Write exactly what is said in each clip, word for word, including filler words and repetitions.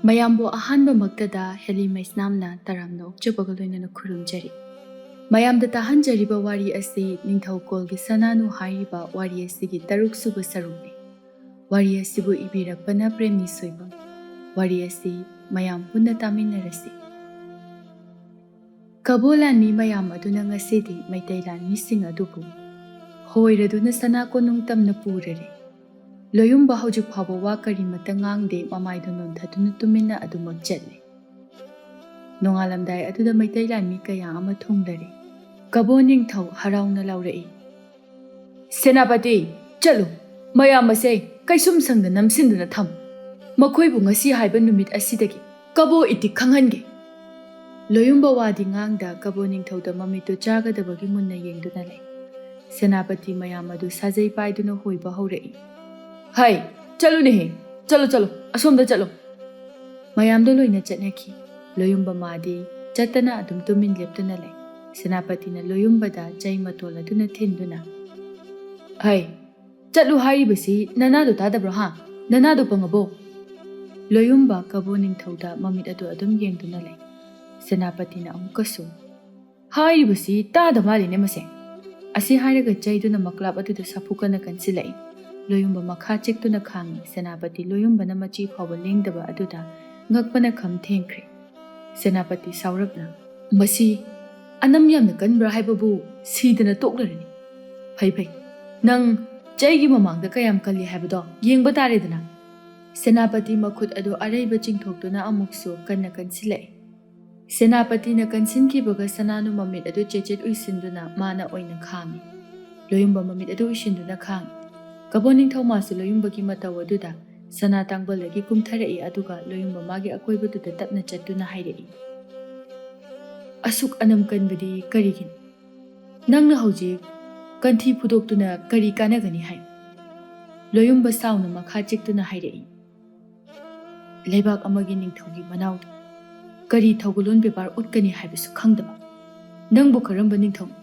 ꯃꯌꯥꯝꯕꯨ ꯑꯍꯥꯟꯕꯃꯛꯇꯗ ꯍꯦꯂꯤ ꯃꯩꯁꯅꯥꯝꯅ ꯇꯔꯥꯝꯅ ꯑꯣꯛꯆꯕꯒ ꯂꯣꯏꯅꯅ ꯈꯨꯔꯨꯝꯖꯔꯤ꯫ ꯃꯌꯥꯝꯗ ꯇꯥꯍꯟꯖꯔꯤꯕ ꯋꯥꯔꯤ ꯑꯁꯤ ꯅꯤꯡꯊꯧ ꯀꯣꯜꯒꯤ ꯁꯅꯥꯅꯨ ꯍꯥꯏꯔꯤꯕ ꯋꯥꯔꯤ ꯑꯁꯤꯒꯤ ꯇꯔꯨꯛ ꯁꯨꯕ ꯁꯔꯨꯛꯅꯤ꯫ ꯋꯥꯔꯤ ꯑꯁꯤꯕꯨ ꯏꯕꯤꯔꯛꯄꯅ ꯄ꯭ꯔꯦꯝꯅꯤ ꯁꯣꯏꯕꯝ꯫ ꯋꯥꯔꯤ ꯑꯁꯤ ꯃꯌꯥꯝ ꯄꯨꯟꯅ ꯇꯥꯃꯤꯟꯅꯔꯁꯤ꯫ ꯀꯕꯣ ꯂꯥꯟꯃꯤ ꯃꯌꯥꯝ ꯑꯗꯨꯅ ꯉꯁꯤꯗꯤ ꯃꯩꯇꯩ ꯂꯥꯟꯃꯤꯁꯤꯡ ꯑꯗꯨꯕꯨ ꯍꯣꯏꯔꯗꯨꯅ ꯁꯅꯥ ꯀꯣꯅꯨꯡ ꯇꯝꯅ ꯄꯨꯔꯔꯦ꯫ ꯂꯣꯌꯨꯝꯕ ꯍꯧꯖꯤꯛ ꯐꯥꯎꯕ ꯋꯥ ꯀꯔꯤꯃꯠꯇ ꯉꯥꯡꯗꯦ, ꯃꯃꯥꯏꯗꯨ ꯅꯣꯟꯊꯗꯨꯅ ꯇꯨꯃꯤꯟꯅ ꯑꯗꯨꯃꯛ ꯆꯠꯂꯤ꯫ ꯅꯣꯡꯉꯥꯜꯂꯝꯗꯥꯏ ꯑꯗꯨꯗ ꯃꯩꯇꯩ ꯂꯥꯟꯃꯤ ꯀꯌꯥ ꯑꯃ ꯊꯨꯡꯂꯔꯦ꯫ ꯀꯕꯣ ꯅꯤꯡꯊꯧ ꯍꯔꯥꯎꯅ ꯂꯥꯎꯔꯛꯏ, "ꯁꯦꯅꯥꯄꯇꯤ, ꯆꯠꯂꯨ, ꯃꯌꯥꯝ ꯑꯁꯦ ꯀꯩꯁꯨꯝ ꯁꯪꯗ ꯅꯝꯁꯤꯟꯗꯨꯅ ꯊꯝ꯫ ꯃꯈꯣꯏꯕꯨ ꯉꯁꯤ ꯍꯥꯏꯕ ꯅꯨꯃꯤꯠ ꯑꯁꯤꯗꯒꯤ ꯀꯕꯣ ꯏꯇꯤꯛ ꯈꯪꯍꯟꯒꯦ꯫" ꯂꯣꯌꯨꯝꯕ ꯋꯥꯗꯤ ꯉꯥꯡꯗ ꯀꯕꯣ ꯅꯤꯡꯊꯧꯗ ꯃꯃꯤꯠꯇꯨ ꯆꯥꯒꯗꯕꯒꯤ ꯃꯨꯟꯅ ꯌꯦꯡꯗꯨꯅ ꯂꯩ꯫ ꯁꯦꯅꯥꯄꯇꯤ ꯃꯌꯥꯝ ꯑꯗꯨ ꯁꯥꯖꯩ ꯄꯥꯏꯗꯨꯅ ꯍꯣꯏꯕ ꯍꯧꯔꯛꯏ꯫ "ꯍꯩ, ꯆꯠꯂꯨꯅꯦꯍꯦ, ꯆꯠꯂꯨ, ꯆꯠꯂꯨ, ꯑꯁꯣꯝꯗ ꯆꯠꯂꯨ꯫" ꯃꯌꯥꯝꯗꯣ ꯂꯣꯏꯅ ꯆꯠꯅꯈꯤ꯫ ꯂꯣꯌꯨꯝꯕ ꯃꯥꯗꯤ ꯆꯠꯇꯅ ꯑꯗꯨꯝ ꯇꯨꯃꯤꯟ ꯂꯦꯞꯇꯨꯅ ꯂꯩ꯫ ꯁꯦꯅꯥꯄꯇꯤꯅ ꯂꯣꯌꯨꯝꯕꯗ ꯆꯩ ꯃꯇꯣꯜ ꯑꯗꯨꯅ ꯊꯤꯟꯗꯨꯅ, "ꯍꯩ, ꯆꯠꯂꯨ ꯍꯥꯏꯔꯤꯕꯁꯤ ꯅꯅꯥꯗꯣ ꯇꯥꯗꯕ꯭ꯔꯣ ꯍꯥ? ꯅꯅꯥꯗꯣ ꯄꯪꯉꯕꯣ?" ꯂꯣꯌꯨꯝꯕ ꯀꯕꯣ ꯅꯤꯡꯊꯧꯗ ꯃꯃꯤꯠ ꯑꯗꯨ ꯑꯗꯨꯝ ꯌꯦꯡꯗꯨꯅ ꯂꯩ꯫ ꯁꯦꯅꯥꯄꯇꯤꯅ ꯑꯃꯨꯛꯀꯁꯨ, "ꯍꯥꯏꯔꯤꯕꯁꯤ ꯇꯥꯗ ꯃꯥꯜꯂꯤꯅꯦ ꯃꯁꯦ꯫" ꯑꯁꯤ ꯍꯥꯏꯔꯒ ꯆꯩꯗꯨꯅ ꯃꯀ꯭ꯂꯥꯞ ꯑꯗꯨꯗ ꯁꯥꯐꯨ ꯀꯟꯅ ꯀꯟꯁꯤꯜꯂꯛꯏ꯫ ꯂꯣꯌꯨꯝꯕ ꯃꯈꯥ ꯆꯤꯛꯇꯨꯅ ꯈꯥꯡꯉꯤ꯫ ꯁꯦꯅꯥꯄꯇꯤ ꯂꯣꯌꯨꯝꯕꯅ ꯃꯆꯤ ꯐꯥꯎꯕ ꯂꯦꯡꯗꯕ ꯑꯗꯨꯗ ꯉꯛꯄꯅ ꯈꯝ ꯊꯦꯡꯈ꯭ꯔꯦ꯫ ꯁꯦꯅꯥꯄꯇꯤ ꯁꯥꯎꯔꯞꯅ, "ꯃꯁꯤ ꯑꯅꯝ ꯌꯥꯝꯅ ꯀꯟꯕ꯭ꯔꯥ ꯍꯥꯏꯕꯕꯨ ꯁꯤꯗꯅ ꯇꯣꯛꯂꯔꯅꯤ꯫ ꯐꯩ ꯐꯩ, ꯅꯪ ꯆꯩꯒꯤ ꯃꯃꯥꯡꯗ ꯀꯌꯥꯝ ꯀꯜꯂꯤ ꯍꯥꯏꯕꯗꯣ ꯌꯦꯡꯕ ꯇꯥꯔꯦꯗꯅ꯫" ꯁꯦꯅꯥꯄꯇꯤ ꯃꯈꯨꯠ ꯑꯗꯨ ꯑꯔꯩꯕ ꯆꯤꯡꯊꯣꯛꯇꯨꯅ ꯑꯃꯨꯛꯁꯨ ꯀꯟꯅ ꯀꯟꯁꯤꯜꯂꯛꯏ꯫ ꯁꯦꯅꯥꯄꯇꯤꯅ ꯀꯟꯁꯤꯟꯈꯤꯕꯒ ꯁꯅꯥꯅꯨ ꯃꯃꯤꯠ ꯑꯗꯨ ꯆꯦꯠꯆꯦꯠ ꯎꯏꯁꯤꯟꯗꯨꯅ ꯃꯥꯅ ꯑꯣꯏꯅ ꯈꯥꯡꯉꯤ꯫ ꯂꯣꯌꯨꯝꯕ ꯃꯃꯤꯠ ꯑꯗꯨ ꯎꯏꯁꯤꯟꯗꯨꯅ ꯈꯥꯡꯉꯤ꯫ ꯀꯕꯣ ꯅꯤꯡꯊꯧ ꯃꯥꯁꯨ ꯂꯣꯌꯨꯝꯕꯒꯤ ꯃꯇꯧ ꯑꯗꯨꯗ ꯁꯅꯥ ꯇꯥꯡꯕꯜꯗꯒꯤ ꯀꯨꯝꯊꯔꯛꯏ, ꯑꯗꯨꯒ ꯂꯣꯌꯨꯝꯕ ꯃꯥꯒꯤ ꯑꯀꯣꯏꯕꯗꯨꯗ ꯇꯞꯅ ꯆꯠꯇꯨꯅ ꯍꯥꯏꯔꯛꯏ, "ꯑꯁꯨꯛ ꯑꯅꯝ ꯀꯟꯕꯗꯤ ꯀꯔꯤꯒꯤꯅꯣ? ꯅꯪꯅ ꯍꯧꯖꯤꯛ ꯀꯟꯊꯤ ꯐꯨꯗꯣꯛꯇꯨꯅ ꯀꯔꯤ ꯀꯥꯟꯅꯒꯅꯤ ꯍꯥꯏ?" ꯂꯣꯌꯨꯝꯕ ꯁꯥꯎꯅ ꯃꯈꯥ ꯆꯤꯛꯇꯨꯅ ꯍꯥꯏꯔꯛꯏ, "ꯂꯩꯕꯥꯛ ꯑꯃꯒꯤ ꯅꯤꯡꯊꯧꯒꯤ ꯃꯅꯥꯎꯗ ꯀꯔꯤ ꯊꯧꯒꯜꯂꯣꯟ ꯕꯦꯕꯥꯔ ꯎꯠꯀꯅꯤ ꯍꯥꯏꯕꯁꯨ ꯈꯪꯗꯕ ꯅꯪꯕꯨ ꯀꯔꯝꯕ ꯅꯤꯡꯊꯧꯅꯣ?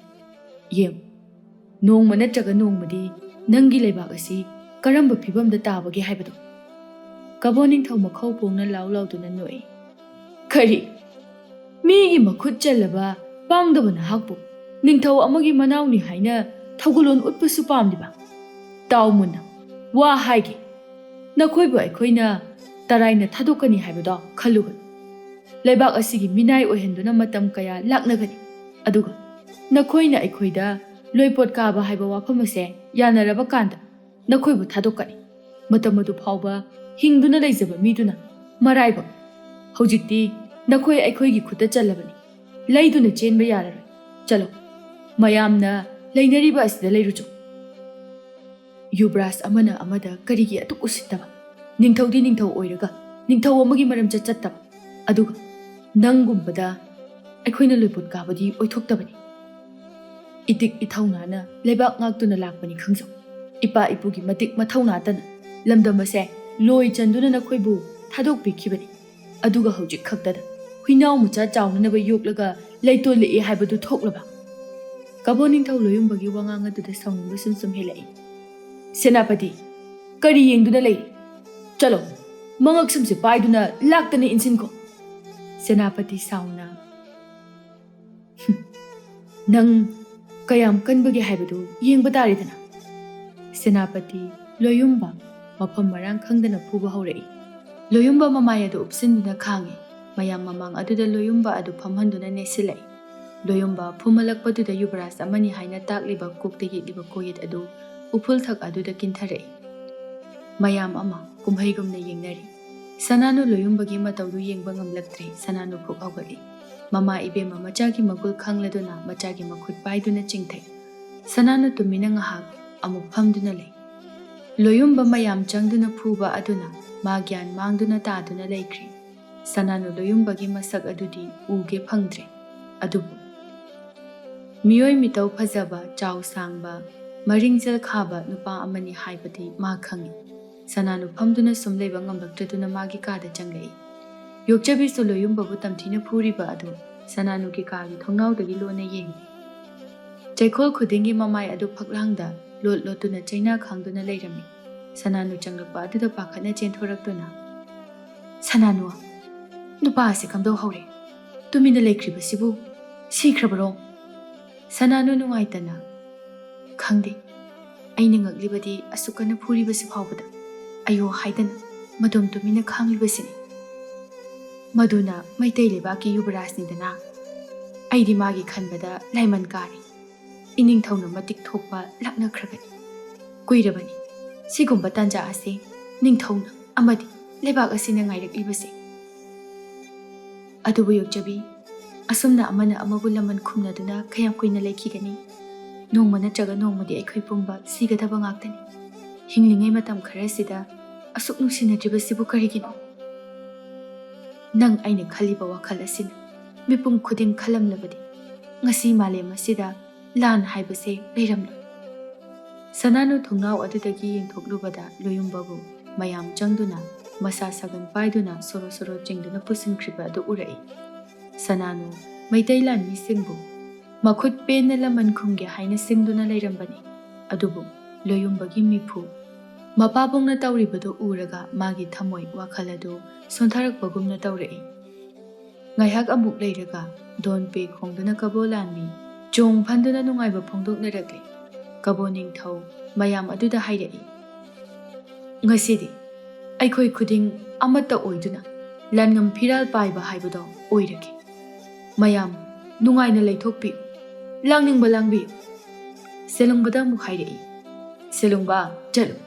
ꯌꯦꯡꯉꯨ, ꯅꯣꯡꯃ ꯅꯠꯇ꯭ꯔꯒ ꯅꯣꯡꯃꯗꯤ ꯅꯪꯒꯤ ꯂꯩꯕꯥꯛ ꯑꯁꯤ ꯀꯔꯝꯕ ꯐꯤꯕꯝꯗ ꯇꯥꯕꯒꯦ ꯍꯥꯏꯕꯗꯣ꯫" ꯀꯕꯣ ꯅꯤꯡꯊꯧ ꯃꯈꯧ ꯄꯣꯡꯅ ꯂꯥꯎ ꯂꯥꯎꯗꯨꯅ ꯅꯣꯛꯏ꯫ "ꯀꯔꯤ? ꯃꯤꯒꯤ ꯃꯈꯨꯠ ꯆꯜꯂꯕ ꯄꯥꯡꯗꯕ ꯅꯍꯥꯛꯄꯨ ꯅꯤꯡꯊꯧ ꯑꯃꯒꯤ ꯃꯅꯥꯎꯅꯤ ꯍꯥꯏꯅ ꯊꯧꯒꯜꯂꯣꯟ ꯎꯠꯄꯁꯨ ꯄꯥꯝꯂꯤꯕ? ꯇꯥꯎ ꯃꯨꯟꯅ, ꯋꯥ ꯍꯥꯏꯒꯦ꯫ ꯅꯈꯣꯏꯕꯨ ꯑꯩꯈꯣꯏꯅ ꯇꯔꯥꯏꯅ ꯊꯥꯗꯣꯛꯀꯅꯤ ꯍꯥꯏꯕꯗꯣ ꯈꯜꯂꯨꯒꯅꯨ꯫ ꯂꯩꯕꯥꯛ ꯑꯁꯤꯒꯤ ꯃꯤꯅꯥꯏ ꯑꯣꯏꯍꯟꯗꯨꯅ ꯃꯇꯝ ꯀꯌꯥ ꯂꯥꯛꯅꯒꯅꯤ꯫ ꯑꯗꯨꯒ ꯅꯈꯣꯏꯅ ꯑꯩꯈꯣꯏꯗ ꯂꯣꯏꯄꯣꯠ ꯀꯥꯕ ꯍꯥꯏꯕ ꯋꯥꯐꯝ ꯑꯁꯦ ꯌꯥꯅꯔꯕ ꯀꯥꯟꯗ ꯅꯈꯣꯏꯕꯨ ꯊꯥꯗꯣꯛꯀꯅꯤ꯫ ꯃꯇꯝ ꯑꯗꯨ ꯐꯥꯎꯕ ꯍꯤꯡꯗꯨꯅ ꯂꯩꯖꯕ ꯃꯤꯗꯨꯅ ꯃꯔꯥꯏꯕꯛ꯫ ꯍꯧꯖꯤꯛꯇꯤ ꯅꯈꯣꯏ ꯑꯩꯈꯣꯏꯒꯤ ꯈꯨꯠꯇ ꯆꯜꯂꯕꯅꯤ꯫ ꯂꯩꯗꯨꯅ ꯆꯦꯟꯕ ꯌꯥꯔꯔꯣꯏ꯫ ꯆꯠꯂꯣ, ꯃꯌꯥꯝꯅ ꯂꯩꯅꯔꯤꯕ ꯑꯁꯤꯗ ꯂꯩꯔꯨꯆꯣ꯫" ꯌꯨꯕꯔꯥꯖ ꯑꯃꯅ ꯑꯃꯗ ꯀꯔꯤꯒꯤ ꯑꯗꯨꯛ ꯎꯁꯤꯠꯇꯕ? ꯅꯤꯡꯊꯧꯗꯤ ꯅꯤꯡꯊꯧ ꯑꯣꯏꯔꯒ ꯅꯤꯡꯊꯧ ꯑꯃꯒꯤ ꯃꯔꯝ ꯆꯠ ꯆꯠꯇꯕ꯫ ꯑꯗꯨꯒ ꯅꯪꯒꯨꯝꯕꯗ ꯑꯩꯈꯣꯏꯅ ꯂꯣꯏꯄꯣꯠ ꯀꯥꯕꯗꯤ ꯑꯣꯏꯊꯣꯛꯇꯕꯅꯤ꯫ ꯏꯇꯤꯛ ꯏꯊꯧꯅꯥꯅ ꯂꯩꯕꯥꯛ ꯉꯥꯛꯇꯨꯅ ꯂꯥꯛꯄꯅꯤ ꯈꯪꯖꯧ꯫ ꯏꯄꯥ ꯏꯄꯨꯒꯤ ꯃꯇꯤꯛ ꯃꯊꯧꯅꯥꯇꯅ ꯂꯝꯗꯝ ꯑꯁꯦ ꯂꯣꯏ ꯆꯟꯗꯨꯅ ꯅꯈꯣꯏꯕꯨ ꯊꯥꯗꯣꯛꯄꯤꯈꯤꯕꯅꯤ꯫ ꯑꯗꯨꯒ ꯍꯧꯖꯤꯛ ꯈꯛꯇꯗ ꯍꯨꯏꯅꯥꯎ ꯃꯆꯥ ꯆꯥꯎꯅꯅꯕ ꯌꯣꯛꯂꯒ ꯂꯩꯇꯣꯜꯂꯛꯑꯦ ꯍꯥꯏꯕꯗꯨ ꯊꯣꯛꯂꯕ? ꯀꯕꯣ ꯅꯤꯡꯊꯧ ꯂꯣꯌꯨꯝꯕꯒꯤ ꯋꯥꯉꯥꯡ ꯑꯗꯨꯗ ꯁꯥꯎꯅꯤꯡꯕ ꯁꯨꯝ ꯁꯨꯝ ꯍꯦꯜꯂꯛꯏ꯫ "ꯁꯦꯅꯥꯄꯇꯤ, ꯀꯔꯤ ꯌꯦꯡꯗꯨꯅ ꯂꯩꯔꯤ? ꯆꯠꯂꯣ, ꯃꯉꯛ ꯁꯝꯁꯦ ꯄꯥꯏꯗꯨꯅ ꯂꯥꯛꯇꯅ ꯏꯟꯁꯤꯟꯈꯣ꯫" ꯁꯦꯅꯥꯄꯇꯤ ꯁꯥꯎꯅ, "ꯍꯨꯝ, ꯅꯪ ꯀꯌꯥꯝ ꯀꯟꯕꯒꯦ ꯍꯥꯏꯕꯗꯨ ꯌꯦꯡꯕ ꯇꯥꯔꯦꯗꯅ꯫" ꯁꯦꯅꯥꯄꯇꯤ ꯂꯣꯌꯨꯝꯕ ꯃꯐꯝ ꯃꯔꯥꯡ ꯈꯪꯗꯅ ꯐꯨꯕ ꯍꯧꯔꯛꯏ꯫ ꯂꯣꯌꯨꯝꯕ ꯃꯃꯥꯏ ꯑꯗꯨ ꯎꯞꯁꯤꯟꯗꯨꯅ ꯈꯥꯡꯉꯤ꯫ ꯃꯌꯥꯝ ꯃꯃꯥꯡ ꯑꯗꯨꯗ ꯂꯣꯌꯨꯝꯕ ꯑꯗꯨ ꯐꯝꯍꯟꯗꯨꯅ ꯅꯦꯠꯁꯤꯜꯂꯛꯏ꯫ ꯂꯣꯌꯨꯝꯕ ꯐꯨꯝꯍꯜꯂꯛꯄꯗꯨꯗ ꯌꯨꯕꯔꯥꯖ ꯑꯃꯅꯤ ꯍꯥꯏꯅ ꯇꯥꯛꯂꯤꯕ ꯀꯣꯛꯇ ꯌꯦꯛꯂꯤꯕ ꯀꯣꯌꯦꯠ ꯑꯗꯨ ꯎꯐꯨꯜꯊꯛ ꯑꯗꯨꯗ ꯀꯤꯟꯊꯔꯛꯏ꯫ ꯃꯌꯥꯝ ꯑꯃ ꯀꯨꯝꯍꯩꯒꯨꯝꯅ ꯌꯦꯡꯅꯔꯤ꯫ ꯁꯅꯥꯅꯨ ꯂꯣꯌꯨꯝꯕꯒꯤ ꯃꯇꯧꯗꯨ ꯌꯦꯡꯕ ꯉꯝꯂꯛꯇ꯭ꯔꯦ꯫ ꯁꯅꯥꯅꯨ ꯐꯨꯛ ꯍꯧꯒꯠꯂꯤ꯫ ꯃꯃꯥ ꯏꯕꯦꯝꯃ ꯃꯆꯥꯒꯤ ꯃꯒꯨꯜ ꯈꯪꯂꯗꯨꯅ ꯃꯆꯥꯒꯤ ꯃꯈꯨꯠ ꯄꯥꯏꯗꯨꯅ ꯆꯤꯡꯊꯩ꯫ ꯁꯅꯥꯅꯨ ꯇꯨꯃꯤꯟꯅ ꯉꯥꯏꯍꯥꯛ ꯑꯃꯨꯛ ꯐꯝꯗꯨꯅ ꯂꯩ꯫ ꯂꯣꯌꯨꯝꯕ ꯃꯌꯥꯝ ꯆꯪꯗꯨꯅ ꯐꯨꯕ ꯑꯗꯨꯅ ꯃꯥ ꯒ꯭ꯌꯥꯟ ꯃꯥꯡꯗꯨꯅ ꯇꯥꯗꯨꯅ ꯂꯩꯈ꯭ꯔꯦ꯫ ꯁꯅꯥꯅꯨ ꯂꯣꯌꯨꯝꯕꯒꯤ ꯃꯁꯛ ꯑꯗꯨꯗꯤ ꯎꯒꯦ ꯐꯪꯗ꯭ꯔꯦ꯫ ꯑꯗꯨꯕꯨ ꯃꯤꯑꯣꯏ ꯃꯤꯇꯧ ꯐꯖꯕ, ꯆꯥꯎ ꯁꯥꯡꯕ, ꯃꯔꯤꯡꯖꯦꯜ ꯈꯥꯕ ꯅꯨꯄꯥ ꯑꯃꯅꯤ ꯍꯥꯏꯕꯗꯤ ꯃꯥ ꯈꯪꯏ꯫ ꯁꯅꯥꯅꯨ ꯐꯝꯗꯨꯅ ꯁꯨꯝ ꯂꯩꯕ ꯉꯝꯂꯛꯇ꯭ꯔꯗꯨꯅ ꯃꯥꯒꯤ ꯀꯥꯗ ꯆꯪꯂꯛꯏ꯫ ꯌꯣꯛꯆꯕꯤꯁꯨ ꯂꯣꯌꯨꯝꯕꯕꯨ ꯇꯝꯊꯤꯅ ꯐꯨꯔꯤꯕ ꯑꯗꯨ ꯁꯅꯥꯅꯨꯒꯤ ꯀꯥꯒꯤ ꯊꯣꯡꯅꯥꯎꯗꯒꯤ ꯂꯣꯟꯅ ꯌꯦꯡꯂꯤ꯫ ꯆꯩꯈꯣꯜ ꯈꯨꯗꯤꯡꯒꯤ ꯃꯃꯥꯏ ꯑꯗꯨ ꯐꯛꯂꯥꯡꯗ ꯂꯣꯠ ꯂꯣꯠꯇꯨꯅ ꯆꯩꯅꯥ ꯈꯥꯡꯗꯨꯅ ꯂꯩꯔꯝꯃꯤ꯫ ꯁꯅꯥꯅꯨ ꯆꯪꯂꯛꯄ ꯑꯗꯨꯗ ꯄꯥꯈꯠꯅ ꯆꯦꯟꯊꯣꯔꯛꯇꯨꯅ, "ꯁꯅꯥꯅꯨ, ꯅꯨꯄꯥ ꯑꯁꯤ ꯀꯝꯗꯧ ꯍꯧꯔꯦ? ꯇꯨꯃꯤꯟꯅ ꯂꯩꯈ꯭ꯔꯤꯕꯁꯤꯕꯨ ꯁꯤꯈ꯭ꯔꯕꯔꯣ?" ꯁꯅꯥꯅꯨ ꯅꯨꯡꯉꯥꯏꯇꯅ, "ꯈꯪꯗꯦ, ꯑꯩꯅ ꯉꯛꯂꯤꯕꯗꯤ ꯑꯁꯨꯛ ꯀꯟꯅ ꯐꯨꯔꯤꯕꯁꯤ ꯐꯥꯎꯕꯗ ꯑꯌꯣ ꯍꯥꯏꯗꯅ ꯃꯇꯣꯝ ꯇꯨꯃꯤꯟꯅ ꯈꯥꯡꯂꯤꯕꯁꯤꯅꯤ꯫ ꯃꯗꯨꯅ ꯃꯩꯇꯩ ꯂꯩꯕꯥꯛꯀꯤ ꯌꯨꯕꯔꯥꯖꯅꯤꯗꯅ꯫ ꯑꯩꯗꯤ ꯃꯥꯒꯤ ꯈꯟꯕꯗ ꯂꯥꯏꯃꯟ ꯀꯥꯔꯦ꯫ ꯏꯅꯤꯡꯊꯧꯅ ꯃꯇꯤꯛ ꯊꯣꯛꯄ ꯂꯥꯛꯅꯈ꯭ꯔꯒꯅꯤ꯫ ꯀꯨꯏꯔꯕꯅꯤ ꯁꯤꯒꯨꯝꯕ ꯇꯥꯟꯖꯥ ꯑꯁꯤ ꯅꯤꯡꯊꯧꯅ ꯑꯃꯗꯤ ꯂꯩꯕꯥꯛ ꯑꯁꯤꯅ ꯉꯥꯏꯔꯛꯂꯤꯕꯁꯦ꯫ ꯑꯗꯨꯕꯨ ꯌꯣꯛꯆꯕꯤ, ꯑꯁꯨꯝꯅ ꯑꯃꯅ ꯑꯃꯕꯨ ꯂꯃꯟ ꯈꯨꯝꯅꯗꯨꯅ ꯀꯌꯥꯝ ꯀꯨꯏꯅ ꯂꯩꯈꯤꯒꯅꯤ? ꯅꯣꯡꯃ ꯅꯠꯇ꯭ꯔꯒ ꯅꯣꯡꯃꯗꯤ ꯑꯩꯈꯣꯏ ꯄꯨꯝꯕ ꯁꯤꯒꯗꯕ ꯉꯥꯛꯇꯅꯤ꯫ ꯍꯤꯡꯂꯤꯉꯩ ꯃꯇꯝ ꯈꯔꯁꯤꯗ ꯑꯁꯨꯛ ꯅꯨꯡꯁꯤꯅꯗ꯭ꯔꯤꯕꯁꯤꯕꯨ ꯀꯔꯤꯒꯤꯅꯣ? ꯅꯪ ꯑꯩꯅ ꯈꯜꯂꯤꯕ ꯋꯥꯈꯜ ꯑꯁꯤꯅ ꯃꯤꯄꯨꯝ ꯈꯨꯗꯤꯡ ꯈꯜꯂꯝꯂꯕꯗꯤ ꯉꯁꯤ ꯃꯥꯂꯦꯝ ꯑꯁꯤꯗ ꯂꯥꯟ ꯍꯥꯏꯕꯁꯦ ꯂꯩꯔꯝꯂꯣꯏ꯫" ꯁꯅꯥꯅꯨ ꯊꯣꯡꯅꯥꯎ ꯑꯗꯨꯗꯒꯤ ꯌꯦꯡꯊꯣꯛꯂꯨꯕꯗ ꯂꯣꯌꯨꯝꯕꯕꯨ ꯃꯌꯥꯝ ꯆꯪꯗꯨꯅ ꯃꯁꯥ ꯁꯥꯒꯟ ꯄꯥꯏꯗꯨꯅ ꯁꯣꯔꯣ ꯁꯣꯔꯣ ꯆꯤꯡꯗꯨꯅ ꯄꯨꯁꯤꯟꯈ꯭ꯔꯤꯕ ꯑꯗꯨ ꯎꯔꯛꯏ꯫ ꯁꯅꯥꯅꯨ ꯃꯩꯇꯩ ꯂꯥꯟꯃꯤꯁꯤꯡꯕꯨ ꯃꯈꯨꯠ ꯄꯦꯟꯅ ꯂꯃꯟ ꯈꯨꯝꯒꯦ ꯍꯥꯏꯅ ꯁꯤꯡꯗꯨꯅ ꯂꯩꯔꯝꯕꯅꯤ꯫ ꯑꯗꯨꯕꯨ ꯂꯣꯌꯨꯝꯕꯒꯤ ꯃꯤꯐꯨ ꯃꯄꯥꯕꯨꯡꯅ ꯇꯧꯔꯤꯕꯗꯨ ꯎꯔꯒ ꯃꯥꯒꯤ ꯊꯃꯣꯏ ꯋꯥꯈꯜ ꯑꯗꯨ ꯁꯣꯟꯊꯔꯛꯄꯒꯨꯝꯅ ꯇꯧꯔꯛꯏ꯫ ꯉꯥꯏꯍꯥꯛ ꯑꯃꯨꯛ ꯂꯩꯔꯒ ꯗꯣꯟ ꯄꯦ ꯈꯣꯡꯗꯨꯅ ꯀꯕꯣ ꯂꯥꯟꯃꯤ ꯆꯣꯡ ꯐꯟꯗꯨꯅ ꯅꯨꯡꯉꯥꯏꯕ ꯐꯣꯡꯗꯣꯛꯅꯔꯛꯂꯤ꯫ ꯀꯕꯣ ꯅꯤꯡꯊꯧ ꯃꯌꯥꯝ ꯑꯗꯨꯗ ꯍꯥꯏꯔꯛꯏ, "ꯉꯁꯤꯗꯤ ꯑꯩꯈꯣꯏ ꯈꯨꯗꯤꯡ ꯑꯃꯠꯇ ꯑꯣꯏꯗꯨꯅ ꯂꯥꯟꯉꯝ ꯐꯤꯔꯥꯜ ꯄꯥꯏꯕ ꯍꯥꯏꯕꯗꯣ ꯑꯣꯏꯔꯒꯦ꯫ ꯃꯌꯥꯝ ꯅꯨꯡꯉꯥꯏꯅ ꯂꯩꯊꯣꯛꯄꯤꯌꯨ, ꯂꯥꯡꯅꯤꯡꯕ ꯂꯥꯡꯕꯤꯌꯨ꯫" ꯁꯦꯂꯨꯡꯕꯗ ꯑꯃꯨꯛ ꯍꯥꯏꯔꯛꯏ, "ꯁꯦꯂꯨꯡꯕ, ꯆꯠꯂꯨ,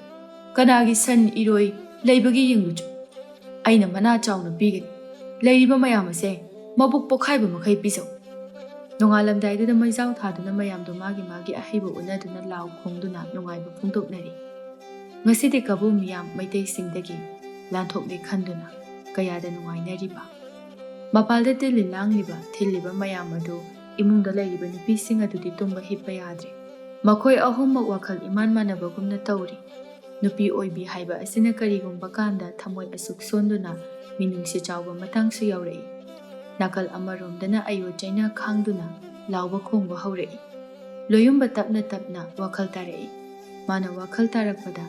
ꯀꯅꯥꯒꯤ ꯁꯟ ꯏꯔꯣꯏ ꯂꯩꯕꯒꯦ ꯌꯦꯡꯂꯨꯆꯣ꯫ ꯑꯩꯅ ꯃꯅꯥ ꯆꯥꯎꯅ ꯄꯤꯒꯅꯤ꯫ ꯂꯩꯔꯤꯕ ꯃꯌꯥꯝ ꯑꯁꯦ ꯃꯕꯨꯛ ꯄꯣꯛꯈꯥꯏꯕ ꯃꯈꯩ ꯄꯤꯖꯧ꯫" ꯅꯣꯡꯉꯥꯜꯂꯝꯗꯥꯏꯗꯨꯗ ꯃꯩꯖꯥꯎ ꯊꯥꯗꯨꯅ ꯃꯌꯥꯝꯗꯣ ꯃꯥꯒꯤ ꯃꯥꯒꯤ ꯑꯍꯩꯕ ꯎꯠꯅꯗꯨꯅ ꯂꯥꯎ ꯈꯣꯡꯗꯨꯅ ꯅꯨꯡꯉꯥꯏꯕ ꯐꯣꯡꯗꯣꯛꯅꯔꯤ꯫ ꯉꯁꯤꯗꯤ ꯀꯕꯣ ꯃꯤꯌꯥꯝ ꯃꯩꯇꯩꯁꯤꯡꯗꯒꯤ ꯂꯥꯟꯊꯣꯛꯂꯦ ꯈꯟꯗꯨꯅ ꯀꯌꯥꯗ ꯅꯨꯡꯉꯥꯏꯅꯔꯤꯕ꯫ ꯃꯄꯥꯜꯗ ꯇꯤꯜꯂꯤ ꯂꯥꯡꯂꯤꯕ ꯊꯤꯜꯂꯤꯕ ꯃꯌꯥꯝ ꯑꯗꯨ ꯏꯃꯨꯡꯗ ꯂꯩꯔꯤꯕ ꯅꯨꯄꯤꯁꯤꯡ ꯑꯗꯨꯗꯤ ꯇꯨꯝꯕ ꯍꯤꯞꯄ ꯌꯥꯗ꯭ꯔꯦ꯫ ꯃꯈꯣꯏ ꯑꯍꯨꯝꯃꯛ ꯋꯥꯈꯜ ꯏꯃꯥꯟ ꯃꯥꯟꯅꯕꯒꯨꯝꯅ ꯇꯧꯔꯤ꯫ ꯅꯨꯄꯤ ꯑꯣꯏꯕꯤ ꯍꯥꯏꯕ ꯑꯁꯤꯅ ꯀꯔꯤꯒꯨꯝꯕ ꯀꯥꯟꯗ ꯊꯃꯣꯏ ꯑꯁꯨꯛ ꯁꯣꯟꯗꯨꯅ ꯃꯤꯅꯨꯡꯁꯤ ꯆꯥꯎꯕ ꯃꯇꯥꯡꯁꯨ ꯌꯥꯎꯔꯛꯏ꯫ ꯅꯥꯀꯜ ꯑꯃꯔꯣꯝꯗꯅ ꯑꯌꯣ ꯆꯩꯅ ꯈꯥꯡꯗꯨꯅ ꯂꯥꯎꯕ ꯈꯣꯡꯕ ꯍꯧꯔꯛꯏ꯫ ꯂꯣꯌꯨꯝꯕ ꯇꯞꯅ ꯇꯞꯅ ꯋꯥꯈꯜ ꯇꯥꯔꯛꯏ꯫ ꯃꯥꯅ ꯋꯥꯈꯜ ꯇꯥꯔꯛꯄꯗ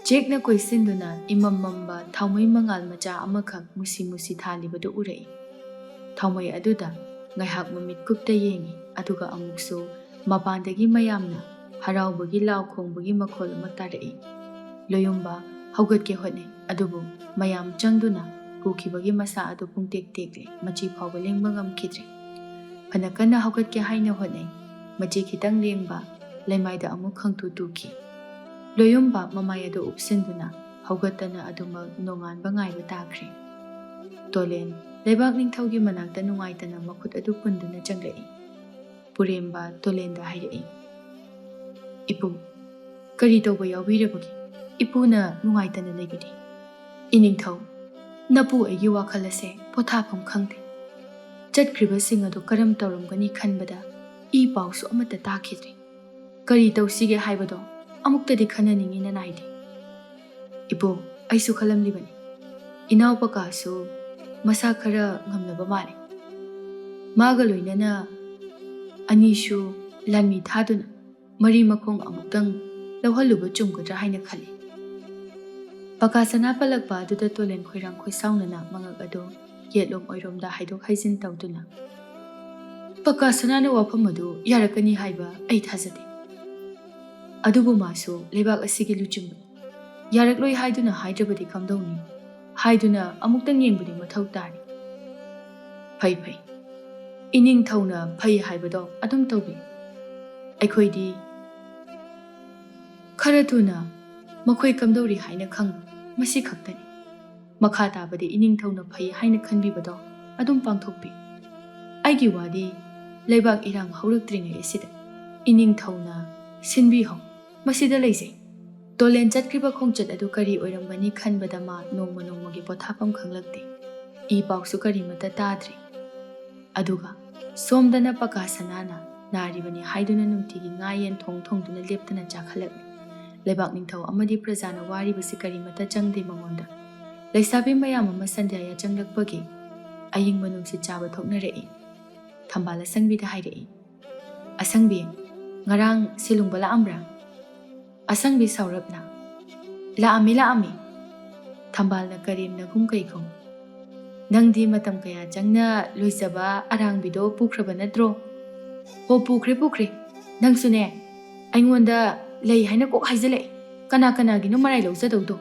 ꯆꯦꯛꯅ ꯀꯣꯏꯁꯤꯟꯗꯨꯅ ꯏꯃꯝ ꯃꯝꯕ ꯊꯥꯎꯃꯩ ꯃꯉꯥꯜ ꯃꯆꯥ ꯑꯃꯈꯛ ꯃꯨꯁꯤ ꯃꯨꯁꯤ ꯊꯥꯜꯂꯤꯕꯗꯨ ꯎꯔꯛꯏ꯫ ꯊꯥꯎꯃꯩ ꯑꯗꯨꯗ ꯉꯥꯏꯍꯥꯛ ꯃꯃꯤꯠ ꯀꯨꯞꯇ ꯌꯦꯡꯏ, ꯑꯗꯨꯒ ꯑꯃꯨꯛꯁꯨ ꯃꯄꯥꯟꯗꯒꯤ ꯃꯌꯥꯝꯅ ꯍꯔꯥꯎꯕꯒꯤ ꯂꯥꯎ ꯈꯣꯡꯕꯒꯤ ꯃꯈꯣꯜ ꯑꯃ ꯇꯥꯔꯛꯏ꯫ ꯂꯣꯌꯨꯝꯕ ꯍꯧꯒꯠꯀꯦ ꯍꯣꯠꯅꯩ, ꯑꯗꯨꯕꯨ ꯃꯌꯥꯝ ꯆꯪꯗꯨꯅ ꯄꯨꯈꯤꯕꯒꯤ ꯃꯁꯥ ꯑꯗꯨ ꯄꯨꯡꯇꯦꯛ ꯇꯦꯛꯂꯦ, ꯃꯆꯤ ꯐꯥꯎꯕ ꯂꯦꯡꯕ ꯉꯝꯈꯤꯗ꯭ꯔꯦ꯫ ꯐꯅ ꯀꯟꯅ ꯍꯧꯒꯠꯀꯦ ꯍꯥꯏꯅ ꯍꯣꯠꯅꯩ, ꯃꯆꯤ ꯈꯤꯇꯪ ꯂꯦꯡꯕ, ꯂꯩꯃꯥꯏꯗ ꯑꯃꯨꯛ ꯈꯪꯇꯨ ꯇꯨꯈꯤ꯫ ꯂꯣꯌꯨꯝꯕ ꯃꯃꯥꯏ ꯑꯗꯨ ꯎꯞꯁꯤꯟꯗꯨꯅ ꯍꯧꯒꯠꯇꯅ ꯑꯗꯨꯃꯛ ꯅꯣꯡꯉꯥꯟꯕ ꯉꯥꯏꯕ ꯇꯥꯈ꯭ꯔꯦ꯫ ꯇꯣꯂꯦꯟ ꯂꯩꯕꯥꯛ ꯅꯤꯡꯊꯧꯒꯤ ꯃꯅꯥꯛꯇ ꯅꯨꯡꯉꯥꯏꯇꯅ ꯃꯈꯨꯠ ꯑꯗꯨ ꯄꯨꯟꯗꯨꯅ ꯆꯪꯂꯛꯏ꯫ ꯄꯨꯔꯦꯝꯕ ꯇꯣꯂꯦꯟꯗ ꯍꯥꯏꯔꯛꯏ, "ꯏꯄꯨ, ꯀꯔꯤ ꯇꯧꯕ ꯌꯥꯎꯕꯤꯔꯕꯒꯦ? ꯏꯄꯨꯅ ꯅꯨꯡꯉꯥꯏꯇꯅ ꯂꯩꯕꯗꯤ?" "ꯏꯅꯤꯡꯊꯧ, ꯅꯄꯨ ꯑꯩꯒꯤ ꯋꯥꯈꯜ ꯑꯁꯦ ꯄꯣꯊꯥꯐꯝ ꯈꯪꯗꯦ꯫ ꯆꯠꯈ꯭ꯔꯤꯕꯁꯤꯡ ꯑꯗꯨ ꯀꯔꯝ ꯇꯧꯔꯝꯒꯅꯤ ꯈꯟꯕꯗ ꯏ ꯄꯥꯎꯁꯨ ꯑꯃꯠꯇ ꯇꯥꯈꯤꯗ꯭ꯔꯦ꯫ ꯀꯔꯤ ꯇꯧꯁꯤꯒꯦ ꯍꯥꯏꯕꯗꯣ ꯑꯃꯨꯛꯇꯗꯤ ꯈꯟꯅꯅꯤꯡꯉꯤ ꯅꯅꯥꯏꯗꯤ꯫ ꯏꯄꯨ, ꯑꯩꯁꯨ ꯈꯜꯂꯝꯂꯤꯕꯅꯤ꯫ ꯏꯅꯥꯎ ꯄꯀꯥꯁꯨ ꯃꯁꯥ ꯈꯔ ꯉꯝꯂꯕ ꯃꯥꯜꯂꯦ꯫ ꯃꯥꯒ ꯂꯣꯏꯅꯅ ꯑꯅꯤꯁꯨ ꯂꯥꯟꯃꯤ ꯊꯥꯗꯨꯅ ꯃꯔꯤ ꯃꯈꯣꯡ ꯑꯃꯨꯛꯇꯪ ꯂꯧꯍꯜꯂꯨꯕ ꯆꯨꯝꯒꯗ꯭ꯔꯥ ꯍꯥꯏꯅ ꯈꯜꯂꯤ꯫" ꯄꯀꯥ ꯁꯅꯥ ꯄꯜꯂꯛꯄ ꯑꯗꯨꯗ ꯇꯣꯂꯦꯟ ꯈꯣꯏꯔꯥꯡ ꯈꯣꯏꯁꯥꯎꯅꯅ ꯃꯉꯛ ꯑꯗꯨ ꯌꯦꯠꯂꯣꯝ ꯑꯣꯏꯔꯣꯝꯗ ꯍꯥꯏꯗꯣꯛ ꯍꯥꯏꯖꯤꯟ ꯇꯧꯗꯨꯅ, "ꯄꯀꯥ ꯁꯅꯥꯅ ꯋꯥꯐꯝ ꯑꯗꯨ ꯌꯥꯔꯛꯀꯅꯤ ꯍꯥꯏꯕ ꯑꯩ ꯊꯥꯖꯗꯦ꯫ ꯑꯗꯨꯕꯨ ꯃꯥꯁꯨ ꯂꯩꯕꯥꯛ ꯑꯁꯤꯒꯤ ꯂꯨꯆꯤꯡꯕꯅꯤ꯫ ꯌꯥꯔꯛꯂꯣꯏ ꯍꯥꯏꯗꯨꯅ ꯍꯥꯏꯗ꯭ꯔꯕꯗꯤ ꯀꯝꯗꯧꯅꯤ? ꯍꯥꯏꯗꯨꯅ ꯑꯃꯨꯛꯇꯪ ꯌꯦꯡꯕꯗꯤ ꯃꯊꯧ ꯇꯥꯔꯤ꯫" "ꯐꯩ, ꯐꯩ꯫ ꯏꯅꯤꯡꯊꯧꯅ ꯐꯩ ꯍꯥꯏꯕꯗꯣ ꯑꯗꯨꯝ ꯇꯧꯕꯤ꯫ ꯑꯩꯈꯣꯏꯗꯤ ꯈꯔ ꯊꯨꯅ ꯃꯈꯣꯏ ꯀꯝꯗꯧꯔꯤ ꯍꯥꯏꯅ ꯈꯪꯕ, ꯃꯁꯤ ꯈꯛꯇꯅꯤ꯫ ꯃꯈꯥ ꯇꯥꯕꯗꯤ ꯏꯅꯤꯡꯊꯧꯅ ꯐꯩ ꯍꯥꯏꯅ ꯈꯟꯕꯤꯕꯗꯣ ꯑꯗꯨꯝ ꯄꯥꯡꯊꯣꯛꯄꯤ꯫ ꯑꯩꯒꯤ ꯋꯥꯗꯤ ꯂꯩꯕꯥꯛ ꯏꯔꯥꯡ ꯍꯧꯔꯛꯇ꯭ꯔꯤꯉꯩ ꯑꯁꯤꯗ ꯏꯅꯤꯡꯊꯧꯅ ꯁꯤꯟꯕꯤꯍꯧ, ꯃꯁꯤꯗ ꯂꯩꯖꯩ꯫" ꯇꯣꯂꯦꯟ ꯆꯠꯈ꯭ꯔꯤꯕ ꯈꯣꯡꯆꯠ ꯑꯗꯨ ꯀꯔꯤ ꯑꯣꯏꯔꯝꯒꯅꯤ ꯈꯟꯕꯗ ꯃꯥ ꯅꯣꯡꯃ ꯅꯣꯡꯃꯒꯤ ꯄꯣꯊꯥꯐꯝ ꯈꯪꯂꯛꯇꯦ꯫ ꯏ ꯄꯥꯎꯁꯨ ꯀꯔꯤꯃꯠꯇ ꯇꯥꯗ꯭ꯔꯤ꯫ ꯑꯗꯨꯒ ꯁꯣꯝꯗꯅ ꯄꯀꯥ ꯁꯅꯥꯅ ꯅꯥꯔꯤꯕꯅꯤ ꯍꯥꯏꯗꯨꯅ ꯅꯨꯡꯇꯤꯒꯤ ꯉꯥ ꯌꯦꯟ ꯊꯣꯡ ꯊꯣꯡꯗꯨꯅ ꯂꯦꯞꯇꯅ ꯆꯥꯈꯠꯂꯛꯂꯤ꯫ ꯂꯩꯕꯥꯛ ꯅꯤꯡꯊꯧ ꯑꯃꯗꯤ ꯄ꯭ꯔꯖꯥꯅ ꯋꯥꯔꯤꯕꯁꯤ ꯀꯔꯤꯃꯠꯇ ꯆꯪꯗꯦ ꯃꯉꯣꯟꯗ꯫ ꯂꯩꯁꯥꯕꯤ ꯃꯌꯥꯝ ꯑꯃ ꯁꯟꯙ꯭ꯌꯥ ꯌꯥꯆꯪꯂꯛꯄꯒꯤ ꯑꯌꯤꯡꯕ ꯅꯨꯡꯁꯤꯠ ꯆꯥꯕ ꯊꯣꯛꯅꯔꯛꯏ꯫ ꯊꯝꯕꯥꯜ ꯑꯁꯪꯕꯤꯗ ꯍꯥꯏꯔꯛꯏ, "ꯑꯁꯪꯕꯤ, ꯉꯔꯥꯡ ꯁꯤꯂꯨꯡꯕ ꯂꯥꯛꯑꯝꯕ꯭ꯔꯥ?" ꯑꯁꯪꯕꯤ ꯁꯥꯎꯔꯞꯅ, "ꯂꯥꯛꯑꯝꯃꯤ, ꯂꯥꯛꯑꯝꯃꯤ꯫ ꯊꯝꯕꯥꯜꯅ ꯀꯔꯦꯝꯅꯒꯨꯝ ꯀꯩꯒꯨꯝ꯫ ꯅꯪꯗꯤ ꯃꯇꯝ ꯀꯌꯥ ꯆꯪꯅ ꯂꯣꯏꯖꯕ ꯑꯔꯥꯡꯕꯤꯗꯣ ꯄꯨꯈ꯭ꯔꯕ ꯅꯠꯇ꯭ꯔꯣ?" "ꯍꯣ, ꯄꯨꯈ꯭ꯔꯦ, ꯄꯨꯈ꯭ꯔꯦ꯫ ꯅꯪꯁꯨꯅꯦ, ꯑꯩꯉꯣꯟꯗ ꯂꯩ ꯍꯥꯏꯅ ꯀꯣꯛ ꯍꯥꯏꯖꯜꯂꯛꯑꯦ꯫ ꯀꯅꯥ ꯀꯅꯥꯒꯤꯅꯣ ꯃꯔꯥꯏ ꯂꯧꯖꯗꯧꯗꯣ?"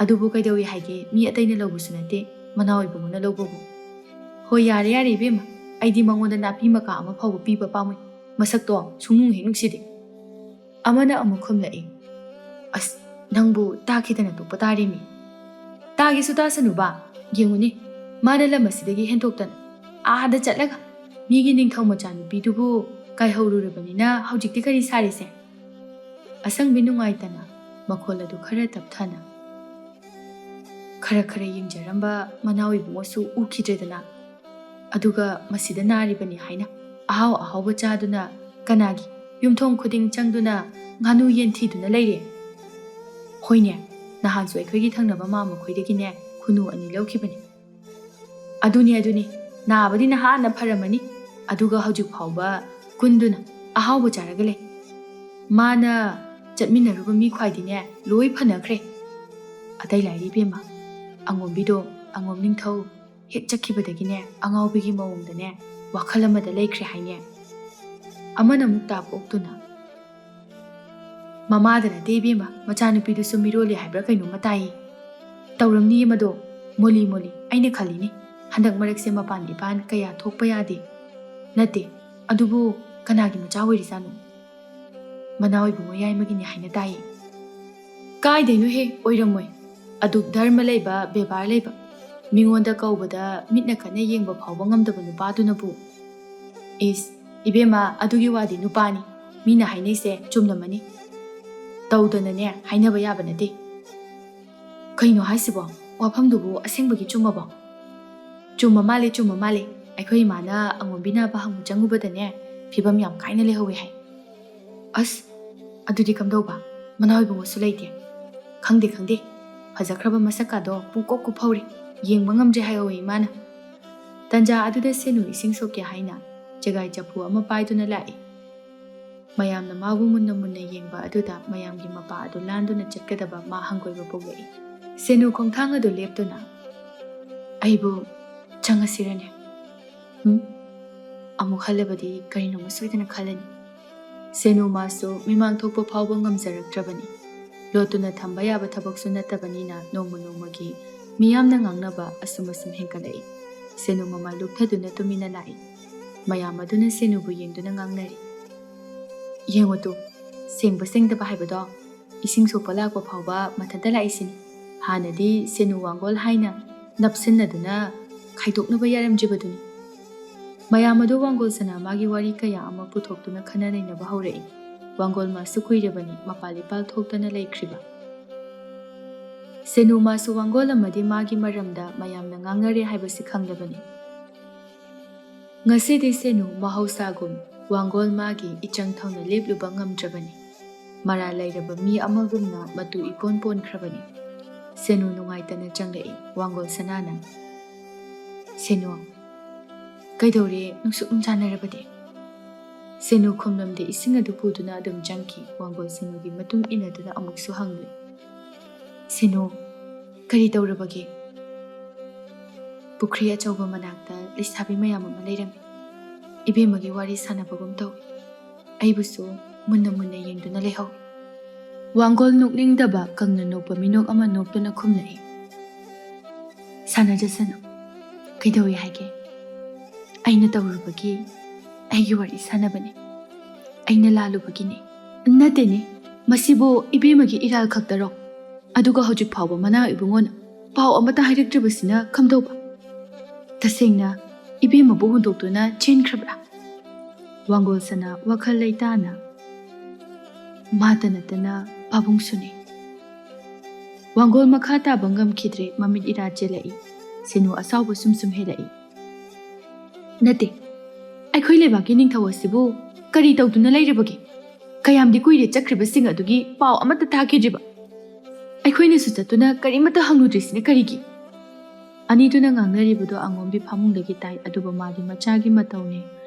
"ꯑꯗꯨꯕꯨ ꯀꯩꯗꯧꯏ ꯍꯥꯏꯒꯦ? ꯃꯤ ꯑꯇꯩꯅ ꯂꯧꯕꯁꯨ ꯅꯠꯇꯦ, ꯃꯅꯥꯎ ꯏꯕꯨꯡꯉꯣꯅ ꯂꯧꯕꯕꯨ꯫" "ꯍꯣꯏ, ꯌꯥꯔꯦ, ꯌꯥꯔꯦ ꯏꯕꯦꯝꯃ, ꯑꯩꯗꯤ ꯃꯉꯣꯟꯗ ꯅꯥꯄꯤ ꯃꯀꯥ ꯑꯃ ꯐꯥꯎꯕ ꯄꯤꯕ ꯄꯥꯝꯃꯨꯏ꯫ ꯃꯁꯛꯇꯣ ꯁꯨꯡꯅꯨꯡ ꯍꯦꯛ ꯅꯨꯡꯁꯤꯗꯦ꯫" ꯑꯃꯅ ꯑꯃꯨꯛ ꯈꯨꯝꯂꯛꯏ, "ꯑꯁ, ꯅꯪꯕꯨ ꯇꯥꯈꯤꯗꯅ ꯇꯣꯛꯄ ꯇꯥꯔꯦꯃꯤ꯫" "ꯇꯥꯒꯦꯁꯨ ꯇꯥꯁꯅꯨꯕ, ꯌꯦꯡꯉꯨꯅꯦ, ꯃꯥꯅ ꯂꯝ ꯑꯁꯤꯗꯒꯤ ꯍꯦꯟꯗꯣꯛꯇꯅ ꯑꯥꯗ ꯆꯠꯂꯒ ꯃꯤꯒꯤ ꯅꯤꯡꯊꯧ ꯃꯆꯥꯅꯨꯄꯤꯗꯨꯕꯨ ꯀꯥꯏꯍꯧꯔꯨꯔꯕꯅꯤꯅ ꯍꯧꯖꯤꯛꯇꯤ ꯀꯔꯤ ꯁꯥꯔꯤꯁꯦ?" ꯑꯁꯪꯕꯤ ꯅꯨꯡꯉꯥꯏꯇꯅ ꯃꯈꯣꯜ ꯑꯗꯨ ꯈꯔ ꯇꯞꯊꯅ, ꯈꯔ ꯈꯔ ꯌꯦꯡꯖꯔꯝꯕ ꯃꯅꯥꯎ ꯏꯕꯨꯡꯉꯣꯁꯨ ꯎꯈꯤꯗ꯭ꯔꯦꯗꯅ꯫ ꯑꯗꯨꯒ ꯃꯁꯤꯗ ꯅꯥꯔꯤꯕꯅꯤ ꯍꯥꯏꯅ ꯑꯍꯥꯎ ꯑꯍꯥꯎꯕ ꯆꯥꯗꯨꯅ, ꯀꯅꯥꯒꯤ ꯌꯨꯝꯊꯣꯡ ꯈꯨꯗꯤꯡ ꯆꯪꯗꯨꯅ ꯉꯥꯅꯨ ꯌꯦꯟ ꯊꯤꯗꯨꯅ ꯂꯩꯔꯦ꯫ ꯍꯣꯏꯅꯦ, ꯅꯍꯥꯟꯁꯨ ꯑꯩꯈꯣꯏꯒꯤ ꯊꯪꯅꯕ ꯃꯥ ꯃꯈꯣꯏꯗꯒꯤꯅꯦ ꯈꯨꯅꯨ ꯑꯅꯤ ꯂꯧꯈꯤꯕꯅꯤ꯫ ꯑꯗꯨꯅꯤ, ꯑꯗꯨꯅꯤ, ꯅꯥꯕꯗꯤ ꯅꯍꯥꯟꯅ ꯐꯔꯝꯃꯅꯤ, ꯑꯗꯨꯒ ꯍꯧꯖꯤꯛ ꯐꯥꯎꯕ ꯀꯨꯟꯗꯨꯅ ꯑꯍꯥꯎꯕ ꯆꯥꯔꯒ ꯂꯩ꯫ ꯃꯥꯅ ꯆꯠꯃꯤꯟꯅꯔꯨꯕ ꯃꯤ ꯈ꯭ꯋꯥꯏꯗꯤꯅꯦ ꯂꯣꯏ ꯐꯅꯈ꯭ꯔꯦ꯫ ꯑꯇꯩ ꯂꯥꯏꯔꯤ ꯏꯕꯦꯝꯃ, ꯑꯉꯣꯝꯕꯤꯗꯣ, ꯑꯉꯣꯝ ꯅꯤꯡꯊꯧ ꯍꯦꯛ ꯆꯠꯈꯤꯕꯗꯒꯤꯅꯦ ꯑꯉꯥꯎꯕꯤꯒꯤ ꯃꯑꯣꯡꯗꯅꯦ ꯋꯥꯈꯜ ꯑꯃꯗ ꯂꯩꯈ꯭ꯔꯦ ꯍꯥꯏꯅꯦ꯫" ꯑꯃꯅ ꯑꯃꯨꯛ ꯇꯥꯞ ꯑꯣꯛꯇꯨꯅ, "ꯃꯃꯥꯗ ꯅꯠꯇꯦ ꯏꯕꯦꯝꯃ, ꯃꯆꯥꯅꯨꯄꯤꯗꯨꯁꯨ ꯃꯤꯔꯣꯜꯂꯤ ꯍꯥꯏꯕ꯭ꯔꯥ ꯀꯩꯅꯣꯝꯃ ꯇꯥꯏꯌꯦ꯫ ꯇꯧꯔꯝꯅꯤꯌꯦ ꯃꯗꯣ, ꯃꯣꯂꯤ ꯃꯣꯂꯤ꯫ ꯑꯩꯅ ꯈꯜꯂꯤꯅꯦ, ꯍꯟꯗꯛ ꯃꯔꯛꯁꯦ ꯃꯄꯥꯟ ꯏꯄꯥꯟ ꯀꯌꯥ ꯊꯣꯛꯄ ꯌꯥꯗꯦ꯫ ꯅꯠꯇꯦ, ꯑꯗꯨꯕꯨ ꯀꯅꯥꯒꯤ ꯃꯆꯥ ꯑꯣꯏꯔꯤꯖꯥꯠꯅꯣ? ꯃꯅꯥꯎ ꯏꯕꯨꯡꯉꯣ ꯌꯥꯏꯃꯒꯤꯅꯤ ꯍꯥꯏꯅ ꯇꯥꯏꯌꯦ꯫" "ꯀꯥꯏꯗꯩꯅꯣꯍꯦ, ꯑꯣꯏꯔꯝꯃꯣꯏ꯫ ꯑꯗꯨꯛ ꯙꯔꯃ ꯂꯩꯕ, ꯕꯦꯕꯥꯔ ꯂꯩꯕ, ꯃꯤꯉꯣꯟꯗ ꯀꯧꯕꯗ ꯃꯤꯠꯅ ꯈꯠꯅ ꯌꯦꯡꯕ ꯐꯥꯎꯕ ꯉꯝꯗꯕ ꯅꯨꯄꯥꯗꯨꯅꯕꯨ꯫" "ꯏꯁ, ꯏꯕꯦꯝꯃ, ꯑꯗꯨꯒꯤ ꯋꯥꯗꯤ ꯅꯨꯄꯥꯅꯤ꯫ ꯃꯤꯅ ꯍꯥꯏꯅꯩꯁꯦ ꯆꯨꯝꯂꯝꯃꯅꯤ꯫ ꯇꯧꯗꯅꯅꯦ ꯍꯥꯏꯅꯕ ꯌꯥꯕ ꯅꯠꯇꯦ꯫" "ꯀꯩꯅꯣ ꯍꯥꯏꯁꯤꯕꯣ? ꯋꯥꯐꯝꯗꯨꯕꯨ ꯑꯁꯦꯡꯕꯒꯤ ꯆꯨꯝꯃꯕꯣ?" "ꯆꯨꯝꯃ ꯃꯥꯜꯂꯦ, ꯆꯨꯝꯃ ꯃꯥꯜꯂꯦ꯫ ꯑꯩꯈꯣꯏ ꯏꯃꯥꯅ ꯑꯉꯣꯝꯕꯤ ꯅꯥꯕ ꯍꯪꯕ ꯆꯪꯉꯨꯕꯗꯅꯦ, ꯐꯤꯕꯝ ꯌꯥꯝ ꯀꯥꯏꯅ ꯂꯩꯍꯧꯋꯦ ꯍꯥꯏ꯫" "ꯑꯁ, ꯑꯗꯨꯗꯤ ꯀꯝꯗꯧꯕ? ꯃꯅꯥꯎ ꯏꯕꯨꯡꯉꯣꯁꯨ ꯂꯩꯇꯦ?" "ꯈꯪꯗꯦ, ꯈꯪꯗꯦ꯫ ꯐꯖꯈ꯭ꯔꯕ ꯃꯁꯛꯀꯥꯗꯣ ꯄꯨꯡꯀꯣꯛ ꯀꯨꯞꯐꯧꯔꯦ꯫ ꯌꯦꯡꯕ ꯉꯝꯗ꯭ꯔꯦ ꯍꯥꯏꯍꯧꯋꯦ ꯏꯃꯥꯅ꯫" ꯇꯟꯖꯥ ꯑꯗꯨꯗ ꯁꯦꯅꯨ ꯏꯁꯤꯡ ꯁꯣꯛꯀꯦ ꯍꯥꯏꯅ ꯆꯦꯒꯥꯏ ꯆꯐꯨ ꯑꯃ ꯄꯥꯏꯗꯨꯅ ꯂꯥꯛꯏ꯫ ꯃꯌꯥꯝꯅ ꯃꯥꯕꯨ ꯃꯨꯟꯅ ꯃꯨꯟꯅ ꯌꯦꯡꯕ ꯑꯗꯨꯗ ꯃꯌꯥꯝꯒꯤ ꯃꯄꯥ ꯑꯗꯨ ꯂꯥꯟꯗꯨꯅ ꯆꯠꯀꯗꯕ ꯃꯥ ꯍꯪꯒꯣꯏꯕ ꯄꯣꯛꯂꯛꯏ꯫ ꯁꯦꯅꯨ ꯈꯣꯡꯊꯥꯡ ꯑꯗꯨ ꯂꯦꯞꯇꯨꯅ, "ꯑꯩꯕꯨ ꯆꯪꯉꯁꯤꯔꯅꯦ?" ꯎꯝ? ꯑꯃꯨꯛ ꯍꯜꯂꯕꯗꯤ ꯀꯔꯤꯅꯣꯃ ꯁꯣꯏꯗꯅ ꯈꯜꯂꯅꯤ꯫ ꯁꯦꯅꯨ ꯃꯥꯁꯨ ꯃꯤꯃꯥꯡ ꯊꯣꯛꯄ ꯐꯥꯎꯕ ꯉꯝꯖꯔꯛꯇ꯭ꯔꯕꯅꯤ꯫ ꯂꯣꯠꯇꯨꯅ ꯊꯝꯕ ꯌꯥꯕ ꯊꯕꯛꯁꯨ ꯅꯠꯇꯕꯅꯤꯅ ꯅꯣꯡꯃ ꯅꯣꯡꯃꯒꯤ ꯃꯤꯌꯥꯝꯅ ꯉꯥꯡꯅꯕ ꯑꯁꯨꯝ ꯑꯁꯨꯝ ꯍꯦꯟꯒꯠꯂꯛꯏ꯫ ꯁꯦꯅꯨ ꯃꯃꯥꯏ ꯂꯨꯞꯊꯗꯨꯅ ꯇꯨꯃꯤꯟꯅ ꯂꯥꯛꯏ꯫ ꯃꯌꯥꯝ ꯑꯗꯨꯅ ꯁꯦꯅꯨꯕꯨ ꯌꯦꯡꯗꯨꯅ ꯉꯥꯡꯅꯔꯤ꯫ "ꯌꯦꯡꯉꯨ ꯇꯨ, ꯁꯦꯡꯕ ꯁꯦꯡꯗꯕ ꯍꯥꯏꯕꯗꯣ ꯏꯁꯤꯡ ꯁꯣꯛꯄ ꯂꯥꯛꯄ ꯐꯥꯎꯕ ꯃꯊꯟꯇ ꯂꯥꯛꯏꯁꯤꯅꯤ꯫ ꯍꯥꯟꯅꯗꯤ ꯁꯦꯅꯨ ꯋꯥꯡꯒꯣꯜ ꯍꯥꯏꯅ ꯅꯞꯁꯤꯟꯅꯗꯨꯅ ꯈꯥꯏꯗꯣꯛꯅꯕ ꯌꯥꯔꯝꯗ꯭ꯔꯤꯕꯗꯨꯅꯤ꯫" ꯃꯌꯥꯝ ꯑꯗꯨ ꯋꯥꯡꯒꯣꯜ ꯁꯅꯥ ꯃꯥꯒꯤ ꯋꯥꯔꯤ ꯀꯌꯥ ꯑꯃ ꯄꯨꯊꯣꯛꯇꯨꯅ ꯈꯟꯅ ꯅꯩꯅꯕ ꯍꯧꯔꯛꯏ꯫ ꯋꯥꯡꯒꯣꯜ ꯃꯥꯁꯨ ꯀꯨꯏꯔꯕꯅꯤ ꯃꯄꯥꯜ ꯏꯄꯥꯜ ꯊꯣꯛꯇꯅ ꯂꯩꯈ꯭ꯔꯤꯕ꯫ ꯁꯦꯅꯨ ꯃꯥꯁꯨ ꯋꯥꯡꯒꯣꯜ ꯑꯃꯗꯤ ꯃꯥꯒꯤ ꯃꯔꯝꯗ ꯃꯌꯥꯝꯅ ꯉꯥꯡꯅꯔꯦ ꯍꯥꯏꯕꯁꯤ ꯈꯪꯂꯕꯅꯤ꯫ ꯉꯁꯤꯗꯤ ꯁꯦꯅꯨ ꯃꯍꯧꯁꯥꯒꯨꯝ ꯋꯥꯡꯒꯣꯜ ꯃꯥꯒꯤ ꯏꯆꯪ ꯊꯧꯅ ꯂꯦꯞꯂꯨꯕ ꯉꯝꯗ꯭ꯔꯕꯅꯤ꯫ ꯃꯔꯥꯜ ꯂꯩꯔꯕ ꯃꯤ ꯑꯃꯒꯨꯝꯅ ꯃꯇꯨ ꯏꯀꯣꯟ ꯄꯣꯟꯈ꯭ꯔꯕꯅꯤ꯫ ꯁꯦꯅꯨ ꯅꯨꯡꯉꯥꯏꯇꯅ ꯆꯪꯂꯛꯏ꯫ ꯋꯥꯡꯒꯣꯜ ꯁꯅꯥꯅ, "ꯁꯦꯅꯨ, ꯀꯩꯗꯧꯔꯦ ꯅꯨꯡꯁꯨꯛ ꯅꯨꯡꯖꯥꯅꯔꯕꯗꯤ?" ꯁꯦꯅꯨ ꯈꯨꯝꯂꯝꯗꯦ, ꯏꯁꯤꯡ ꯑꯗꯨ ꯄꯨꯗꯨꯅ ꯑꯗꯨꯝ ꯆꯪꯈꯤ꯫ ꯋꯥꯡꯒꯣꯜ ꯁꯦꯅꯨꯒꯤ ꯃꯇꯨꯡ ꯏꯟꯅꯗꯨꯅ ꯑꯃꯨꯛꯁꯨ ꯍꯪꯂꯨꯏ꯫ "ꯁꯦꯅꯨ, ꯀꯔꯤ ꯇꯧꯔꯕꯒꯦ?" "ꯄꯨꯈ꯭ꯔꯤ ꯑꯆꯧꯕ ꯃꯅꯥꯛꯇ ꯂꯩꯁꯥꯕꯤ ꯃꯌꯥꯝ ꯑꯃ ꯂꯩꯔꯝꯃꯤ꯫ ꯏꯕꯦꯝꯃꯒꯤ ꯋꯥꯔꯤ ꯁꯥꯟꯅꯕꯒꯨꯝ ꯇꯧꯏ꯫ ꯑꯩꯕꯨꯁꯨ ꯃꯨꯟꯅ ꯃꯨꯟꯅ ꯌꯦꯡꯗꯨꯅ ꯂꯩꯍꯧꯏ꯫" ꯋꯥꯡꯒꯣꯜ ꯅꯣꯛꯅꯤꯡꯗꯕ ꯀꯪꯅ ꯅꯣꯛꯄ ꯃꯤꯅꯣꯛ ꯑꯃ ꯅꯣꯛꯇꯨꯅ ꯈꯨꯝꯂꯛꯏ꯫ "ꯁꯥꯟꯅꯖꯁꯅꯨ꯫ ꯀꯩꯗꯧꯏ ꯍꯥꯏꯒꯦ? ꯑꯩꯅ ꯇꯧꯔꯨꯕꯒꯤ ꯑꯩꯒꯤ ꯋꯥꯔꯤ ꯁꯥꯟꯅꯕꯅꯤ꯫ ꯑꯩꯅ ꯂꯥꯜꯂꯨꯕꯒꯤꯅꯤ꯫" "ꯅꯠꯇꯦꯅꯦ, ꯃꯁꯤꯕꯨ ꯏꯕꯦꯝꯃꯒꯤ ꯏꯔꯥꯜ ꯈꯛꯇꯔꯣ? ꯑꯗꯨꯒ ꯍꯧꯖꯤꯛ ꯐꯥꯎꯕ ꯃꯅꯥ ꯏꯕꯨꯡꯉꯣꯅ ꯄꯥꯎ ꯑꯃꯠꯇ ꯍꯥꯏꯔꯛꯇ꯭ꯔꯤꯕꯁꯤꯅ ꯀꯝꯗꯧꯕ? ꯇꯁꯦꯡꯅ ꯏꯕꯦꯝꯃꯕꯨ ꯍꯨꯟꯗꯣꯛꯇꯨꯅ ꯆꯦꯟꯈ꯭ꯔꯕ꯭ꯔꯥ?" ꯋꯥꯡꯒꯣꯜ ꯁꯅꯥ ꯋꯥꯈꯜ ꯂꯩꯇꯥꯅ, "ꯃꯥꯇ ꯅꯠꯇꯅ ꯄꯥꯕꯨꯡꯁꯨꯅꯤ꯫" ꯋꯥꯡꯒꯣꯜ ꯃꯈꯥ ꯇꯥꯕ ꯉꯝꯈꯤꯗ꯭ꯔꯦ, ꯃꯃꯤꯠ ꯏꯔꯥ ꯆꯦꯜꯂꯛꯏ꯫ ꯁꯦꯅꯨ ꯑꯁꯥꯎꯕ ꯁꯨꯝ ꯁꯨꯝ ꯍꯦꯜꯂꯛꯏ꯫ "ꯅꯠꯇꯦ, ꯑꯩꯈꯣꯏ ꯂꯩꯕꯥꯛꯀꯤ ꯅꯤꯡꯊꯧ ꯑꯁꯤꯕꯨ ꯀꯔꯤ ꯇꯧꯗꯨꯅ ꯂꯩꯔꯕꯒꯦ? ꯀꯌꯥꯝꯗꯤ ꯀꯨꯏꯔꯦ ꯆꯠꯈ꯭ꯔꯤꯕꯁꯤꯡ ꯑꯗꯨꯒꯤ ꯄꯥꯎ ꯑꯃꯠꯇ ꯇꯥꯈꯤꯗ꯭ꯔꯤꯕ? ꯑꯩꯈꯣꯏꯅꯁꯨ ꯆꯠꯇꯨꯅ ꯀꯔꯤꯃꯠꯇ ꯍꯪꯂꯨꯗ꯭ꯔꯤꯁꯤꯅ ꯀꯔꯤꯒꯤ?" ꯑꯅꯤꯗꯨꯅ ꯉꯥꯡꯅꯔꯤꯕꯗꯨ ꯑꯉꯣꯝꯕꯤ ꯐꯃꯨꯡꯗꯒꯤ ꯇꯥꯏ, ꯑꯗꯨꯕꯨ ꯃꯥꯗꯤ ꯃꯆꯥꯒꯤ ꯃꯇꯧꯅꯤ,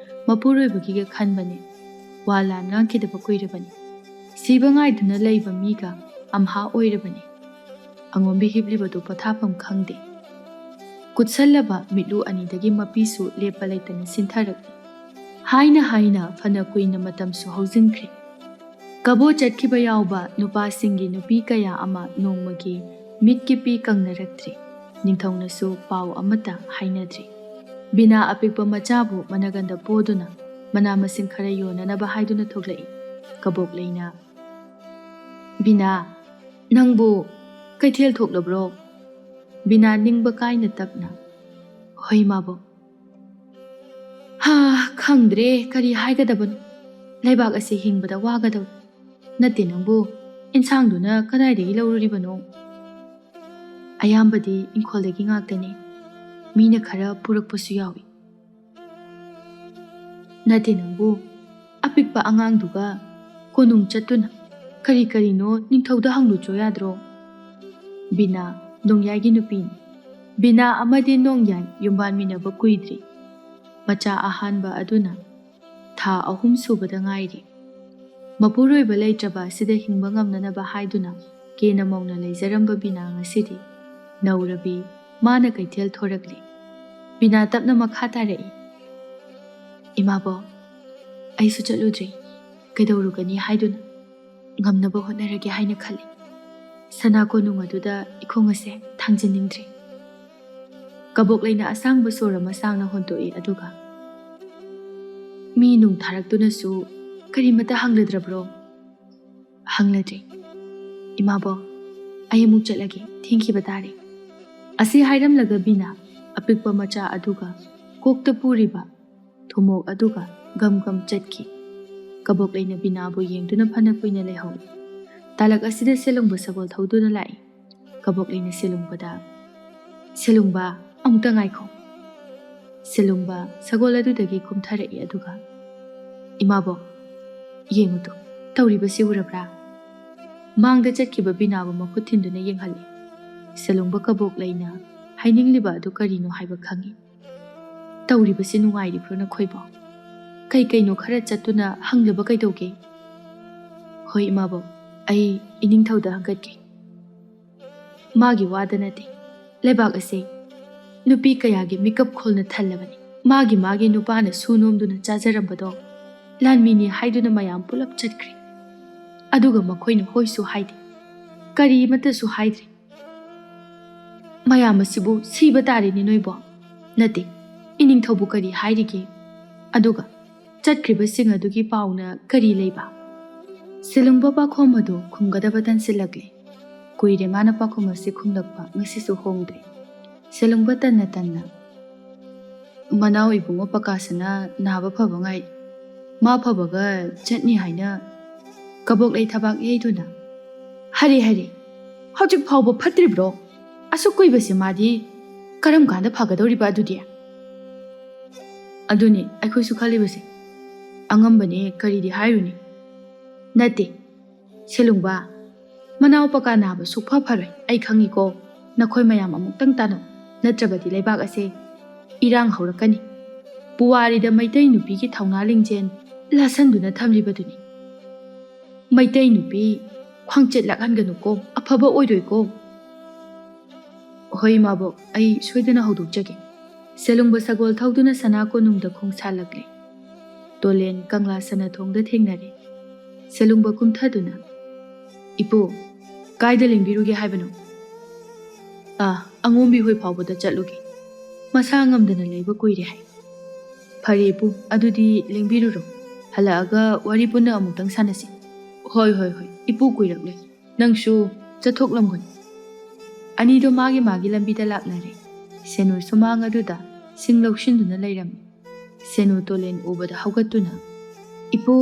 ꯃꯄꯨꯔꯣꯏꯕꯒꯤꯒ ꯈꯟꯕꯅꯤ꯫ ꯋꯥ ꯂꯥꯟ ꯉꯥꯡꯈꯤꯗꯕ ꯀꯨꯏꯔꯕꯅꯤ꯫ ꯁꯤꯕ ꯉꯥꯏꯗꯨꯅ ꯂꯩꯕ ꯃꯤꯒ ꯑꯝꯍꯥ ꯑꯣꯏꯔꯕꯅꯤ꯫ ꯑꯉꯣꯝꯕꯤ ꯍꯤꯞꯂꯤꯕꯗꯨ ꯄꯣꯊꯥꯐꯝ ꯈꯪꯗꯦ꯫ ꯀꯨꯠꯁꯜꯂꯕ ꯃꯤꯠꯂꯨ ꯑꯅꯤꯗꯒꯤ ꯃꯄꯤꯁꯨ ꯂꯦꯞꯄ ꯂꯩꯇꯅ ꯁꯤꯟꯊꯔꯛꯂꯤ꯫ ꯍꯥꯏꯅ ꯍꯥꯏꯅ ꯐꯅ ꯀꯨꯏꯅ ꯃꯇꯝꯁꯨ ꯍꯧꯖꯤꯟꯈ꯭ꯔꯦ꯫ ꯀꯕꯣ ꯆꯠꯈꯤꯕ ꯌꯥꯎꯕ ꯅꯨꯄꯥꯁꯤꯡꯒꯤ ꯅꯨꯄꯤ ꯀꯌꯥ ꯑꯃ ꯅꯣꯡꯃꯒꯤ ꯃꯤꯠꯀꯤꯄꯤ ꯀꯪꯅꯔꯛꯇ꯭ꯔꯤ꯫ ꯅꯤꯡꯊꯧꯅꯁꯨ ꯄꯥꯎ ꯑꯃꯠꯇ ꯍꯥꯏꯅꯗ꯭ꯔꯤ꯫ ꯕꯤꯅꯥ ꯑꯄꯤꯛꯄ ꯃꯆꯥꯕꯨ ꯃꯅꯒꯟꯗ ꯄꯣꯗꯨꯅ ꯃꯅꯥ ꯃꯁꯤꯡ ꯈꯔ ꯌꯣꯟꯅꯅꯕ ꯍꯥꯏꯗꯨꯅ ꯊꯣꯛꯂꯛꯏ꯫ ꯀꯕꯣꯛꯂꯩꯅ, "ꯕꯤꯅꯥ, ꯅꯪꯕꯨ ꯀꯩꯊꯦꯜ ꯊꯣꯛꯂꯕ꯭ꯔꯣ?" ꯕꯤꯅꯥ ꯅꯤꯡꯕ ꯀꯥꯏꯅ ꯇꯞꯅ, "ꯍꯣꯏ, ꯏꯃꯥꯕꯣꯛ꯫ ꯍꯥ, ꯈꯪꯗ꯭ꯔꯦ ꯀꯔꯤ ꯍꯥꯏꯒꯗꯕꯅꯣ꯫ ꯂꯩꯕꯥꯛ ꯑꯁꯤ ꯍꯤꯡꯕꯗ ꯋꯥꯒꯗꯧꯔꯦ꯫ ꯅꯠꯇꯦ ꯅꯪꯕꯨ, ꯏꯟꯁꯥꯡꯗꯨꯅ ꯀꯗꯥꯏꯗꯒꯤ ꯂꯧꯔꯨꯔꯤꯕꯅꯣ?" "ꯑꯌꯥꯝꯕꯗꯤ ꯏꯪꯈꯣꯜꯗꯒꯤ ꯉꯥꯛꯇꯅꯤ꯫ ꯃꯤꯅ ꯈꯔ ꯄꯨꯔꯛꯄꯁꯨ ꯌꯥꯎꯏ꯫" "ꯅꯠꯇꯦ ꯅꯪꯕꯨ, ꯑꯄꯤꯛꯄ ꯑꯉꯥꯡꯗꯨꯒ ꯀꯣꯅꯨꯡ ꯆꯠꯇꯨꯅ ꯀꯔꯤ ꯀꯔꯤꯅꯣ ꯅꯤꯡꯊꯧꯗ ꯍꯪꯂꯨꯆꯣ ꯌꯥꯗ꯭ꯔꯣ?" ꯕꯤꯅꯥ ꯅꯣꯡꯌꯥꯏꯒꯤ ꯅꯨꯄꯤꯅꯤ꯫ ꯕꯤꯅꯥ ꯑꯃꯗꯤ ꯅꯣꯡꯌꯥꯏ ꯌꯨꯝꯕꯥꯟꯃꯤꯟꯅꯕ ꯀꯨꯏꯗ꯭ꯔꯤ꯫ ꯃꯆꯥ ꯑꯍꯥꯟꯕ ꯑꯗꯨꯅ ꯊꯥ ꯑꯍꯨꯝ ꯁꯨꯕꯗ ꯉꯥꯏꯔꯤ꯫ ꯃꯄꯨꯔꯣꯏꯕ ꯂꯩꯇ꯭ꯔꯕ ꯑꯁꯤꯗ ꯍꯤꯡꯕ ꯉꯝꯅꯅꯕ ꯍꯥꯏꯗꯨꯅ ꯀꯦꯅ ꯃꯧꯅ ꯂꯩꯖꯔꯝꯕ ꯕꯤꯅꯥ ꯉꯁꯤꯗꯤ ꯅꯧꯔꯕꯤ ꯃꯥꯅ ꯀꯩꯊꯦꯜ ꯊꯣꯔꯛꯂꯤ꯫ ꯕꯤꯅꯥ ꯇꯞꯅ ꯃꯈꯥ ꯇꯥꯔꯛꯏ, "ꯏꯃꯥꯕꯣꯛ, ꯑꯩꯁꯨ ꯆꯠꯂꯨꯗ꯭ꯔꯤ꯫ ꯀꯩꯗꯧꯔꯨꯒꯅꯤ ꯍꯥꯏꯗꯨꯅ ꯉꯝꯅꯕ ꯍꯣꯠꯅꯔꯒꯦ ꯍꯥꯏꯅ ꯈꯜꯂꯤ꯫ ꯁꯅꯥ ꯀꯣꯅꯨꯡ ꯑꯗꯨꯗ ꯏꯈꯣꯡ ꯑꯁꯦ ꯊꯥꯡꯖꯤꯟꯅꯤꯡꯗ꯭ꯔꯤ꯫" ꯀꯕꯣꯛꯂꯩꯅ ꯑꯁꯥꯡꯕ ꯁꯣꯔ ꯑꯃ ꯁꯥꯡꯅ ꯍꯣꯟꯗꯣꯛꯏ, ꯑꯗꯨꯒ, "ꯃꯤ ꯅꯨꯡ ꯊꯥꯔꯛꯇꯨꯅꯁꯨ ꯀꯔꯤꯃꯇ ꯍꯪꯂꯗ꯭ꯔꯕ꯭ꯔꯣ?" "ꯍꯪꯂꯗ꯭ꯔꯤ꯫ ꯏꯃꯥꯕꯣꯛ, ꯑꯩ ꯑꯃꯨꯛ ꯆꯠꯂꯒꯦ, ꯊꯦꯡꯈꯤꯕ ꯇꯥꯔꯦ꯫" ꯑꯁꯤ ꯍꯥꯏꯔꯝꯂꯒ ꯕꯤꯅꯥ ꯑꯄꯤꯛꯄ ꯃꯆꯥ ꯑꯗꯨꯒ ꯀꯣꯛꯇ ꯄꯨꯔꯤꯕ ꯊꯨꯝꯃꯣꯛ ꯑꯗꯨꯒ ꯒꯝ ꯒꯝ ꯆꯠꯈꯤ꯫ ꯀꯕꯣꯛꯂꯩꯅ ꯕꯤꯅꯥꯕꯨ ꯌꯦꯡꯗꯨꯅ ꯐꯅ ꯀꯨꯏꯅ ꯂꯩꯍꯧꯏ꯫ ꯇꯥꯂꯛ ꯑꯁꯤꯗ ꯁꯦꯂꯨꯡꯕ ꯁꯒꯣꯜ ꯊꯧꯗꯨꯅ ꯂꯥꯛꯏ꯫ ꯀꯕꯣꯛꯂꯩꯅ ꯁꯦꯂꯨꯡꯕꯗ, "ꯁꯦꯂꯨꯡꯕ, ꯑꯃꯨꯛꯇ ꯉꯥꯏꯈꯣ꯫" ꯁꯦꯂꯨꯡꯕ ꯁꯒꯣꯜ ꯑꯗꯨꯗꯒꯤ ꯀꯨꯝꯊꯔꯛꯏ, ꯑꯗꯨꯒ, "ꯏꯃꯥꯕꯣꯛ, ꯌꯦꯡꯉꯨꯇꯣ, ꯇꯧꯔꯤꯕꯁꯤ ꯎꯔꯕ꯭ꯔꯥ?" ꯃꯥꯡꯗ ꯆꯠꯈꯤꯕ ꯕꯤꯅꯥꯕꯨ ꯃꯈꯨꯠ ꯊꯤꯟꯗꯨꯅ ꯌꯦꯡꯍꯜꯂꯤ꯫ ꯁꯦꯂꯨꯡꯕ ꯀꯕꯣꯛꯂꯩꯅ ꯍꯥꯏꯅꯤꯡꯂꯤꯕ ꯑꯗꯨ ꯀꯔꯤꯅꯣ ꯍꯥꯏꯕ ꯈꯪꯏ꯫ "ꯇꯧꯔꯤꯕꯁꯤ ꯅꯨꯡꯉꯥꯏꯔꯤꯕ꯭ꯔꯣ ꯅꯈꯣꯏꯕꯣ?" ꯀꯩ ꯀꯩꯅꯣ ꯈꯔ ꯆꯠꯇꯨꯅ ꯍꯪꯂꯕ ꯀꯩꯗꯧꯒꯦ? ꯍꯣꯏ ꯏꯃꯥꯕꯣꯛ, ꯑꯩ ꯏꯅꯤꯡꯊꯧꯗ ꯍꯪꯒꯠꯀꯦ꯫ ꯃꯥꯒꯤ ꯋꯥꯗ ꯅꯠꯇꯦ, ꯂꯩꯕꯥꯛ ꯑꯁꯦ ꯅꯨꯄꯤ ꯀꯌꯥꯒꯤ ꯃꯤꯀꯞ ꯈꯣꯜꯅ ꯊꯜꯂꯕꯅꯤ꯫ ꯃꯥꯒꯤ ꯃꯥꯒꯤ ꯅꯨꯄꯥꯅ ꯁꯨ ꯅꯣꯝꯗꯨꯅ ꯆꯥꯖꯔꯝꯕꯗꯣ ꯂꯥꯟꯃꯤꯅꯤ ꯍꯥꯏꯗꯨꯅ ꯃꯌꯥꯝ ꯄꯨꯂꯞ ꯆꯠꯈ꯭ꯔꯦ꯫ ꯑꯗꯨꯒ ꯃꯈꯣꯏꯅ ꯍꯣꯏꯁꯨ ꯍꯥꯏꯗꯦ, ꯀꯔꯤ ꯑꯃꯠꯇꯁꯨ ꯍꯥꯏꯗ꯭ꯔꯦ꯫ ꯃꯌꯥꯝ ꯑꯁꯤꯕꯨ ꯁꯤꯕ ꯇꯥꯔꯦꯅꯦ ꯅꯣꯏꯕꯣ꯫ ꯅꯠꯇꯦ, ꯏꯅꯤꯡꯊꯧꯕꯨ ꯀꯔꯤ ꯍꯥꯏꯔꯤꯒꯦ? ꯑꯗꯨꯒ ꯆꯠꯈ꯭ꯔꯤꯕꯁꯤꯡ ꯑꯗꯨꯒꯤ ꯄꯥꯎꯅ ꯀꯔꯤ ꯂꯩꯕ? ꯁꯦꯂꯨꯡꯕ ꯄꯥꯈꯣꯝ ꯑꯗꯨ ꯈꯨꯝꯒꯗꯕ ꯇꯟꯁꯤꯜꯂꯛꯂꯦ꯫ ꯀꯨꯏꯔꯦ ꯃꯥꯅ ꯄꯥꯈꯣꯝ ꯑꯁꯤ ꯈꯨꯝꯂꯛꯄ, ꯉꯁꯤꯁꯨ ꯍꯣꯡꯗ꯭ꯔꯦ꯫ ꯁꯦꯂꯨꯡꯕ ꯇꯟꯅ ꯇꯟꯅ, "ꯃꯅꯥꯎ ꯏꯕꯨꯡꯉꯣ ꯄꯀꯥꯁꯅ ꯅꯥꯕ ꯐꯕ ꯉꯥꯏ, ꯃꯥ ꯐꯕꯒ ꯆꯠꯅꯤ ꯍꯥꯏꯅ ꯀꯕꯣꯛ ꯂꯩ ꯊꯕꯥꯛ ꯌꯩꯗꯨꯅ, ꯍꯔꯦ ꯍꯔꯦ, ꯍꯧꯖꯤꯛ ꯐꯥꯎꯕ ꯐꯠꯇ꯭ꯔꯤꯕ꯭ꯔꯣ? ꯑꯁꯨꯛ ꯀꯨꯏꯕꯁꯦ ꯃꯥꯗꯤ ꯀꯔꯝ ꯀꯥꯟꯗ ꯐꯒꯗꯧꯔꯤꯕ ꯑꯗꯨꯗꯤ?" ꯑꯗꯨꯅꯤ ꯑꯩꯈꯣꯏꯁꯨ ꯈꯜꯂꯤꯕꯁꯦ꯫ ꯑꯉꯝꯕꯅꯦ, ꯀꯔꯤꯗꯤ ꯍꯥꯏꯔꯨꯅꯤ? ꯅꯠꯇꯦ, ꯁꯦꯂꯨꯡꯕ, ꯃꯅꯥꯎ ꯄꯀꯥ ꯅꯥꯕ ꯁꯨꯛꯐ ꯐꯔꯣꯏ, ꯑꯩ ꯈꯪꯉꯤꯀꯣ꯫ ꯅꯈꯣꯏ ꯃꯌꯥꯝ ꯑꯃꯨꯛꯇꯪ ꯇꯥꯟꯅꯧ, ꯅꯠꯇ꯭ꯔꯕꯗꯤ ꯂꯩꯕꯥꯛ ꯑꯁꯦ ꯏꯔꯥꯡ ꯍꯧꯔꯛꯀꯅꯤ꯫ ꯄꯨꯋꯥꯔꯤꯗ ꯃꯩꯇꯩ ꯅꯨꯄꯤꯒꯤ ꯊꯧꯅꯥ ꯂꯤꯡꯖꯦꯜ ꯂꯥꯁꯟꯗꯨꯅ ꯊꯝꯂꯤꯕꯗꯨꯅꯤ꯫ ꯃꯩꯇꯩ ꯅꯨꯄꯤ ꯈ꯭ꯋꯥꯡꯆꯦꯠ ꯂꯥꯛꯍꯟꯒꯅꯨꯀꯣ, ꯑꯐꯕ ꯑꯣꯏꯔꯣꯏꯀꯣ꯫ ꯍꯣꯏ ꯏꯃꯥꯕꯣꯛ, ꯑꯩ ꯁꯣꯏꯗꯅ ꯍꯧꯗꯣꯛꯆꯒꯦ꯫ ꯁꯦꯂꯨꯡꯕ ꯁꯒꯣꯜ ꯊꯧꯗꯨꯅ ꯁꯅꯥ ꯀꯣꯅꯨꯡꯗ ꯈꯣꯡꯁꯥꯜꯂꯛꯂꯦ꯫ ꯇꯣꯂꯦꯟ ꯀꯪꯂꯥ ꯁꯅꯥꯊꯣꯡꯗ ꯊꯦꯡꯅꯔꯦ꯫ ꯁꯦꯂꯨꯡꯕ ꯀꯨꯝꯊꯗꯨꯅ, "ꯏꯄꯨ, ꯀꯥꯏꯗ ꯂꯦꯡꯕꯤꯔꯨꯒꯦ ꯍꯥꯏꯕꯅꯣ?" "ꯑꯥ, ꯑꯉꯣꯝꯕꯤ ꯍꯣꯏ ꯐꯥꯎꯕꯗ ꯆꯠꯂꯨꯒꯦ꯫ ꯃꯁꯥ ꯉꯝꯗꯅ ꯂꯩꯕ ꯀꯨꯏꯔꯦ ꯍꯥꯏ꯫" "ꯐꯔꯦ ꯏꯄꯨ, ꯑꯗꯨꯗꯤ ꯂꯦꯡꯕꯤꯔꯨꯔꯣ꯫ ꯍꯜꯂꯛꯑꯒ ꯋꯥꯔꯤ ꯄꯨꯟꯅ ꯑꯃꯨꯛꯇꯪ ꯁꯥꯟꯅꯁꯤ꯫" "ꯍꯣꯏ, ꯍꯣꯏ, ꯍꯣꯏ꯫ ꯏꯄꯨ ꯀꯨꯏꯔꯛꯂꯦ꯫ ꯅꯪꯁꯨ ꯆꯠꯊꯣꯛꯂꯝꯒꯅꯤ꯫" ꯑꯅꯤꯗꯣ ꯃꯥꯒꯤ ꯃꯥꯒꯤ ꯂꯝꯕꯤꯗ ꯂꯥꯛꯅꯔꯦ꯫ ꯁꯦꯅꯨ ꯁꯨꯃꯥꯡ ꯑꯗꯨꯗ ꯁꯤꯡ ꯂꯧꯁꯤꯟꯗꯨꯅ ꯂꯩꯔꯝꯃꯤ꯫ ꯁꯦꯅꯨ ꯇꯣꯂꯦꯟ ꯎꯕꯗ ꯍꯧꯒꯠꯇꯨꯅ, "ꯏꯄꯨ!"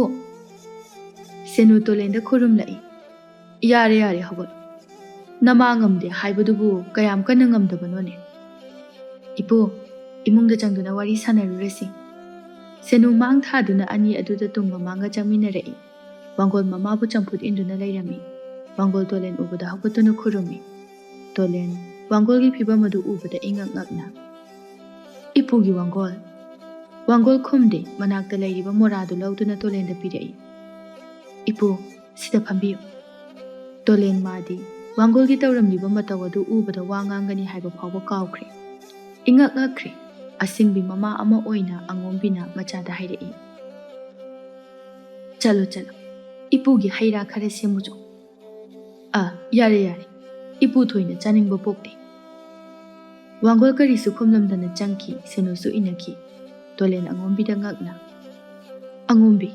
ꯁꯦꯅꯨ ꯇꯣꯂꯦꯟꯗ ꯈꯨꯔꯨꯝꯂꯛꯏ꯫ "ꯌꯥꯔꯦ, ꯌꯥꯔꯦ, ꯍꯧꯒꯠꯂꯣ꯫ ꯅꯃꯥ ꯉꯝꯗꯦ ꯍꯥꯏꯕꯗꯨꯕꯨ ꯀꯌꯥꯝ ꯀꯟꯅ ꯉꯝꯗꯕꯅꯣꯅꯦ? ꯏꯄꯨ, ꯏꯃꯨꯡꯗ ꯆꯪꯗꯨꯅ ꯋꯥꯔꯤ ꯁꯥꯟꯅꯔꯨꯔꯁꯤ꯫" ꯁꯦꯅꯨ ꯃꯥꯡ ꯊꯥꯗꯨꯅ ꯑꯅꯤ ꯑꯗꯨꯗ ꯇꯨꯡ ꯃꯃꯥꯡꯒ ꯆꯪꯃꯤꯟꯅꯔꯛꯏ꯫ ꯋꯥꯡꯒꯣꯜ ꯃꯃꯥꯕꯨ ꯆꯝꯐꯨꯠ ꯏꯟꯗꯨꯅ ꯂꯩꯔꯝꯃꯤ꯫ ꯋꯥꯡꯒꯣꯜ ꯇꯣꯂꯦꯟ ꯎꯕꯗ ꯍꯧꯒꯠꯇꯨꯅ ꯈꯨꯔꯨꯝꯃꯤ꯫ ꯇꯣꯂꯦꯟ ꯋꯥꯡꯒꯣꯜꯒꯤ ꯐꯤꯕꯝ ꯑꯗꯨ ꯎꯕꯗ ꯏꯉꯛ ꯉꯛꯅ, "ꯏꯄꯨꯒꯤ ꯋꯥꯡꯒꯣꯜ!" ꯋꯥꯡꯒꯣꯜ ꯈꯨꯝꯗꯦ, ꯃꯅꯥꯛꯇ ꯂꯩꯔꯤꯕ ꯃꯣꯔꯥꯗꯨ ꯂꯧꯗꯨꯅ ꯇꯣꯂꯦꯟꯗ ꯄꯤꯔꯛꯏ꯫ "ꯏꯄꯨ, ꯁꯤꯗ ꯐꯝꯕꯤꯌꯨ꯫" ꯇꯣꯂꯦꯟ ꯃꯥꯗꯤ ꯋꯥꯡꯒꯣꯜꯒꯤ ꯇꯧꯔꯝꯂꯤꯕ ꯃꯇꯧ ꯑꯗꯨ ꯎꯕꯗ ꯋꯥ ꯉꯥꯡꯒꯅꯤ ꯍꯥꯏꯕ ꯐꯥꯎꯕ ꯀꯥꯎꯈ꯭ꯔꯦ꯫ ꯏꯉꯛ ꯉꯛꯈ꯭ꯔꯦ꯫ ꯑꯁꯤꯡꯕꯤ ꯃꯃꯥ ꯑꯃ ꯑꯣꯏꯅ ꯑꯉꯣꯝꯕꯤꯅ ꯃꯆꯥꯗ ꯍꯥꯏꯔꯛꯏ, "ꯆꯠꯂꯣ, ꯆꯠꯂꯣ꯫ ꯏꯄꯨꯒꯤ ꯍꯩ ꯔꯥ ꯈꯔ ꯁꯦꯝꯃꯨꯆꯣ꯫" "ꯑ, ꯌꯥꯔꯦ, ꯌꯥꯔꯦ꯫ ꯏꯄꯨ ꯊꯣꯏꯅ ꯆꯥꯅꯤꯡꯕ ꯄꯣꯛꯇꯦ꯫" ꯋꯥꯡꯒꯣꯜ ꯀꯔꯤꯁꯨ ꯈꯨꯝꯂꯝꯗꯅ ꯆꯪꯈꯤ꯫ ꯁꯦꯅꯨꯁꯨ ꯏꯟꯅꯈꯤ꯫ ꯇꯣꯂꯦꯟ ꯑꯉꯣꯝꯕꯤꯗ ꯉꯛꯅ, "ꯑꯉꯣꯝꯕꯤ꯫"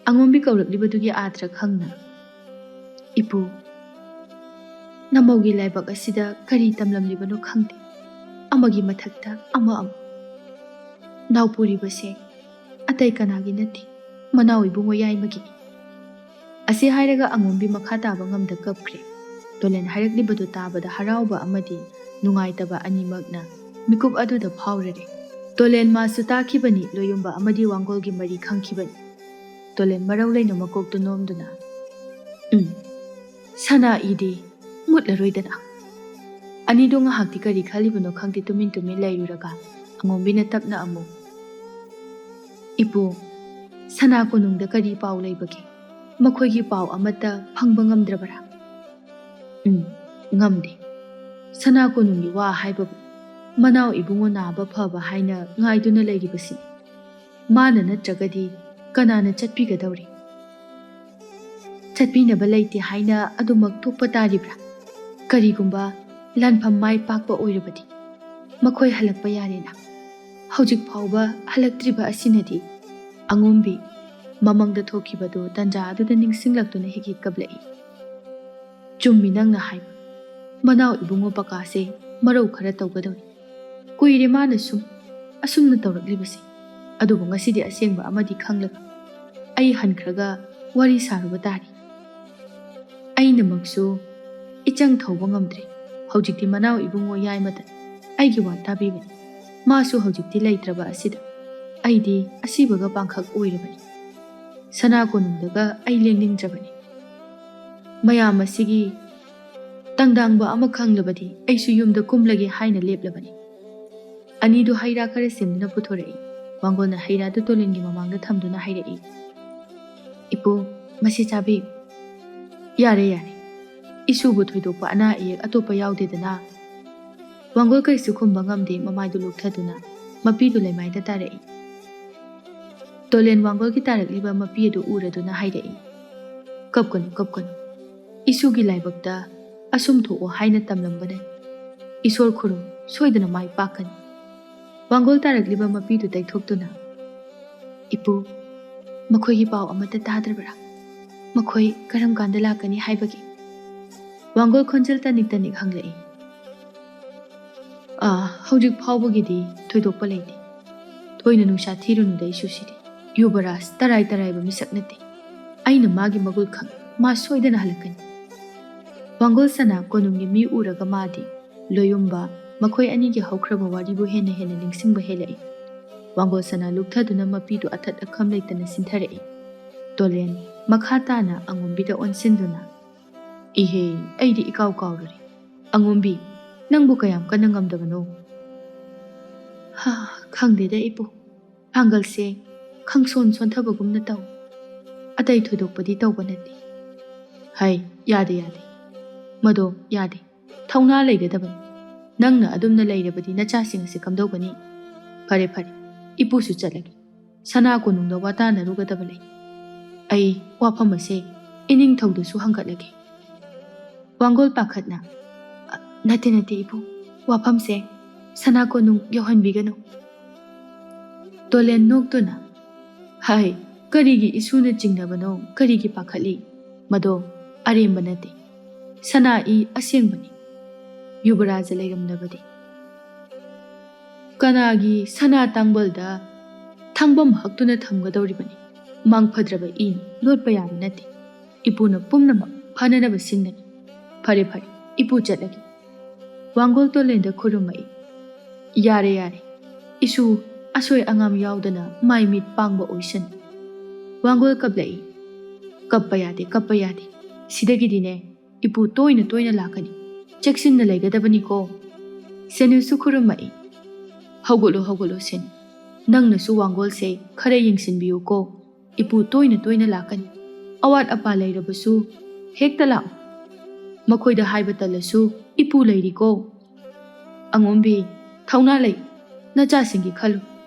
ꯑꯉꯣꯝꯕꯤ ꯀꯧꯔꯛꯂꯤꯕꯗꯨꯒꯤ ꯑꯥꯊ꯭ꯔ ꯈꯪꯅ, "ꯏꯄꯨ, ꯅꯃꯧꯒꯤ ꯂꯥꯏꯕꯛ ꯑꯁꯤꯗ ꯀꯔꯤ ꯇꯝꯂꯝꯂꯤꯕꯅꯣ ꯈꯪꯗꯦ꯫ ꯑꯃꯒꯤ ꯃꯊꯛꯇ ꯑꯃ ꯑꯃ꯫ ꯅꯥꯎꯄꯨꯔꯤꯕꯁꯦ ꯑꯇꯩ ꯀꯅꯥꯒꯤ ꯅꯠꯇꯦ, ꯃꯅꯥꯎ ꯏꯕꯨꯡꯉꯣ ꯌꯥꯏꯃꯒꯤꯅꯤ꯫" ꯑꯁꯤ ꯍꯥꯏꯔꯒ ꯑꯉꯣꯝꯕꯤ ꯃꯈꯥ ꯇꯥꯕ ꯉꯝꯗ ꯀꯞꯈ꯭ꯔꯦ꯫ ꯇꯣꯂꯦꯟ ꯍꯥꯏꯔꯛꯂꯤꯕꯗꯨ ꯇꯥꯕꯗ ꯍꯔꯥꯎꯕ ꯑꯃꯗꯤ ꯅꯨꯡꯉꯥꯏꯇꯕ ꯑꯅꯤꯃꯛꯅ ꯃꯤꯀꯨꯞ ꯑꯗꯨꯗ ꯐꯥꯎꯔꯔꯦ꯫ ꯇꯣꯂꯦꯟ ꯃꯥꯁꯨ ꯇꯥꯈꯤꯕꯅꯤ, ꯂꯣꯌꯨꯝꯕ ꯑꯃꯗꯤ ꯋꯥꯡꯒꯣꯜꯒꯤ ꯃꯔꯤ ꯈꯪꯈꯤꯕꯅꯤ꯫ ꯇꯣꯂꯦꯟ ꯃꯔꯧ ꯂꯩꯅ ꯃꯀꯣꯛꯇꯨ ꯅꯣꯝꯗꯨꯅ, "ꯎꯝ, ꯁꯅꯥ ꯏꯗꯤ ꯃꯨꯠꯂꯔꯣꯏꯗꯅ꯫" ꯑꯅꯤꯗꯣ ꯉꯥꯏꯍꯥꯛꯇꯤ ꯀꯔꯤ ꯈꯜꯂꯤꯕꯅꯣ ꯈꯪꯗꯦ, ꯇꯨꯃꯤꯟ ꯇꯨꯃꯤꯟ ꯂꯩꯔꯨꯔꯒ ꯑꯉꯣꯝꯕꯤꯅ ꯇꯞꯅ ꯑꯃꯨꯛ, "ꯏꯄꯨ, ꯁꯅꯥ ꯀꯣꯅꯨꯡꯗ ꯀꯔꯤ ꯄꯥꯎ ꯂꯩꯕꯒꯦ? ꯃꯈꯣꯏꯒꯤ ꯄꯥꯎ ꯑꯃꯠꯇ ꯐꯪꯕ ꯉꯝꯗ꯭ꯔꯕꯔꯥ?" "ꯎꯝ, ꯉꯝꯗꯦ꯫ ꯁꯅꯥ ꯀꯣꯅꯨꯡꯒꯤ ꯋꯥ ꯍꯥꯏꯕꯕꯨ ꯃꯅꯥꯎ ꯏꯕꯨꯡꯉꯣ ꯅꯥꯕ ꯐꯕ ꯍꯥꯏꯅ ꯉꯥꯏꯗꯨꯅ ꯂꯩꯔꯤꯕꯁꯤꯅꯤ꯫ ꯃꯥꯅ ꯅꯠꯇ꯭ꯔꯒꯗꯤ ꯀꯅꯥꯅ ꯆꯠꯄꯤꯒꯗꯧꯔꯤ? ꯆꯠꯄꯤꯅꯕ ꯂꯩꯇꯦ ꯍꯥꯏꯅ ꯑꯗꯨꯃꯛ ꯇꯣꯛꯄ ꯇꯥꯔꯤꯕ꯭ꯔꯥ? ꯀꯔꯤꯒꯨꯝꯕ ꯂꯥꯟꯐꯝ ꯃꯥꯏ ꯄꯥꯛꯄ ꯑꯣꯏꯔꯕꯗꯤ ꯃꯈꯣꯏ ꯍꯜꯂꯛꯄ ꯌꯥꯔꯦꯅ꯫ ꯍꯧꯖꯤꯛ ꯐꯥꯎꯕ ꯍꯜꯂꯛꯇ꯭ꯔꯤꯕ ꯑꯁꯤꯅꯗꯤ" ꯑꯉꯣꯝꯕꯤ ꯃꯃꯪꯗ ꯊꯣꯛꯈꯤꯕꯗꯨ ꯇꯟꯖꯥ ꯑꯗꯨꯗ ꯅꯤꯡꯁꯤꯡꯂꯛꯇꯨꯅ ꯍꯦꯛ ꯍꯦꯛ ꯀꯞꯂꯛꯏ꯫ "ꯆꯨꯝꯃꯤ ꯅꯪꯅ ꯍꯥꯏꯕ꯫ ꯃꯅꯥꯎ ꯏꯕꯨꯡꯉꯣ ꯄꯀꯥꯁꯦ ꯃꯔꯧ ꯈꯔ ꯇꯧꯒꯗꯧꯔꯤ꯫ ꯀꯨꯏꯔꯦ ꯃꯥꯅ ꯁꯨꯝ ꯑꯁꯨꯝꯅ ꯇꯧꯔꯛꯂꯤꯕꯁꯦ꯫ ꯑꯗꯨꯕꯨ ꯉꯁꯤꯗꯤ ꯑꯁꯦꯡꯕ ꯑꯃꯗꯤ ꯈꯪꯂꯒ ꯑꯩ ꯍꯟꯈ꯭ꯔꯒ ꯋꯥꯔꯤ ꯁꯥꯔꯨꯕ ꯇꯥꯔꯤ꯫ ꯑꯩꯅꯃꯛꯁꯨ ꯏꯆꯪ ꯊꯧꯕ ꯉꯝꯗ꯭ꯔꯦ꯫ ꯍꯧꯖꯤꯛꯇꯤ ꯃꯅꯥꯎ ꯏꯕꯨꯡꯉꯣ ꯌꯥꯏꯃꯗ ꯑꯩꯒꯤ ꯋꯥ ꯇꯥꯕꯤꯕꯅꯤ꯫ ꯃꯥꯁꯨ ꯍꯧꯖꯤꯛꯇꯤ ꯂꯩꯇ꯭ꯔꯕ ꯑꯁꯤꯗ ꯑꯩꯗꯤ ꯑꯁꯤꯕꯒ ꯄꯥꯡꯈꯛ ꯑꯣꯏꯔꯕꯅꯤ꯫ ꯁꯅꯥ ꯀꯣꯅꯨꯡꯗꯒ ꯑꯩ ꯂꯦꯡꯅꯤꯡꯗ꯭ꯔꯕꯅꯤ꯫ ꯃꯌꯥꯝ ꯑꯁꯤꯒꯤ ꯇꯪꯗꯥꯡꯕ ꯑꯃ ꯈꯪꯂꯕꯗꯤ ꯑꯩꯁꯨ ꯌꯨꯝꯗ ꯀꯨꯝꯂꯒꯦ ꯍꯥꯏꯅ ꯂꯦꯞꯂꯕꯅꯤ꯫" ꯑꯅꯤꯗꯨ ꯍꯩ ꯔꯥ ꯈꯔ ꯁꯦꯝꯗꯨꯅ ꯄꯨꯊꯣꯔꯛꯏ꯫ ꯋꯥꯡꯒꯣꯜꯅ ꯍꯩ ꯔꯥꯗꯨ ꯇꯣꯂꯦꯟꯒꯤ ꯃꯃꯥꯡꯗ ꯊꯝꯗꯨꯅ ꯍꯥꯏꯔꯛꯏ, "ꯏꯄꯨ, ꯃꯁꯤ ꯆꯥꯕꯤꯌꯨ꯫" "ꯌꯥꯔꯦ, ꯌꯥꯔꯦ꯫ ꯏꯁꯨꯕꯨ ꯊꯣꯏꯗꯣꯛꯄ ꯑꯅꯥ ꯑꯌꯦꯛ ꯑꯇꯣꯞꯄ ꯌꯥꯎꯗꯦꯗꯅ?" ꯋꯥꯡꯒꯣꯜ ꯀꯔꯤꯁꯨ ꯈꯨꯝꯕ ꯉꯝꯗꯦ, ꯃꯃꯥꯏꯗꯨ ꯂꯣꯛꯊꯗꯨꯅ ꯃꯄꯤꯗꯨ ꯂꯩꯃꯥꯏꯗ ꯇꯥꯔꯛꯏ꯫ ꯇꯣꯂꯦꯟ ꯋꯥꯡꯒꯣꯜꯒꯤ ꯇꯥꯔꯛꯂꯤꯕ ꯃꯄꯤ ꯑꯗꯨ ꯎꯔꯗꯨꯅ ꯍꯥꯏꯔꯛꯏ, "ꯀꯞꯀꯅꯨ, ꯀꯞꯀꯅꯨ꯫ ꯏꯁꯨꯒꯤ ꯂꯥꯏꯕꯛꯇ ꯑꯁꯨꯝ ꯊꯣꯛꯑꯣ ꯍꯥꯏꯅ ꯇꯝꯂꯝꯕꯅꯤ꯫ ꯏꯁꯣꯔ ꯈꯨꯔꯨꯝ, ꯁꯣꯏꯗꯅ ꯃꯥꯏ ꯄꯥꯛꯀꯅꯤ꯫" ꯋꯥꯡꯒꯣꯜ ꯇꯥꯔꯛꯂꯤꯕ ꯃꯄꯤꯗꯨ ꯇꯩꯊꯣꯛꯇꯨꯅ, "ꯏꯄꯨ, ꯃꯈꯣꯏꯒꯤ ꯄꯥꯎ ꯑꯃꯠꯇ ꯇꯥꯗ꯭ꯔꯕ꯭ꯔꯥ? ꯃꯈꯣꯏ ꯀꯔꯝ ꯀꯥꯟꯗ ꯂꯥꯛꯀꯅꯤ ꯍꯥꯏꯕꯒꯦ?" ꯋꯥꯡꯒꯣꯜ ꯈꯣꯟꯖꯦꯜ ꯇꯅꯤꯛ ꯇꯅꯤꯛ ꯍꯪꯂꯛꯏ꯫ "ꯑꯥ, ꯍꯧꯖꯤꯛ ꯐꯥꯎꯕꯒꯤꯗꯤ ꯊꯣꯏꯗꯣꯛꯄ ꯂꯩꯇꯦ꯫ ꯊꯣꯏꯅ ꯅꯨꯡꯁꯥ ꯊꯤꯔꯨꯅꯨꯗ ꯏꯁꯨꯁꯤꯗꯤ꯫ ꯌꯨꯕꯔꯥꯖ ꯇꯔꯥꯏ ꯇꯔꯥꯏꯕ ꯃꯤꯁꯛ ꯅꯠꯇꯦ꯫ ꯑꯩꯅ ꯃꯥꯒꯤ ꯃꯒꯨꯜ ꯈꯪꯏ꯫ ꯃꯥ ꯁꯣꯏꯗꯅ ꯍꯜꯂꯛꯀꯅꯤ꯫" ꯋꯥꯡꯒꯣꯜ ꯁꯅꯥ ꯀꯣꯅꯨꯡꯒꯤ ꯃꯤ ꯎꯔꯒ ꯃꯥꯗꯤ ꯂꯣꯌꯨꯝꯕ ꯃꯈꯣꯏ ꯑꯅꯤꯒꯤ ꯍꯧꯈ꯭ꯔꯕ ꯋꯥꯔꯤꯕꯨ ꯍꯦꯟꯅ ꯍꯦꯟꯅ ꯅꯤꯡꯁꯤꯡꯕ ꯍꯦꯜꯂꯛꯏ꯫ ꯋꯥꯡꯒꯣꯜ ꯁꯅꯥ ꯂꯨꯞꯊꯗꯨꯅ ꯃꯄꯤꯗꯨ ꯑꯊꯠ ꯑꯈꯝ ꯂꯩꯇꯅ ꯁꯤꯟꯊꯔꯛꯏ꯫ ꯇꯣꯂꯦꯟ ꯃꯈꯥ ꯇꯥꯅ ꯑꯉꯣꯝꯕꯤꯗ ꯑꯣꯟꯁꯤꯟꯗꯨꯅ, "ꯏꯍꯦ, ꯑꯩꯗꯤ ꯏꯀꯥꯎ ꯀꯥꯎꯔꯨꯔꯦ꯫ ꯑꯉꯣꯝꯕꯤ, ꯅꯪꯕꯨ ꯀꯌꯥꯝ ꯀꯟꯅ ꯉꯝꯗꯕꯅꯣ?" "ꯍꯥ, ꯈꯪꯗꯦꯗ ꯏꯄꯨ꯫ ꯄꯥꯡꯒꯜꯁꯦ ꯈꯪꯁꯣꯟ ꯁꯣꯟꯊꯕꯒꯨꯝꯅ ꯇꯧ꯫ ꯑꯇꯩ ꯊꯣꯏꯗꯣꯛꯄꯗꯤ ꯇꯧꯕ ꯅꯠꯇꯦ꯫" "ꯍꯩ, ꯌꯥꯗꯦ, ꯌꯥꯗꯦ꯫ ꯃꯗꯣ ꯌꯥꯗꯦ꯫ ꯊꯧꯅꯥ ꯂꯩꯒꯗꯕꯅꯤ꯫ ꯅꯪꯅ ꯑꯗꯨꯝꯅ ꯂꯩꯔꯕꯗꯤ ꯅꯆꯥꯁꯤꯡ ꯑꯁꯤ ꯀꯝꯗꯧꯒꯅꯤ? ꯐꯔꯦ, ꯐꯔꯦ꯫ ꯏꯄꯨꯁꯨ ꯆꯠꯂꯒꯦ꯫ ꯁꯅꯥ ꯀꯣꯅꯨꯡꯗ ꯋꯥꯇꯥꯅꯔꯨꯒꯗꯕ ꯂꯩ꯫ ꯑꯩ ꯋꯥꯐꯝ ꯑꯁꯦ ꯏꯅꯤꯡꯊꯧꯗꯁꯨ ꯍꯪꯒꯠꯂꯒꯦ꯫" ꯋꯥꯡꯒꯣꯜ ꯄꯥꯈꯠꯅ, "ꯑ, ꯅꯠꯇꯦ, ꯅꯠꯇꯦ, ꯏꯄꯨ꯫ ꯋꯥꯐꯝꯁꯦ ꯁꯅꯥ ꯀꯣꯅꯨꯡ ꯌꯧꯍꯟꯕꯤꯒꯅꯨ꯫" ꯇꯣꯂꯦꯟ ꯅꯣꯛꯇꯨꯅ, "ꯍꯥꯏ, ꯀꯔꯤꯒꯤ ꯏꯁꯨꯅ ꯆꯤꯡꯅꯕꯅꯣ? ꯀꯔꯤꯒꯤ ꯄꯥꯈꯠꯂꯤ? ꯃꯗꯣ ꯑꯔꯦꯝꯕ ꯅꯠꯇꯦ꯫ ꯁꯅꯥ ꯏ ꯑꯁꯦꯡꯕꯅꯤ꯫ ꯌꯨꯕꯔꯥꯖ ꯂꯩꯔꯝꯂꯕꯗꯤ ꯀꯅꯥꯒꯤ ꯁꯅꯥ ꯇꯥꯡꯕꯜꯗ ꯊꯥꯡꯕꯝ ꯍꯛꯇꯨꯅ ꯊꯝꯒꯗꯧꯔꯤꯕꯅꯤ? ꯃꯥꯡꯐꯗ꯭ꯔꯕ ꯏꯅꯤ, ꯂꯣꯠꯄ ꯌꯥꯕ ꯅꯠꯇꯦ꯫ ꯏꯄꯨꯅ ꯄꯨꯝꯅꯃꯛ ꯐꯅꯅꯕ ꯁꯤꯟꯒꯅꯤ꯫ ꯐꯔꯦ, ꯐꯔꯦ, ꯏꯄꯨ ꯆꯠꯂꯒꯦ꯫" ꯋꯥꯡꯒꯣꯜ ꯇꯣꯂꯦꯟꯗ ꯈꯨꯔꯨꯝꯃꯛꯏ꯫ "ꯌꯥꯔꯦ, ꯌꯥꯔꯦ꯫ ꯏꯁꯨ ꯑꯁꯣꯏ ꯑꯉꯥꯝ ꯌꯥꯎꯗꯅ ꯃꯥꯏ ꯃꯤꯠ ꯄꯥꯡꯕ ꯑꯣꯏꯁꯅꯨ꯫" ꯋꯥꯡꯒꯣꯜ ꯀꯞꯂꯛꯏ꯫ "ꯀꯞꯄ ꯌꯥꯗꯦ, ꯀꯞꯄ ꯌꯥꯗꯦ꯫ ꯁꯤꯗꯒꯤꯗꯤꯅꯦ, ꯏꯄꯨ ꯇꯣꯏꯅ ꯇꯣꯏꯅ ꯂꯥꯛꯀꯅꯤ꯫ ꯆꯦꯛꯁꯤꯟꯅ ꯂꯩꯒꯗꯕꯅꯤꯀꯣ꯫" ꯁꯦꯅꯨꯁꯨ ꯈꯨꯔꯨꯝꯃꯛꯏ꯫ "ꯍꯧꯒꯠꯂꯣ, ꯍꯧꯒꯠꯂꯣ, ꯁꯦꯅꯨ꯫ ꯅꯪꯅꯁꯨ ꯋꯥꯡꯒꯣꯜꯁꯦ ꯈꯔ ꯌꯦꯡꯁꯤꯟꯕꯤꯌꯨꯀꯣ꯫ ꯏꯄꯨ ꯇꯣꯏꯅ ꯇꯣꯏꯅ ꯂꯥꯛꯀꯅꯤ꯫ ꯑꯋꯥꯠ ꯑꯄꯥ ꯂꯩꯔꯕꯁꯨ ꯍꯦꯛꯇ ꯂꯥꯛꯎ꯫ ꯃꯈꯣꯏꯗ ꯍꯥꯏꯕ ꯇꯜꯂꯁꯨ ꯏꯄꯨ ꯂꯩꯔꯤꯀꯣ꯫ ꯑꯉꯣꯝꯕꯤ, ꯊꯧꯅꯥ ꯂꯩ꯫ ꯅꯆꯥꯁꯤꯡꯒꯤ ꯈꯜꯂꯨ꯫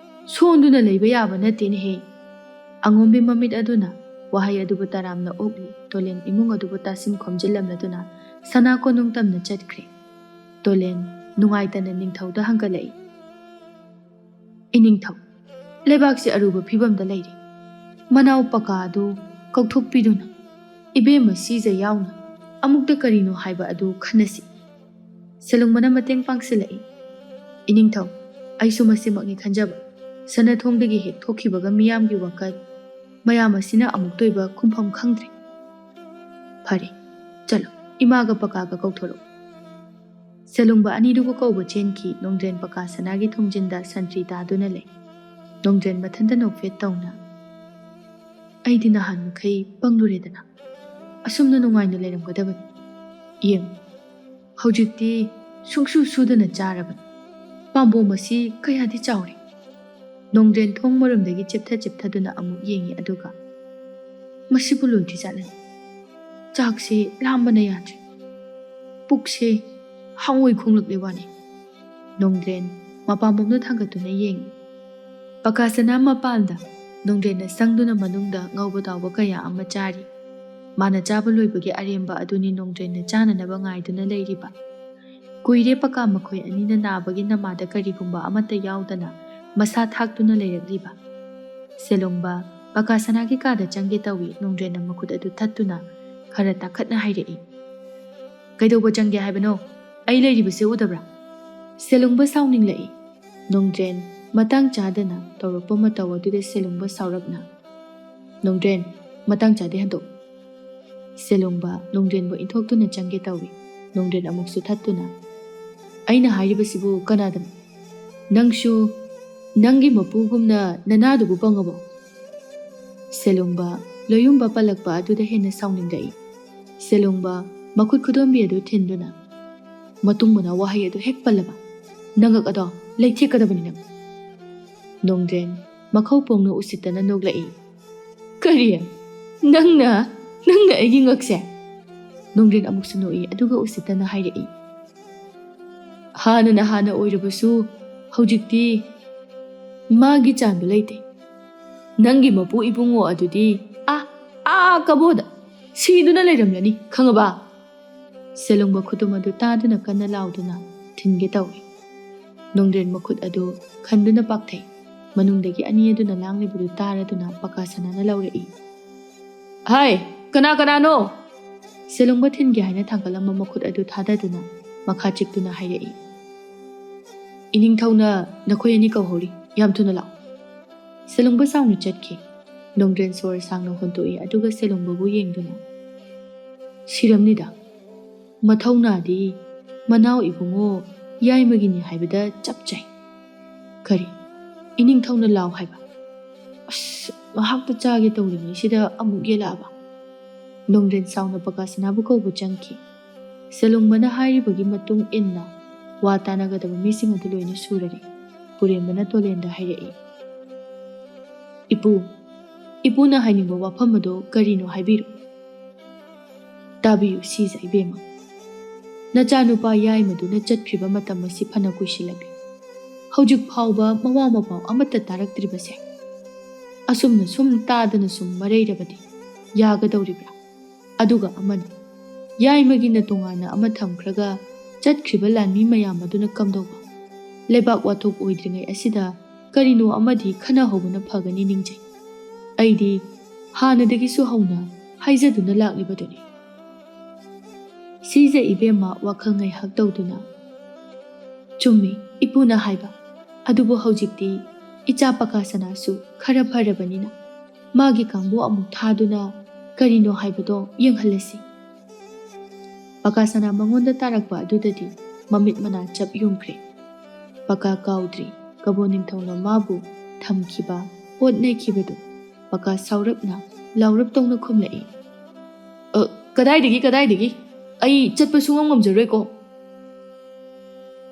ꯁꯣꯟꯗꯨꯅ ꯂꯩꯕ ꯌꯥꯕ ꯅꯠꯇꯦꯅꯦꯍꯦ꯫ ꯑꯉꯣꯝꯕꯤ ꯃꯃꯤꯠ ꯑꯗꯨꯅ ꯋꯥꯍꯩ ꯑꯗꯨꯕꯨ ꯇꯔꯥꯝꯅ ꯑꯣꯛꯂꯤ꯫ ꯇꯣꯂꯦꯟ ꯏꯃꯨꯡ ꯑꯗꯨꯕꯨ ꯇꯥꯁꯤꯟ ꯈꯣꯝꯖꯤꯜꯂꯝꯂꯗꯨꯅ ꯁꯅꯥ ꯀꯣꯅꯨꯡ ꯇꯝꯅ ꯆꯠꯈ꯭ꯔꯦ꯫ ꯇꯣꯂꯦꯟ ꯅꯨꯡꯉꯥꯏꯇꯅ ꯅꯤꯡꯊꯧꯗ ꯍꯪꯒꯠꯂꯛꯏ꯫ "ꯏꯅꯤꯡꯊꯧ, ꯂꯩꯕꯥꯛꯁꯤ ꯑꯔꯨꯕ ꯐꯤꯕꯝꯗ ꯂꯩꯔꯦ꯫ ꯃꯅꯥꯎ ꯄꯀꯥ ꯑꯗꯨ ꯀꯧꯊꯣꯛꯄꯤꯗꯨꯅ ꯏꯕꯦꯝꯃ ꯁꯤꯖ ꯌꯥꯎꯅ ꯑꯃꯨꯛꯇ ꯀꯔꯤꯅꯣ ꯍꯥꯏꯕ ꯑꯗꯨ ꯈꯟꯅꯁꯤ꯫" ꯁꯦꯂꯨꯡꯕꯅ ꯃꯇꯦꯡ ꯄꯥꯡꯁꯤꯜꯂꯛꯏ꯫ "ꯏꯅꯤꯡꯊꯧ, ꯑꯩꯁꯨ ꯃꯁꯤꯃꯛꯅꯤ ꯈꯟꯖꯕ꯫ ꯁꯅꯥꯊꯣꯡꯗꯒꯤ ꯍꯦꯛ ꯊꯣꯛꯈꯤꯕꯒ ꯃꯤꯌꯥꯝꯒꯤ ꯋꯥꯀꯠ, ꯃꯌꯥꯝ ꯑꯁꯤꯅ ꯑꯃꯨꯛꯇ ꯑꯣꯏꯕ ꯈꯨꯝꯐꯝ ꯈꯪꯗ꯭ꯔꯦ꯫" "ꯐꯔꯦ, ꯆꯠꯂꯣ, ꯏꯃꯥꯒ ꯄꯀꯥꯒ ꯀꯧꯊꯣꯔꯛꯎ꯫" ꯁꯦꯂꯨꯡꯕ ꯑꯅꯤꯗꯨꯕꯨ ꯀꯧꯕ ꯆꯦꯟꯈꯤ꯫ ꯅꯣꯡꯗ꯭ꯔꯦꯟ ꯄꯀꯥ ꯁꯅꯥꯒꯤ ꯊꯣꯡꯖꯤꯟꯗ ꯁꯟꯇ꯭ꯔꯤ ꯇꯥꯗꯨꯅ ꯂꯩ꯫ ꯅꯣꯡꯗ꯭ꯔꯦꯟ ꯃꯊꯟꯇ ꯅꯣꯛꯐꯦꯠ ꯇꯧꯅ, "ꯑꯩꯗꯤ ꯅꯍꯥꯟ ꯃꯈꯩ ꯄꯪꯂꯨꯔꯦꯗꯅ꯫ ꯑꯁꯨꯝꯅ ꯅꯨꯡꯉꯥꯏꯅ ꯂꯩꯔꯝꯒꯗꯕꯅꯤ꯫ ꯌꯦꯡꯉꯨ, ꯍꯧꯖꯤꯛꯇꯤ ꯁꯨꯡꯁꯨ ꯁꯨꯗꯅ ꯆꯥꯔꯕꯅꯤ꯫ ꯄꯥꯝꯕꯣꯝ ꯑꯁꯤ ꯀꯌꯥꯗꯤ ꯆꯥꯎꯔꯦ꯫" ꯅꯣꯡꯗ꯭ꯔꯦꯟ ꯊꯣꯡ ꯃꯔꯨꯝꯗꯒꯤ ꯆꯦꯞꯊ ꯆꯦꯞꯊꯗꯨꯅ ꯑꯃꯨꯛ ꯌꯦꯡꯉꯤ, ꯑꯗꯨꯒ, "ꯃꯁꯤꯕꯨ ꯂꯣꯏꯗ꯭ꯔꯤꯖꯥꯠꯂꯅꯦ? ꯆꯥꯛꯁꯦ ꯂꯥꯝꯕꯅ ꯌꯥꯗ꯭ꯔꯦ꯫ ꯄꯨꯛꯁꯦ ꯍꯥꯡꯉꯣꯏ ꯈꯣꯡꯂꯛꯂꯦ ꯋꯥꯅꯦ꯫" ꯅꯣꯡꯗ꯭ꯔꯦꯟ ꯃꯄꯥꯝꯕꯣꯝꯗ ꯊꯥꯡꯒꯠꯇꯨꯅ ꯌꯦꯡꯉꯤ꯫ ꯄꯀꯥ ꯁꯅꯥ ꯃꯄꯥꯟꯗ ꯅꯣꯡꯗ꯭ꯔꯦꯟꯅ ꯆꯪꯗꯨꯅ ꯃꯅꯨꯡꯗ ꯉꯧꯕ ꯇꯥꯎꯕ ꯀꯌꯥ ꯑꯃ ꯆꯥꯔꯤ꯫ ꯃꯥꯅ ꯆꯥꯕ ꯂꯣꯏꯕꯒꯤ ꯑꯔꯦꯝꯕ ꯑꯗꯨꯅꯤ ꯅꯣꯡꯗ꯭ꯔꯦꯟꯅ ꯆꯥꯅꯅꯕ ꯉꯥꯏꯗꯨꯅ ꯂꯩꯔꯤꯕ꯫ ꯀꯨꯏꯔꯦ ꯄꯀꯥ ꯃꯈꯣꯏ ꯑꯅꯤꯅ ꯅꯥꯕꯒꯤ ꯅꯃꯥꯗ ꯀꯔꯤꯒꯨꯝꯕ ꯑꯃꯠꯇ ꯌꯥꯎꯗꯅ ꯃꯁꯥ ꯊꯥꯛꯇꯨꯅ ꯂꯩꯔꯛꯂꯤꯕ꯫ ꯁꯦꯂꯣꯡꯕ ꯄꯀꯥ ꯁꯅꯥꯒꯤ ꯀꯥꯗ ꯆꯪꯒꯦ ꯇꯧꯏ꯫ ꯅꯣꯡꯗ꯭ꯔꯦꯟꯅ ꯃꯈꯨꯠ ꯑꯗꯨ ꯊꯠꯇꯨꯅ ꯈꯔ ꯇꯥꯈꯠꯅ ꯍꯥꯏꯔꯛꯏ, "ꯀꯩꯗꯧꯕ ꯆꯪꯒꯦ ꯍꯥꯏꯕꯅꯣ? ꯑꯩ ꯂꯩꯔꯤꯕꯁꯦ ꯎꯗꯕ꯭ꯔꯥ?" ꯁꯦꯂꯣꯡꯕ ꯁꯥꯎꯅꯤꯡꯂꯛꯏ꯫ ꯅꯣꯡꯗ꯭ꯔꯦꯟ ꯃꯇꯥꯡ ꯆꯥꯗꯅ ꯇꯧꯔꯛꯄ ꯃꯇꯧ ꯑꯗꯨꯗ ꯁꯦꯂꯣꯡꯕ ꯁꯥꯎꯔꯞꯅ, "ꯅꯣꯡꯗ꯭ꯔꯦꯟ, ꯃꯇꯥꯡ ꯆꯥꯗꯦ, ꯍꯟꯗꯣꯛ!" ꯁꯦꯂꯣꯡꯕ ꯅꯣꯡꯗ꯭ꯔꯦꯟꯕꯨ ꯏꯟꯊꯣꯛꯇꯨꯅ ꯆꯪꯒꯦ ꯇꯧꯏ꯫ ꯅꯣꯡꯗ꯭ꯔꯦꯟ ꯑꯃꯨꯛꯁꯨ ꯊꯠꯇꯨꯅ, "ꯑꯩꯅ ꯍꯥꯏꯔꯤꯕꯁꯤꯕꯨ ꯀꯅꯥꯗꯅꯣ? ꯅꯪꯁꯨ ꯅꯪꯒꯤ ꯃꯄꯨꯒꯨꯝꯅ ꯅꯅꯥꯗꯨꯕꯨ ꯄꯪꯉꯕꯣ?" ꯁꯦꯂꯣꯡꯕ ꯂꯣꯌꯨꯝꯕ ꯄꯜꯂꯛꯄ ꯑꯗꯨꯗ ꯍꯦꯟꯅ ꯁꯥꯎꯅꯤꯡꯂꯛꯏ꯫ ꯁꯦꯂꯣꯡꯕ ꯃꯈꯨꯠ ꯈꯨꯗꯣꯝꯕꯤ ꯑꯗꯨ ꯊꯤꯟꯗꯨꯅ, "ꯃꯇꯨꯡ ꯃꯅꯥꯎ ꯋꯥꯍꯩ ꯑꯗꯨ ꯍꯦꯛ ꯄꯜꯂꯕ, ꯅꯉꯛ ꯑꯗꯣ ꯂꯩꯊꯦꯛꯀꯗꯕꯅꯤ ꯅꯪ!" ꯅꯣꯡꯗ꯭ꯔꯦꯟ ꯃꯈꯧ ꯄꯣꯡꯅ ꯎꯁꯤꯠꯇꯅ ꯅꯣꯛꯂꯛꯏ꯫ "ꯀꯔꯤ? ꯅꯪꯅ, ꯅꯪꯅ ꯑꯩꯒꯤ ꯉꯛꯁꯦ?" ꯅꯣꯡꯗ꯭ꯔꯦꯟ ꯑꯃꯨꯛꯁꯨ ꯅꯣꯛꯏ, ꯑꯗꯨꯒ ꯎꯁꯤꯠꯇꯅ ꯍꯥꯏꯔꯛꯏ꯫ "ꯍꯥꯟꯅꯅ ꯍꯥꯟꯅ ꯑꯣꯏꯔꯕꯁꯨ ꯍꯧꯖꯤꯛꯇꯤ ꯃꯥꯒꯤ ꯆꯥꯟꯕ ꯂꯩꯇꯦ꯫ ꯅꯪꯒꯤ ꯃꯄꯨ ꯏꯕꯨꯡꯉꯣ ꯑꯗꯨꯗꯤ ꯑꯥ, ꯑꯥ ꯀꯕꯣꯗ ꯁꯤꯗꯨꯅ ꯂꯩꯔꯝꯂꯅꯤ, ꯈꯪꯉꯕ?" ꯁꯦꯂꯨꯡꯕ ꯈꯨꯇꯨꯝ ꯑꯗꯨ ꯇꯥꯗꯨꯅ ꯀꯟꯅ ꯂꯥꯎꯗꯨꯅ ꯊꯤꯟꯒꯦ ꯇꯧꯏ꯫ ꯅꯣꯡꯗ꯭ꯔꯦꯟ ꯃꯈꯨꯠ ꯑꯗꯨ ꯈꯟꯗꯨꯅ ꯄꯥꯛꯊꯩ꯫ ꯃꯅꯨꯡꯗꯒꯤ ꯑꯅꯤ ꯑꯗꯨꯅ ꯂꯥꯡꯂꯤꯕꯗꯨ ꯇꯥꯔꯗꯨꯅ ꯄꯀꯥ ꯁꯅꯥꯅ ꯂꯥꯎꯔꯛꯏ꯫ "ꯍꯥꯏ, ꯀꯅꯥ ꯀꯅꯥꯅꯣ?" ꯁꯦꯂꯨꯡꯕ ꯊꯤꯟꯒꯦ ꯍꯥꯏꯅ ꯊꯥꯡꯒꯠꯂꯝꯕ ꯃꯈꯨꯠ ꯑꯗꯨ ꯊꯥꯗꯗꯨꯅ ꯃꯈꯥ ꯆꯤꯛꯇꯨꯅ ꯍꯥꯏꯔꯛꯏ꯫ "ꯏꯅꯤꯡꯊꯧꯅ ꯅꯈꯣꯏ ꯑꯅꯤ ꯀꯧꯍꯧꯔꯤ, ꯌꯥꯝ ꯊꯨꯅ ꯂꯥꯛꯎ꯫" ꯁꯦꯂꯨꯡꯕ ꯁꯥꯎꯅ ꯆꯠꯈꯤ꯫ ꯅꯣꯡꯗ꯭ꯔꯦꯟ ꯁꯣꯔ ꯁꯥꯡꯅ ꯍꯣꯟꯇꯣꯛꯏ, ꯑꯗꯨꯒ ꯁꯦꯂꯨꯡꯕꯕꯨ ꯌꯦꯡꯗꯨꯅ, "ꯁꯤꯔꯝꯅꯤꯗ꯫ ꯃꯊꯧꯅꯥꯗꯤ ꯃꯅꯥꯎ ꯏꯕꯨꯡꯉꯣ ꯌꯥꯏꯃꯒꯤꯅꯤ ꯍꯥꯏꯕꯗ ꯆꯞ ꯆꯥꯏ꯫ ꯀꯔꯤ, ꯏꯅꯤꯡꯊꯧꯅ ꯂꯥꯎ ꯍꯥꯏꯕ? ꯑꯁ, ꯉꯥꯏꯍꯥꯛꯇ ꯆꯥꯒꯦ ꯇꯧꯔꯤꯉꯩꯁꯤꯗ ꯑꯃꯨꯛ ꯌꯦꯜꯂꯛꯑꯕ?" ꯅꯣꯡꯗ꯭ꯔꯦꯟ ꯁꯥꯎꯅ ꯄꯀꯥ ꯁꯅꯥꯕꯨ ꯀꯧꯕ ꯆꯪꯈꯤ꯫ ꯁꯦꯂꯨꯡꯕꯅ ꯍꯥꯏꯔꯤꯕꯒꯤ ꯃꯇꯨꯡ ꯏꯟꯅ ꯋꯥ ꯇꯥꯟꯅꯒꯗꯕ ꯃꯤꯁꯤꯡ ꯑꯗꯨ ꯂꯣꯏꯅ ꯁꯨꯔꯔꯦ꯫ ꯄꯨꯔꯦꯝꯕꯅ ꯇꯣꯂꯦꯟꯗ ꯍꯥꯏꯔꯛꯏ, "ꯏꯄꯨ, ꯏꯄꯨꯅ ꯍꯥꯏꯅꯤꯡꯕ ꯋꯥꯐꯝ ꯑꯗꯨ ꯀꯔꯤꯅꯣ ꯍꯥꯏꯕꯤꯔꯣ꯫" "ꯇꯥꯕꯤꯌꯨ ꯁꯤꯖ ꯏꯕꯦꯝꯃ꯫ ꯅꯆꯥꯅꯨꯄꯥ ꯌꯥꯏꯃꯗꯨꯅ ꯆꯠꯈ꯭ꯔꯤꯕ ꯃꯇꯝ ꯑꯁꯤ ꯐꯅ ꯀꯨꯏꯁꯤꯜꯂꯛꯂꯦ꯫ ꯍꯧꯖꯤꯛ ꯐꯥꯎꯕ ꯃꯋꯥ ꯃꯄꯥꯎ ꯑꯃꯠꯇ ꯇꯥꯔꯛꯇ꯭ꯔꯤꯕꯁꯦ꯫ ꯑꯁꯨꯝꯅ ꯁꯨꯝ ꯇꯥꯗꯅ ꯁꯨꯝ ꯃꯔꯩꯔꯕꯗꯤ ꯌꯥꯒꯗꯧꯔꯤꯕ꯭ꯔꯥ? ꯑꯗꯨꯒ ꯑꯃꯅ, ꯌꯥꯏꯃꯒꯤꯅ ꯇꯣꯉꯥꯟꯅ ꯑꯃ ꯊꯝꯈ꯭ꯔꯒ ꯆꯠꯈ꯭ꯔꯤꯕ ꯂꯥꯟꯃꯤ ꯃꯌꯥꯝ ꯑꯗꯨꯅ ꯀꯝꯗꯧꯕ? ꯂꯩꯕꯥꯛ ꯋꯥꯊꯣꯛ ꯑꯣꯏꯗ꯭ꯔꯤꯉꯩ ꯑꯁꯤꯗ ꯀꯔꯤꯅꯣ ꯑꯃꯗꯤ ꯈꯟꯅꯍꯧꯕꯅ ꯐꯒꯅꯤ ꯅꯤꯡꯖꯩ꯫ ꯑꯩꯗꯤ ꯍꯥꯟꯅꯗꯒꯤꯁꯨ ꯍꯧꯅ ꯍꯥꯏꯖꯗꯨꯅ ꯂꯥꯛꯂꯤꯕꯗꯨꯅꯤ꯫" ꯁꯤꯖ ꯏꯕꯦꯝꯃ ꯋꯥꯈꯜ ꯉꯥꯏꯍꯥꯛ ꯇꯧꯗꯨꯅ, "ꯆꯨꯝꯃꯤ ꯏꯄꯨꯅ ꯍꯥꯏꯕ, ꯑꯗꯨꯕꯨ ꯍꯧꯖꯤꯛꯇꯤ ꯏꯆꯥ ꯄꯀꯥ ꯁꯅꯥꯁꯨ ꯈꯔ ꯐꯔꯕꯅꯤꯅ ꯃꯥꯒꯤ ꯀꯥꯡꯕꯨ ꯑꯃꯨꯛ ꯊꯥꯗꯨꯅ ꯀꯔꯤꯅꯣ ꯍꯥꯏꯕꯗꯣ ꯌꯦꯡꯍꯜꯂꯁꯤ꯫" ꯄꯀꯥ ꯁꯅꯥ ꯃꯉꯣꯟꯗ ꯇꯥꯔꯛꯄ ꯑꯗꯨꯗꯗꯤ ꯃꯃꯤꯠ ꯃꯅꯥ ꯆꯞ ꯌꯨꯡꯈ꯭ꯔꯦ꯫ ꯄꯀꯥ ꯀꯥꯎꯗ꯭ꯔꯤ ꯀꯕꯣ ꯅꯤꯡꯊꯧꯅ ꯃꯥꯕꯨ ꯊꯝꯈꯤꯕ ꯄꯣꯠ ꯅꯩꯈꯤꯕꯗꯨ꯫ ꯄꯀꯥ ꯁꯥꯎꯔꯞꯅ ꯂꯥꯎꯔꯞ ꯇꯧꯅ ꯈꯨꯝꯂꯛꯏ, "ꯑ, ꯀꯗꯥꯏꯗꯒꯤ, ꯀꯗꯥꯏꯗꯒꯤ? ꯑꯩ ꯆꯠꯄ ꯁꯨꯡꯉꯝ ꯉꯝꯖꯔꯣꯏꯀꯣ꯫"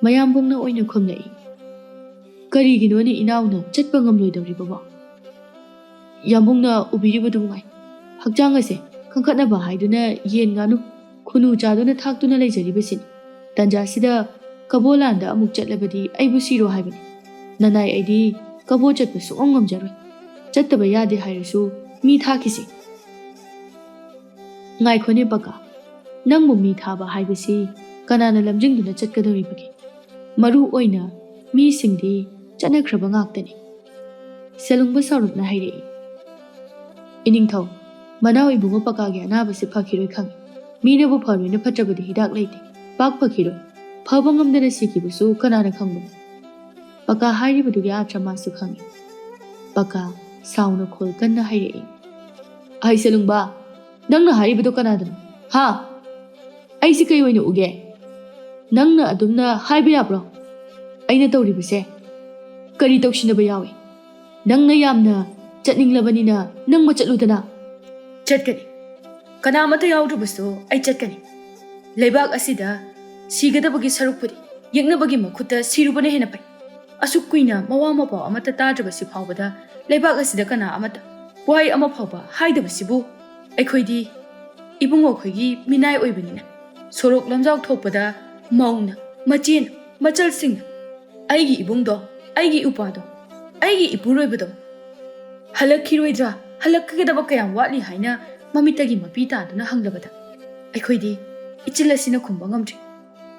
ꯃꯌꯥꯝꯕꯨꯡꯅ ꯑꯣꯏꯅ ꯈꯨꯝꯂꯛꯏ, "ꯀꯔꯤꯒꯤꯅꯣꯅꯦ ꯏꯅꯥꯎꯅ ꯆꯠꯄ ꯉꯝꯂꯣꯏꯗꯧꯔꯤꯕꯕꯣ? ꯌꯥꯝꯕꯨꯡꯅ ꯎꯕꯤꯔꯤꯕꯗꯨ ꯉꯥꯏ꯫ ꯍꯛꯆꯥꯡ ꯑꯁꯦ ꯀꯟꯈꯠꯅꯕ ꯍꯥꯏꯗꯨꯅ ꯌꯦꯟ ꯉꯥꯅꯨ ꯈꯨꯅꯨ ꯆꯥꯗꯨꯅ ꯊꯥꯛꯇꯨꯅ ꯂꯩꯖꯔꯤꯕꯁꯤꯅꯤ꯫ ꯇꯟꯖꯥꯁꯤꯗ ꯀꯕꯣ ꯂꯥꯟꯗ ꯑꯃꯨꯛ ꯆꯠꯂꯕꯗꯤ ꯑꯩꯕꯨ ꯁꯤꯔꯣ ꯍꯥꯏꯕꯅꯤ꯫ ꯅꯅꯥꯏ ꯑꯩꯗꯤ ꯀꯕꯣ ꯆꯠꯄ ꯁꯨꯛꯉꯝ ꯉꯝꯖꯔꯣꯏ꯫ ꯆꯠꯇꯕ ꯌꯥꯗꯦ ꯍꯥꯏꯔꯁꯨ ꯃꯤ ꯊꯥꯈꯤꯁꯤ꯫" "ꯉꯥꯏꯈꯣꯅꯦ ꯄꯀꯥ, ꯅꯪꯕꯨ ꯃꯤ ꯊꯥꯕ ꯍꯥꯏꯕꯁꯤ ꯀꯅꯥꯅ ꯂꯝꯖꯤꯡꯗꯨꯅ ꯆꯠꯀꯗꯧꯔꯤꯕꯒꯦ? ꯃꯔꯨ ꯑꯣꯏꯅ ꯃꯤꯁꯤꯡꯗꯤ ꯆꯠꯅꯈ꯭ꯔꯕ ꯉꯥꯛꯇꯅꯤ꯫" ꯁꯦꯂꯨꯡꯕ ꯁꯥꯎꯔꯞꯅ ꯍꯥꯏꯔꯛꯏ꯫ "ꯏꯅꯤꯡꯊꯧ, ꯃꯅꯥꯎ ꯏꯕꯨꯡꯉꯣ ꯄꯀꯥꯒꯤ ꯑꯅꯥꯕꯁꯤ ꯐꯈꯤꯔꯣꯏ ꯈꯪꯏ꯫ ꯃꯤꯅꯕꯨ ꯐꯔꯣꯏꯅ ꯐꯠꯇ꯭ꯔꯕꯗꯤ ꯍꯤꯗꯥꯛ ꯂꯩꯇꯦ꯫ ꯄꯥꯛ ꯐꯈꯤꯔꯣꯏ꯫ ꯐꯕ ꯉꯝꯗꯅ ꯁꯤꯈꯤꯕꯁꯨ ꯀꯅꯥꯅ ꯈꯪꯕꯅꯣ?" ꯄꯀꯥ ꯍꯥꯏꯔꯤꯕꯗꯨꯒꯤ ꯑꯥꯔꯊ ꯃꯥꯁꯨ ꯈꯪꯏ꯫ ꯄꯀꯥ ꯁꯥꯎꯅ ꯈꯣꯜ ꯀꯟꯅ ꯍꯥꯏꯔꯛꯏ꯫ "ꯑꯍꯩ ꯁꯦꯂꯨꯡꯕ, ꯅꯪꯅ ꯍꯥꯏꯔꯤꯕꯗꯣ ꯀꯅꯥꯗꯅꯣ? ꯍꯥ? ꯑꯩꯁꯤ ꯀꯩ ꯑꯣꯏꯅ ꯎꯒꯦ? ꯅꯪꯅ ꯑꯗꯨꯝꯅ ꯍꯥꯏꯕ ꯌꯥꯕ꯭ꯔꯣ? ꯑꯩꯅ ꯇꯧꯔꯤꯕꯁꯦ ꯀꯔꯤ ꯇꯧꯁꯤꯟꯅꯕ ꯌꯥꯎꯏ? ꯅꯪꯅ ꯌꯥꯝꯅ ꯆꯠꯅꯤꯡꯂꯕꯅꯤꯅ ꯅꯪ ꯃꯆꯠꯂꯨꯗꯅ꯫" "ꯆꯠꯀꯅꯤ꯫ ꯀꯅꯥꯃꯠꯇ ꯌꯥꯎꯗ꯭ꯔꯕꯁꯨ ꯑꯩ ꯆꯠꯀꯅꯤ꯫ ꯂꯩꯕꯥꯛ ꯑꯁꯤꯗ ꯁꯤꯒꯗꯕꯒꯤ ꯁꯔꯨꯛꯄꯨꯗꯤ ꯌꯦꯛꯅꯕꯒꯤ ꯃꯈꯨꯠꯇ ꯁꯤꯔꯨꯕꯅ ꯍꯦꯟꯅ ꯐꯩ꯫ ꯑꯁꯨꯛ ꯀꯨꯏꯅ ꯃꯋꯥ ꯃꯄꯥꯎ ꯑꯃꯠꯇ ꯇꯥꯗ꯭ꯔꯕꯁꯤ ꯐꯥꯎꯕꯗ ꯂꯩꯕꯥꯛ ꯑꯁꯤꯗ ꯀꯅꯥ ꯑꯃꯠꯇ ꯋꯥꯍꯩ ꯑꯃ ꯐꯥꯎꯕ ꯍꯥꯏꯗꯕꯁꯤꯕꯨ ꯑꯩꯈꯣꯏꯗꯤ ꯏꯕꯨꯡꯉꯣꯈꯣꯏꯒꯤ ꯃꯤꯅꯥꯏ ꯑꯣꯏꯕꯅꯤꯅ ꯁꯣꯔꯣꯛ ꯂꯝꯖꯥꯎ ꯊꯣꯛꯄꯗ ꯃꯧꯅ, ꯃꯆꯦꯅ, ꯃꯆꯜꯁꯤꯡꯅ ꯑꯩꯒꯤ ꯏꯕꯨꯡꯗꯣ, ꯑꯩꯒꯤ ꯏꯄ꯭ꯋꯥꯗꯣ, ꯑꯩꯒꯤ ꯏꯄꯨꯔꯣꯏꯕꯗꯣ ꯍꯜꯂꯛꯈꯤꯔꯣꯏꯗ꯭ꯔꯥ, ꯍꯜꯂꯛꯀꯗꯕ ꯀꯌꯥꯝ ꯋꯥꯠꯂꯤ ꯍꯥꯏꯅ ꯃꯃꯤꯠꯇꯒꯤ ꯃꯄꯤ ꯇꯥꯗꯨꯅ ꯍꯪꯂꯕꯗ ꯑꯩꯈꯣꯏꯗꯤ ꯏꯆꯤꯜ ꯑꯁꯤꯅ ꯈꯨꯝꯕ ꯉꯝꯗ꯭ꯔꯤ꯫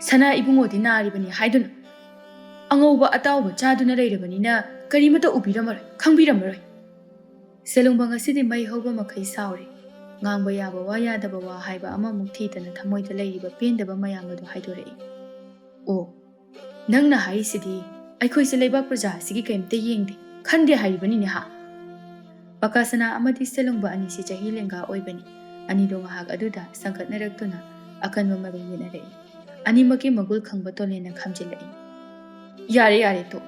ꯁꯅꯥ ꯏꯕꯨꯡꯉꯣꯗꯤ ꯅꯥꯔꯤꯕꯅꯤ ꯍꯥꯏꯗꯨꯅ ꯑꯉꯧꯕ ꯑꯇꯥꯎꯕ ꯆꯥꯗꯨꯅ ꯂꯩꯔꯕꯅꯤꯅ ꯀꯔꯤꯃꯠꯇ ꯎꯕꯤꯔꯝꯃꯔꯣꯏ, ꯈꯪꯕꯤꯔꯝꯃꯔꯣꯏ꯫" ꯁꯦꯂꯨꯡꯕ ꯉꯁꯤꯗꯤ ꯃꯩ ꯍꯧꯕ ꯃꯈꯩ ꯁꯥꯎꯔꯦ꯫ ꯉꯥꯡꯕ ꯌꯥꯕ ꯋꯥ, ꯌꯥꯗꯕ ꯋꯥ ꯍꯥꯏꯕ ꯑꯃꯃꯨꯛ ꯊꯤꯗꯅ ꯊꯃꯣꯏꯗ ꯂꯩꯔꯤꯕ ꯄꯦꯟꯗꯕ ꯃꯌꯥꯝ ꯑꯗꯨ ꯍꯥꯏꯗꯣꯔꯛꯏ꯫ "ꯑꯣ, ꯅꯪꯅ ꯍꯥꯏꯔꯤꯁꯤꯗꯤ ꯑꯩꯈꯣꯏꯁꯦ ꯂꯩꯕꯥꯛ ꯄ꯭ꯔꯖꯥ ꯑꯁꯤꯒꯤ ꯀꯔꯤꯝꯇ ꯌꯦꯡꯗꯦ, ꯈꯟꯗꯦ ꯍꯥꯏꯔꯤꯕꯅꯤꯅꯦ ꯍꯥ?" ꯄꯀꯥꯁꯅꯥ ꯑꯃꯗꯤ ꯁꯦꯂꯨꯡꯕ ꯑꯅꯤꯁꯤ ꯆꯍꯤ ꯂꯦꯡꯒꯥ ꯑꯣꯏꯕꯅꯤ꯫ ꯑꯅꯤꯗꯣ ꯉꯥꯏꯍꯥꯛ ꯑꯗꯨꯗ ꯁꯪꯒꯠꯅꯔꯛꯇꯨꯅ ꯑꯀꯟꯕ ꯃꯔꯩ ꯌꯦꯠꯅꯔꯛꯏ꯫ ꯑꯅꯤꯃꯛꯀꯤ ꯃꯒꯨꯜ ꯈꯪꯕ ꯇꯣꯂꯦꯟꯅ ꯈꯥꯝꯖꯤꯜꯂꯛꯏ꯫ "ꯌꯥꯔꯦ, ꯌꯥꯔꯦ, ꯇꯣ꯫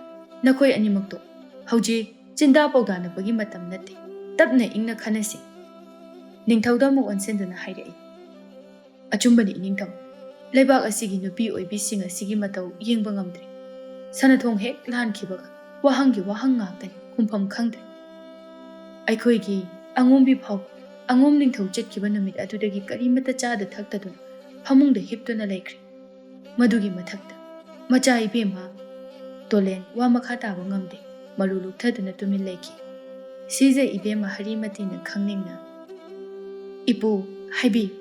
ꯅꯈꯣꯏ ꯑꯅꯤꯃꯛꯇꯣ ꯍꯧꯖꯤꯛ ꯆꯤꯟꯗꯥ ꯄꯥꯎꯗꯥꯅꯕꯒꯤ ꯃꯇꯝ ꯅꯠꯇꯦ꯫ ꯇꯞꯅ ꯏꯪꯅ ꯈꯟꯅꯁꯤ꯫" ꯅꯤꯡꯊꯧꯗ ꯑꯃꯨꯛ ꯑꯣꯟꯁꯤꯟꯗꯨꯅ ꯍꯥꯏꯔꯛꯏ꯫ "ꯑꯆꯨꯝꯕꯅꯤ ꯏꯅꯤꯡꯊꯧ꯫ ꯂꯩꯕꯥꯛ ꯑꯁꯤꯒꯤ ꯅꯨꯄꯤ ꯑꯣꯏꯕꯤꯁꯤꯡ ꯑꯁꯤꯒꯤ ꯃꯇꯧ ꯌꯦꯡꯕ ꯉꯝꯗ꯭ꯔꯦ꯫ ꯁꯅꯥꯊꯣꯡ ꯍꯦꯛ ꯂꯥꯟꯈꯤꯕꯒ ꯋꯥꯍꯪꯒꯤ ꯋꯥꯍꯪ ꯉꯥꯛꯇꯅꯤ, ꯈꯨꯝꯐꯝ ꯈꯪꯗ꯭ꯔꯦ꯫ ꯑꯩꯈꯣꯏꯒꯤ ꯑꯉꯣꯝꯕꯤ ꯐꯥꯎ ꯑꯉꯣꯝ ꯅꯤꯡꯊꯧ ꯆꯠꯈꯤꯕ ꯅꯨꯃꯤꯠ ꯑꯗꯨꯗꯒꯤ ꯀꯔꯤꯃꯠꯇ ꯆꯥꯗ ꯊꯛꯇꯗꯨꯅ ꯐꯃꯨꯡꯗ ꯍꯤꯞꯇꯨꯅ ꯂꯩꯈ꯭ꯔꯦ꯫ ꯃꯗꯨꯒꯤ ꯃꯊꯛꯇ ꯃꯆꯥ ꯏꯕꯦꯝꯃ꯫ ꯇꯣꯂꯦꯟ ꯋꯥ ꯃꯈꯥ ꯇꯥꯕ ꯉꯝꯗꯦ, ꯃꯔꯨ ꯂꯨꯞꯊꯗꯨꯅ ꯇꯨꯃꯤꯟ ꯂꯩꯈꯤ꯫ ꯁꯤꯖ ꯏꯕꯦꯝꯃ ꯍꯔꯤꯃꯇꯤꯅ ꯈꯪꯅꯤꯡꯅ, "ꯏꯄꯨ, ꯍꯥꯏꯕꯤꯌꯨ,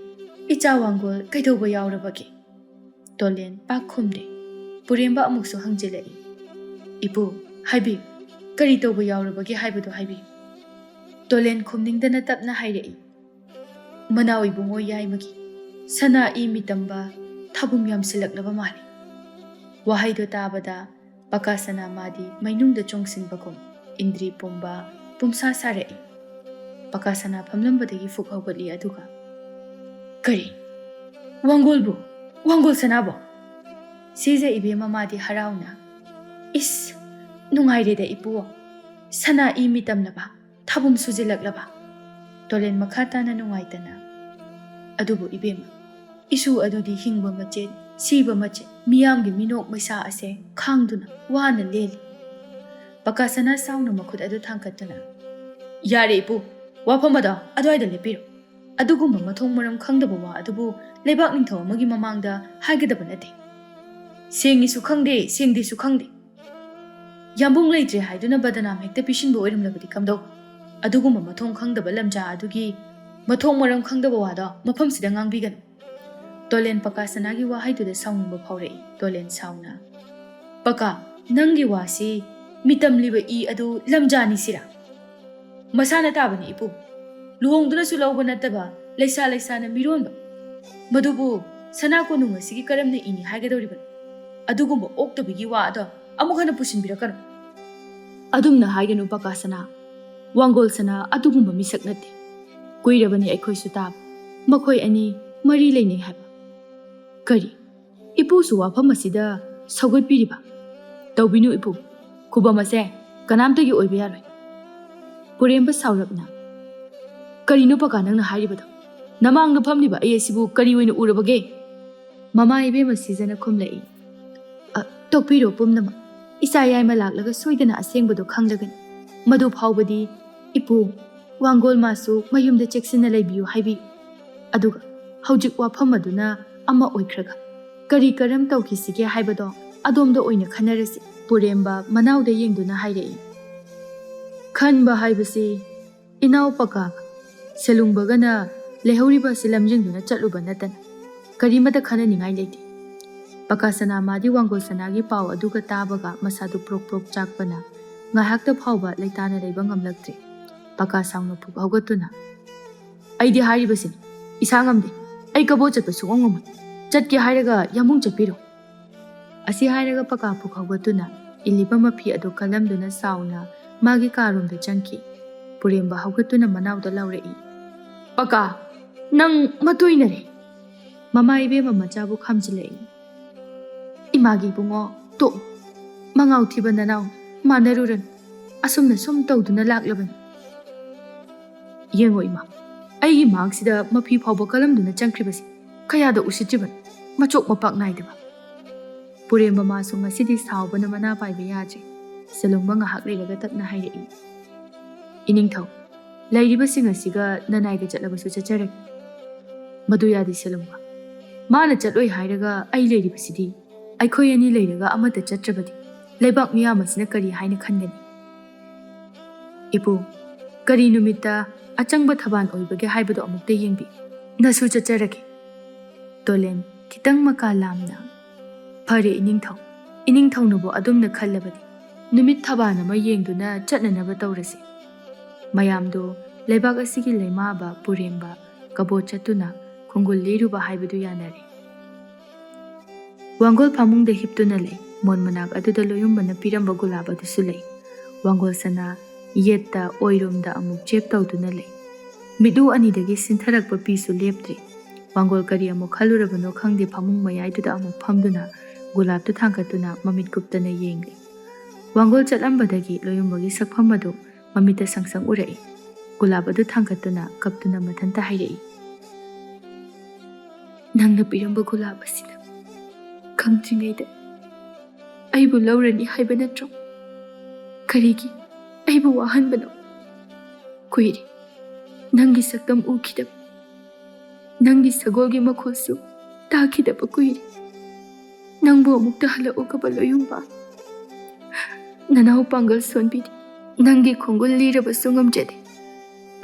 ꯏꯆꯥ ꯋꯥꯡꯒꯣꯜ ꯀꯩꯗꯧꯕ ꯌꯥꯎꯔꯕꯒꯦ?" ꯇꯣꯂꯦꯟ ꯄꯥꯛ ꯈꯨꯝꯗꯦ꯫ ꯄꯨꯔꯦꯝꯕ ꯑꯃꯨꯛꯁꯨ ꯍꯪꯖꯤꯜꯂꯛꯏ, "ꯏꯄꯨ, ꯍꯥꯏꯕꯤꯌꯨ, ꯀꯔꯤ ꯇꯧꯕ ꯌꯥꯎꯔꯕꯒꯦ ꯍꯥꯏꯕꯗꯨ ꯍꯥꯏꯕꯤꯌꯨ?" ꯇꯣꯂꯦꯟ ꯈꯨꯝꯅꯤꯡꯗꯅ ꯇꯞꯅ ꯍꯥꯏꯔꯛꯏ, "ꯃꯅꯥꯎ ꯏꯕꯨꯡꯉꯣ ꯌꯥꯏꯃꯒꯤ ꯁꯅꯥ ꯏ ꯃꯤꯇꯝꯕ ꯊꯥꯕꯨꯝ ꯌꯥꯝꯁꯤꯜꯂꯛꯂꯕ ꯃꯥꯜꯂꯤ꯫" ꯋꯥꯍꯩꯗꯨ ꯇꯥꯕꯗ ꯄꯀꯥ ꯁꯅꯥ ꯃꯥꯗꯤ ꯃꯩꯅꯨꯡꯗ ꯆꯣꯡꯁꯤꯟꯕꯒꯨꯝ ꯏꯟꯗ꯭ꯔꯤ ꯄꯨꯝꯕ ꯄꯨꯝꯁꯥ ꯁꯥꯔꯛꯏ꯫ ꯄꯀꯥ ꯁꯅꯥ ꯐꯝꯂꯝꯕꯗꯒꯤ ꯐꯨꯛ ꯍꯧꯒꯠꯂꯤ, ꯑꯗꯨꯒ, "ꯀꯔꯤ? ꯋꯥꯡꯒꯣꯜꯕꯨ? ꯋꯥꯡꯒꯣꯜ ꯁꯅꯥꯕꯨ?" ꯁꯤꯖ ꯏꯕꯦꯝꯃ ꯃꯥꯗꯤ ꯍꯔꯥꯎꯅ, "ꯏꯁ, ꯅꯨꯡꯉꯥꯏꯔꯦꯗ ꯏꯄꯨ, ꯁꯅꯥ ꯏ ꯃꯤꯇꯝꯂꯕ, ꯊꯥꯕꯨꯝ ꯁꯨꯖꯤꯜꯂꯛꯂꯕ?" ꯇꯣꯂꯦꯟ ꯃꯈꯥ ꯇꯥꯅ ꯅꯨꯡꯉꯥꯏꯇꯅ, "ꯑꯗꯨꯕꯨ ꯏꯕꯦꯝꯃ, ꯏꯁꯨ ꯑꯗꯨꯗꯤ ꯍꯤꯡꯕ ꯃꯆꯦꯠ, ꯁꯤꯕ ꯃꯆꯦꯠ, ꯃꯤꯌꯥꯝꯒꯤ ꯃꯤꯅꯣꯛ ꯃꯩꯁꯥ ꯑꯁꯦ ꯈꯥꯡꯗꯨꯅ ꯋꯥꯅ ꯂꯦꯜꯂꯤ꯫" ꯄꯀꯥ ꯁꯅꯥ ꯁꯥꯎꯅ ꯃꯈꯨꯠ ꯑꯗꯨ ꯊꯥꯡꯒꯠꯇꯨꯅ, "ꯌꯥꯔꯦ ꯏꯄꯨ, ꯋꯥꯐꯝ ꯑꯗꯣ ꯑꯗꯨꯋꯥꯏꯗ ꯂꯦꯞꯄꯤꯔꯣ꯫ ꯑꯗꯨꯒꯨꯝꯕ ꯃꯊꯣꯡ ꯃꯔꯝ ꯈꯪꯗꯕ ꯋꯥ ꯑꯗꯨꯕꯨ ꯂꯩꯕꯥꯛ ꯅꯤꯡꯊꯧ ꯑꯃꯒꯤ ꯃꯃꯥꯡꯗ ꯍꯥꯏꯒꯗꯕ ꯅꯠꯇꯦ꯫ ꯁꯦꯡꯉꯤꯁꯨ ꯈꯪꯗꯦ, ꯁꯦꯡꯗꯦꯁꯨ ꯈꯪꯗꯦ꯫ ꯌꯥꯝꯕꯨꯡ ꯂꯩꯇ꯭ꯔꯦ ꯍꯥꯏꯗꯨꯅ ꯕꯗꯅꯥꯝ ꯍꯦꯛꯇ ꯄꯤꯁꯤꯟꯕ ꯑꯣꯏꯔꯝꯂꯕꯗꯤ ꯀꯝꯗꯧꯕ? ꯑꯗꯨꯒꯨꯝꯕ ꯃꯊꯣꯡ ꯈꯪꯗꯕ ꯂꯝꯖꯥ ꯑꯗꯨꯒꯤ ꯃꯊꯣꯡ ꯃꯔꯝ ꯈꯪꯗꯕ ꯋꯥꯗꯣ ꯃꯐꯝꯁꯤꯗ ꯉꯥꯡꯕꯤꯒꯅꯨ꯫" ꯇꯣꯂꯦꯟ ꯄꯀꯥ ꯁꯅꯥꯒꯤ ꯋꯥꯍꯩꯗꯨꯗ ꯁꯥꯎꯅꯤꯡꯕ ꯐꯥꯎꯔꯛꯏ꯫ ꯇꯣꯂꯦꯟ ꯁꯥꯎꯅ, "ꯄꯀꯥ, ꯅꯪꯒꯤ ꯋꯥꯁꯤ ꯃꯤꯇꯝꯂꯤꯕ ꯏ ꯑꯗꯨ ꯂꯝꯖꯥꯅꯤ ꯁꯤꯔꯥ? ꯃꯁꯥꯅ ꯇꯥꯕꯅꯤ ꯏꯄꯨ꯫ ꯂꯨꯍꯣꯡꯗꯨꯅꯁꯨ ꯂꯧꯕ ꯅꯠꯇꯕ ꯂꯩꯁꯥ ꯂꯩꯁꯥꯅ ꯃꯤꯔꯣꯟꯕ꯫ ꯃꯗꯨꯕꯨ ꯁꯅꯥ ꯀꯣꯅꯨꯡ ꯑꯁꯤꯒꯤ ꯀꯔꯝꯅ ꯏꯅꯤ ꯍꯥꯏꯒꯗꯧꯔꯤꯕꯅꯣ? ꯑꯗꯨꯒꯨꯝꯕ ꯑꯣꯛꯇꯕꯒꯤ ꯋꯥ ꯑꯗꯣ ꯑꯃꯨꯛ ꯍꯟꯅ ꯄꯨꯁꯤꯟꯕꯤꯔꯛꯀꯅꯨ꯫" "ꯑꯗꯨꯝꯅ ꯍꯥꯏꯒꯅꯨ ꯄꯀꯥ ꯁꯅꯥ꯫ ꯋꯥꯡꯒꯣꯜ ꯁꯅꯥ ꯑꯗꯨꯒꯨꯝꯕ ꯃꯤꯁꯛ ꯅꯠꯇꯦ꯫ ꯀꯨꯏꯔꯕꯅꯤ ꯑꯩꯈꯣꯏꯁꯨ ꯇꯥꯕ꯫ ꯃꯈꯣꯏ ꯑꯅꯤ ꯃꯔꯤ ꯂꯩꯅꯩ ꯍꯥꯏꯕ꯫" "ꯀꯔꯤ? ꯏꯄꯨꯁꯨ ꯋꯥꯐꯝ ꯑꯁꯤꯗ ꯁꯧꯒꯠꯄꯤꯔꯤꯕ?" "ꯇꯧꯕꯤꯅꯨ ꯏꯄꯨ꯫ ꯈꯨꯕꯝ ꯑꯁꯦ ꯀꯅꯥꯝꯇꯒꯤ ꯑꯣꯏꯕ ꯌꯥꯔꯣꯏ꯫" ꯄꯨꯔꯦꯝꯕ ꯁꯥꯎꯔꯞꯅ, "ꯀꯔꯤꯅꯣ ꯄꯀꯥ ꯅꯪꯅ ꯍꯥꯏꯔꯤꯕꯗꯣ? ꯅꯃꯥꯡꯗ ꯐꯝꯂꯤꯕ ꯑꯩ ꯑꯁꯤꯕꯨ ꯀꯔꯤ ꯑꯣꯏꯅ ꯎꯔꯕꯒꯦ?" ꯃꯃꯥ ꯏꯕꯦꯝꯃ ꯁꯤꯖꯅ ꯈꯨꯝꯂꯛꯏ, "ꯑ, ꯇꯣꯛꯄꯤꯔꯣ ꯄꯨꯝꯅꯃꯛ꯫ ꯏꯆꯥ ꯌꯥꯏꯃ ꯂꯥꯛꯂꯒ ꯁꯣꯏꯗꯅ ꯑꯁꯦꯡꯕꯗꯣ ꯈꯪꯂꯒꯅꯤ꯫ ꯃꯗꯨ ꯐꯥꯎꯕꯗꯤ ꯏꯄꯨ, ꯋꯥꯡꯒꯣꯜ ꯃꯥꯁꯨ ꯃꯌꯨꯝꯗ ꯆꯦꯛꯁꯤꯟꯅ ꯂꯩꯕꯤꯌꯨ ꯍꯥꯏꯕꯤꯌꯨ꯫ ꯑꯗꯨꯒ ꯍꯧꯖꯤꯛ ꯋꯥꯐꯝ ꯑꯗꯨꯅ ꯑꯃ ꯑꯣꯏꯈ꯭ꯔꯒ ꯀꯔꯤ ꯀꯔꯝ ꯇꯧꯈꯤꯁꯤꯒꯦ ꯍꯥꯏꯕꯗꯣ ꯑꯗꯣꯝꯗ ꯑꯣꯏꯅ ꯈꯟꯅꯔꯁꯤ꯫ ꯄꯨꯔꯦꯝꯕ ꯃꯅꯥꯎꯗ ꯌꯦꯡꯗꯨꯅ ꯍꯥꯏꯔꯛꯏ꯫ ꯈꯟꯕ ꯍꯥꯏꯕꯁꯤ ꯏꯅꯥꯎ ꯄꯀꯥꯒ ꯁꯦꯂꯨꯡꯕꯒꯅ ꯂꯩꯍꯧꯔꯤꯕ ꯑꯁꯤ ꯂꯝꯖꯤꯡꯗꯨꯅ ꯆꯠꯂꯨꯕ ꯅꯠꯇꯅ ꯀꯔꯤꯃꯠꯇ ꯈꯟꯅꯅꯤꯡꯉꯥꯏ ꯂꯩꯇꯦ꯫ ꯄꯀꯥ ꯁꯅꯥ ꯃꯥꯗꯤ ꯋꯥꯡꯒꯣꯜ ꯁꯅꯥꯒꯤ ꯄꯥꯎ ꯑꯗꯨꯒ ꯇꯥꯕꯒ ꯃꯁꯥꯗꯨ ꯄ꯭ꯔꯣꯛ ꯄ꯭ꯔꯣꯛ ꯆꯥꯛꯄꯅ ꯉꯥꯏꯍꯥꯛꯇ ꯐꯥꯎꯕ ꯂꯩꯇꯥꯅ ꯂꯩꯕ ꯉꯝꯂꯛꯇ꯭ꯔꯦ꯫ ꯄꯀꯥ ꯁꯥꯎꯅ ꯐꯨꯛ ꯍꯧꯒꯠꯇꯨꯅ, "ꯑꯩꯗꯤ ꯍꯥꯏꯔꯤꯕꯁꯤꯅꯤ, ꯏꯁꯥ ꯉꯝꯗꯦ꯫ ꯑꯩ ꯀꯕꯣ ꯆꯠꯄ ꯁꯨꯡꯉꯝ ꯉꯝꯃꯣꯏ꯫ ꯆꯠꯀꯦ ꯍꯥꯏꯔꯒ ꯌꯥꯝꯕꯨꯡ ꯆꯠꯄꯤꯔꯣ꯫" ꯑꯁꯤ ꯍꯥꯏꯔꯒ ꯄꯀꯥ ꯐꯨꯛ ꯍꯧꯒꯠꯇꯨꯅ ꯏꯜꯂꯤꯕ ꯃꯐꯤ ꯑꯗꯨ ꯀꯜꯂꯝꯗꯨꯅ ꯁꯥꯎꯅ ꯃꯥꯒꯤ ꯀꯥꯔꯣꯝꯗ ꯆꯪꯈꯤ꯫ ꯄꯨꯔꯦꯝꯕ ꯍꯧꯒꯠꯇꯨꯅ ꯃꯅꯥꯎꯗ ꯂꯥꯎꯔꯛꯏ, "ꯄꯀꯥ, ꯅꯪ ꯃꯇꯨꯏꯅꯔꯦ!" ꯃꯃꯥ ꯏꯕꯦꯝꯃ ꯃꯆꯥꯕꯨ ꯈꯥꯝꯖꯤꯜꯂꯛꯏ꯫ "ꯏꯃꯥꯒꯤ ꯏꯕꯨꯡꯉꯣ, ꯇꯣꯛꯎ꯫ ꯃꯉꯥꯎ ꯊꯤꯕ ꯅꯅꯥꯎ ꯃꯥꯟꯅꯔꯨꯔꯅꯨ꯫ ꯑꯁꯨꯝꯅ ꯁꯨꯝ ꯇꯧꯗꯨꯅ ꯂꯥꯛꯂꯕꯅꯤ꯫ ꯌꯦꯡꯉꯣ ꯏꯃꯥ, ꯑꯩꯒꯤ ꯃꯥꯛꯁꯤꯗ ꯃꯐꯤ ꯐꯥꯎꯕ ꯀꯜꯂꯝꯗꯨꯅ ꯆꯪꯈ꯭ꯔꯤꯕꯁꯤ ꯀꯌꯥꯗ ꯎꯁꯤꯠꯇ꯭ꯔꯤꯕꯅꯣ, ꯃꯆꯣꯛ ꯃꯄꯥꯛ ꯅꯥꯏꯗꯕ!" ꯄꯨꯔꯦꯝꯕ ꯃꯥꯁꯨ ꯉꯁꯤꯗꯤ ꯁꯥꯎꯕꯅ ꯃꯅꯥ ꯄꯥꯏꯕ ꯌꯥꯗ꯭ꯔꯦ꯫ ꯁꯦꯂꯨꯡꯕ ꯉꯥꯏꯍꯥꯛ ꯂꯩꯔꯒ ꯇꯞꯅ ꯍꯥꯏꯔꯛꯏ, "ꯏꯅꯤꯡꯊꯧ, ꯂꯩꯔꯤꯕꯁꯤꯡ ꯑꯁꯤꯒ ꯅꯅꯥꯏꯒ ꯆꯠꯂꯕꯁꯨ ꯆꯠꯆꯔꯒꯦ꯫" "ꯃꯗꯨ ꯌꯥꯗꯦ ꯁꯦꯂꯨꯡꯕ꯫ ꯃꯥꯅ ꯆꯠꯂꯣꯏ ꯍꯥꯏꯔꯒ ꯑꯩ ꯂꯩꯔꯤꯕꯁꯤꯗꯤ꯫ ꯑꯩꯈꯣꯏ ꯑꯅꯤ ꯂꯩꯔꯒ ꯑꯃꯠꯇ ꯆꯠꯇ꯭ꯔꯕꯗꯤ ꯂꯩꯕꯥꯛ ꯃꯤꯌꯥꯝ ꯑꯁꯤꯅ ꯀꯔꯤ ꯍꯥꯏꯅ ꯈꯟꯒꯅꯤ?" "ꯏꯄꯨ, ꯀꯔꯤ ꯅꯨꯃꯤꯠꯇ ꯑꯆꯪꯕ ꯊꯕꯥꯜ ꯑꯣꯏꯕꯒꯦ ꯍꯥꯏꯕꯗꯨ ꯑꯃꯨꯛꯇ ꯌꯦꯡꯕꯤ꯫ ꯅꯁꯨ ꯆꯠꯆꯔꯒꯦ꯫" ꯇꯣꯂꯦꯟ ꯈꯤꯇꯪ ꯃꯀꯥ ꯂꯥꯝꯅ, "ꯐꯔꯦ ꯏꯅꯤꯡꯊꯧ, ꯏꯅꯤꯡꯊꯧꯅꯕꯨ ꯑꯗꯨꯝꯅ ꯈꯜꯂꯕꯗꯤ ꯅꯨꯃꯤꯠ ꯊꯕꯥꯜ ꯑꯃ ꯌꯦꯡꯗꯨꯅ ꯆꯠꯅꯅꯕ ꯇꯧꯔꯁꯤ꯫" ꯃꯌꯥꯝꯗꯨ ꯂꯩꯕꯥꯛ ꯑꯁꯤꯒꯤ ꯂꯩꯃꯥꯕ ꯄꯨꯔꯦꯝꯕ ꯀꯕꯣ ꯆꯠꯇꯨꯅ ꯈꯣꯡꯒꯨꯜ ꯂꯤꯔꯨꯕ ꯍꯥꯏꯕꯗꯨ ꯌꯥꯅꯔꯦ꯫ ꯋꯥꯡꯒꯣꯜ ꯐꯃꯨꯡꯗ ꯍꯤꯞꯇꯨꯅ ꯂꯩ꯫ ꯃꯣꯟ ꯃꯅꯥꯛ ꯑꯗꯨꯗ ꯂꯣꯌꯨꯝꯕꯅ ꯄꯤꯔꯝꯕ ꯒꯨꯂꯥꯞ ꯑꯗꯨꯁꯨ ꯂꯩ꯫ ꯋꯥꯡꯒꯣꯜ ꯁꯅꯥ ꯌꯦꯠꯇ ꯑꯣꯏꯔꯣꯝꯗ ꯑꯃꯨꯛ ꯆꯦꯞ ꯇꯧꯗꯨꯅ ꯂꯩ꯫ ꯃꯤꯠꯂꯨ ꯑꯅꯤꯗꯒꯤ ꯁꯤꯟꯊꯔꯛꯄ ꯄꯤꯁꯨ ꯂꯦꯞꯇ꯭ꯔꯤ꯫ ꯋꯥꯡꯒꯣꯜ ꯀꯔꯤ ꯑꯃꯨꯛ ꯈꯜꯂꯨꯔꯕꯅꯣ ꯈꯪꯗꯦ, ꯐꯃꯨꯡ ꯃꯌꯥꯏꯗꯨꯗ ꯑꯃꯨꯛ ꯐꯝꯗꯨꯅ ꯒꯨꯂꯥꯞꯇꯨ ꯊꯥꯡꯒꯠꯇꯨꯅ ꯃꯃꯤꯠ ꯀꯨꯞꯇꯅ ꯌꯦꯡꯂꯤ꯫ ꯋꯥꯡꯒꯣꯜ ꯆꯠꯂꯝꯕꯗꯒꯤ ꯂꯣꯌꯨꯝꯕꯒꯤ ꯁꯛꯐꯝ ꯑꯗꯨ ꯃꯃꯤꯠꯇ ꯁꯪꯁꯪ ꯎꯔꯛꯏ꯫ ꯒꯨꯂꯥꯞ ꯑꯗꯨ ꯊꯥꯡꯒꯠꯇꯨꯅ ꯀꯞꯇꯨꯅ ꯃꯊꯟꯇ ꯍꯥꯏꯔꯛꯏ, "ꯅꯪꯅ ꯄꯤꯔꯝꯕ ꯒꯨꯂꯥꯞ ꯑꯁꯤꯅ ꯈꯪꯗ꯭ꯔꯤꯉꯩꯗ ꯑꯩꯕꯨ ꯂꯧꯔꯅꯤ ꯍꯥꯏꯕ ꯅꯠꯇ꯭ꯔꯣ? ꯀꯔꯤꯒꯤ ꯑꯩꯕꯨ ꯋꯥꯍꯟꯕꯅꯣ? ꯀꯨꯏꯔꯦ ꯅꯪꯒꯤ ꯁꯛꯇꯝ ꯎꯈꯤꯗꯕ, ꯅꯪꯒꯤ ꯁꯒꯣꯜꯒꯤ ꯃꯈꯣꯜꯁꯨ ꯇꯥꯈꯤꯗꯕ ꯀꯨꯏꯔꯦ꯫ ꯅꯪꯕꯨ ꯑꯃꯨꯛꯇ ꯍꯜꯂꯛꯎꯒꯕ ꯂꯣꯌꯨꯝꯕ꯫ ꯅꯅꯥꯎ ꯄꯥꯡꯒꯜ ꯁꯣꯟꯕꯤꯗꯦ, ꯅꯪꯒꯤ ꯈꯣꯡꯒꯨꯜ ꯂꯤꯔꯕꯁꯨ ꯉꯝꯖꯗꯦ꯫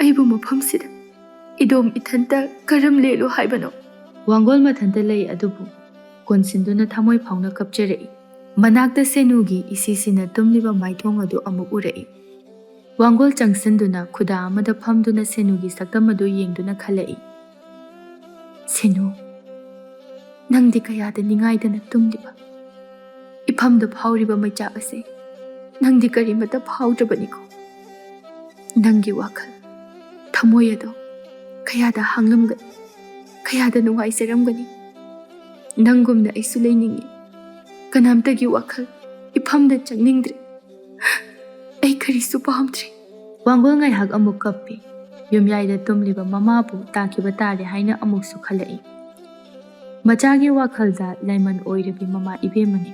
ꯑꯩꯕꯨ ꯃꯐꯝꯁꯤꯗ ꯏꯗꯣꯝ ꯏꯊꯟꯇ ꯀꯔꯝ ꯂꯦꯜꯂꯨ ꯍꯥꯏꯕꯅꯣ? ꯋꯥꯡꯒꯣꯜ ꯃꯊꯟꯇ ꯂꯩ ꯑꯗꯨꯕꯨ ꯀꯣꯟꯁꯤꯟꯗꯨꯅ ꯊꯃꯣꯏ ꯐꯥꯎꯅ ꯀꯞꯆꯔꯛꯏ꯫ ꯃꯅꯥꯛꯇ ꯁꯦꯅꯨꯒꯤ ꯏꯁꯤꯁꯤꯅ ꯇꯨꯝꯂꯤꯕ ꯃꯥꯏꯊꯣꯡ ꯑꯗꯨ ꯑꯃꯨꯛ ꯎꯔꯛꯏ꯫ ꯋꯥꯡꯒꯣꯜ ꯆꯪꯁꯤꯟꯗꯨꯅ ꯈꯨꯗꯥ ꯑꯃꯗ ꯐꯝꯗꯨꯅ ꯁꯦꯅꯨꯒꯤ ꯁꯛꯇꯝ ꯑꯗꯨ ꯌꯦꯡꯗꯨꯅ ꯈꯜꯂꯛꯏ꯫ ꯁꯦꯅꯨ, ꯅꯪꯗꯤ ꯀꯌꯥꯗ ꯅꯤꯡꯉꯥꯏꯗꯅ ꯇꯨꯝꯂꯤꯕ? ꯏꯐꯝꯗ ꯐꯥꯎꯔꯤꯕ ꯃꯩꯆꯥꯛ ꯑꯁꯦ ꯅꯪꯗꯤ ꯀꯔꯤꯃꯠꯇ ꯐꯥꯎꯗ꯭ꯔꯕꯅꯤꯀꯣ꯫ ꯅꯪꯒꯤ ꯋꯥꯈꯜ, ꯊꯃꯣꯏ ꯑꯗꯣ ꯀꯌꯥꯗ ꯍꯥꯡꯂꯝꯒꯅꯤ, ꯀꯌꯥꯗ ꯅꯨꯡꯉꯥꯏꯖꯔꯝꯒꯅꯤ꯫ ꯅꯪꯒꯨꯝꯅ ꯑꯩꯁꯨ ꯂꯩꯅꯤꯡꯏ꯫ ꯀꯅꯥꯝꯇꯒꯤ ꯋꯥꯈꯜ ꯏꯐꯝꯗ ꯆꯪꯅꯤꯡꯗ꯭ꯔꯦ꯫ ꯑꯩ ꯀꯔꯤꯁꯨ ꯄꯥꯝꯗ꯭ꯔꯦ꯫ ꯋꯥꯡꯒꯣꯜ ꯉꯥꯏꯍꯥꯛ ꯑꯃꯨꯛ ꯀꯞꯄꯤ꯫ ꯌꯨꯝꯌꯥꯏꯗ ꯇꯨꯝꯂꯤꯕ ꯃꯃꯥꯕꯨ ꯇꯥꯈꯤꯕ ꯇꯥꯔꯦ ꯍꯥꯏꯅ ꯑꯃꯨꯛꯁꯨ ꯈꯜꯂꯛꯏ꯫ ꯃꯆꯥꯒꯤ ꯋꯥꯈꯜꯗ ꯂꯥꯏꯃꯟ ꯑꯣꯏꯔꯕꯤ ꯃꯃꯥ ꯏꯕꯦꯝꯃꯅꯤ꯫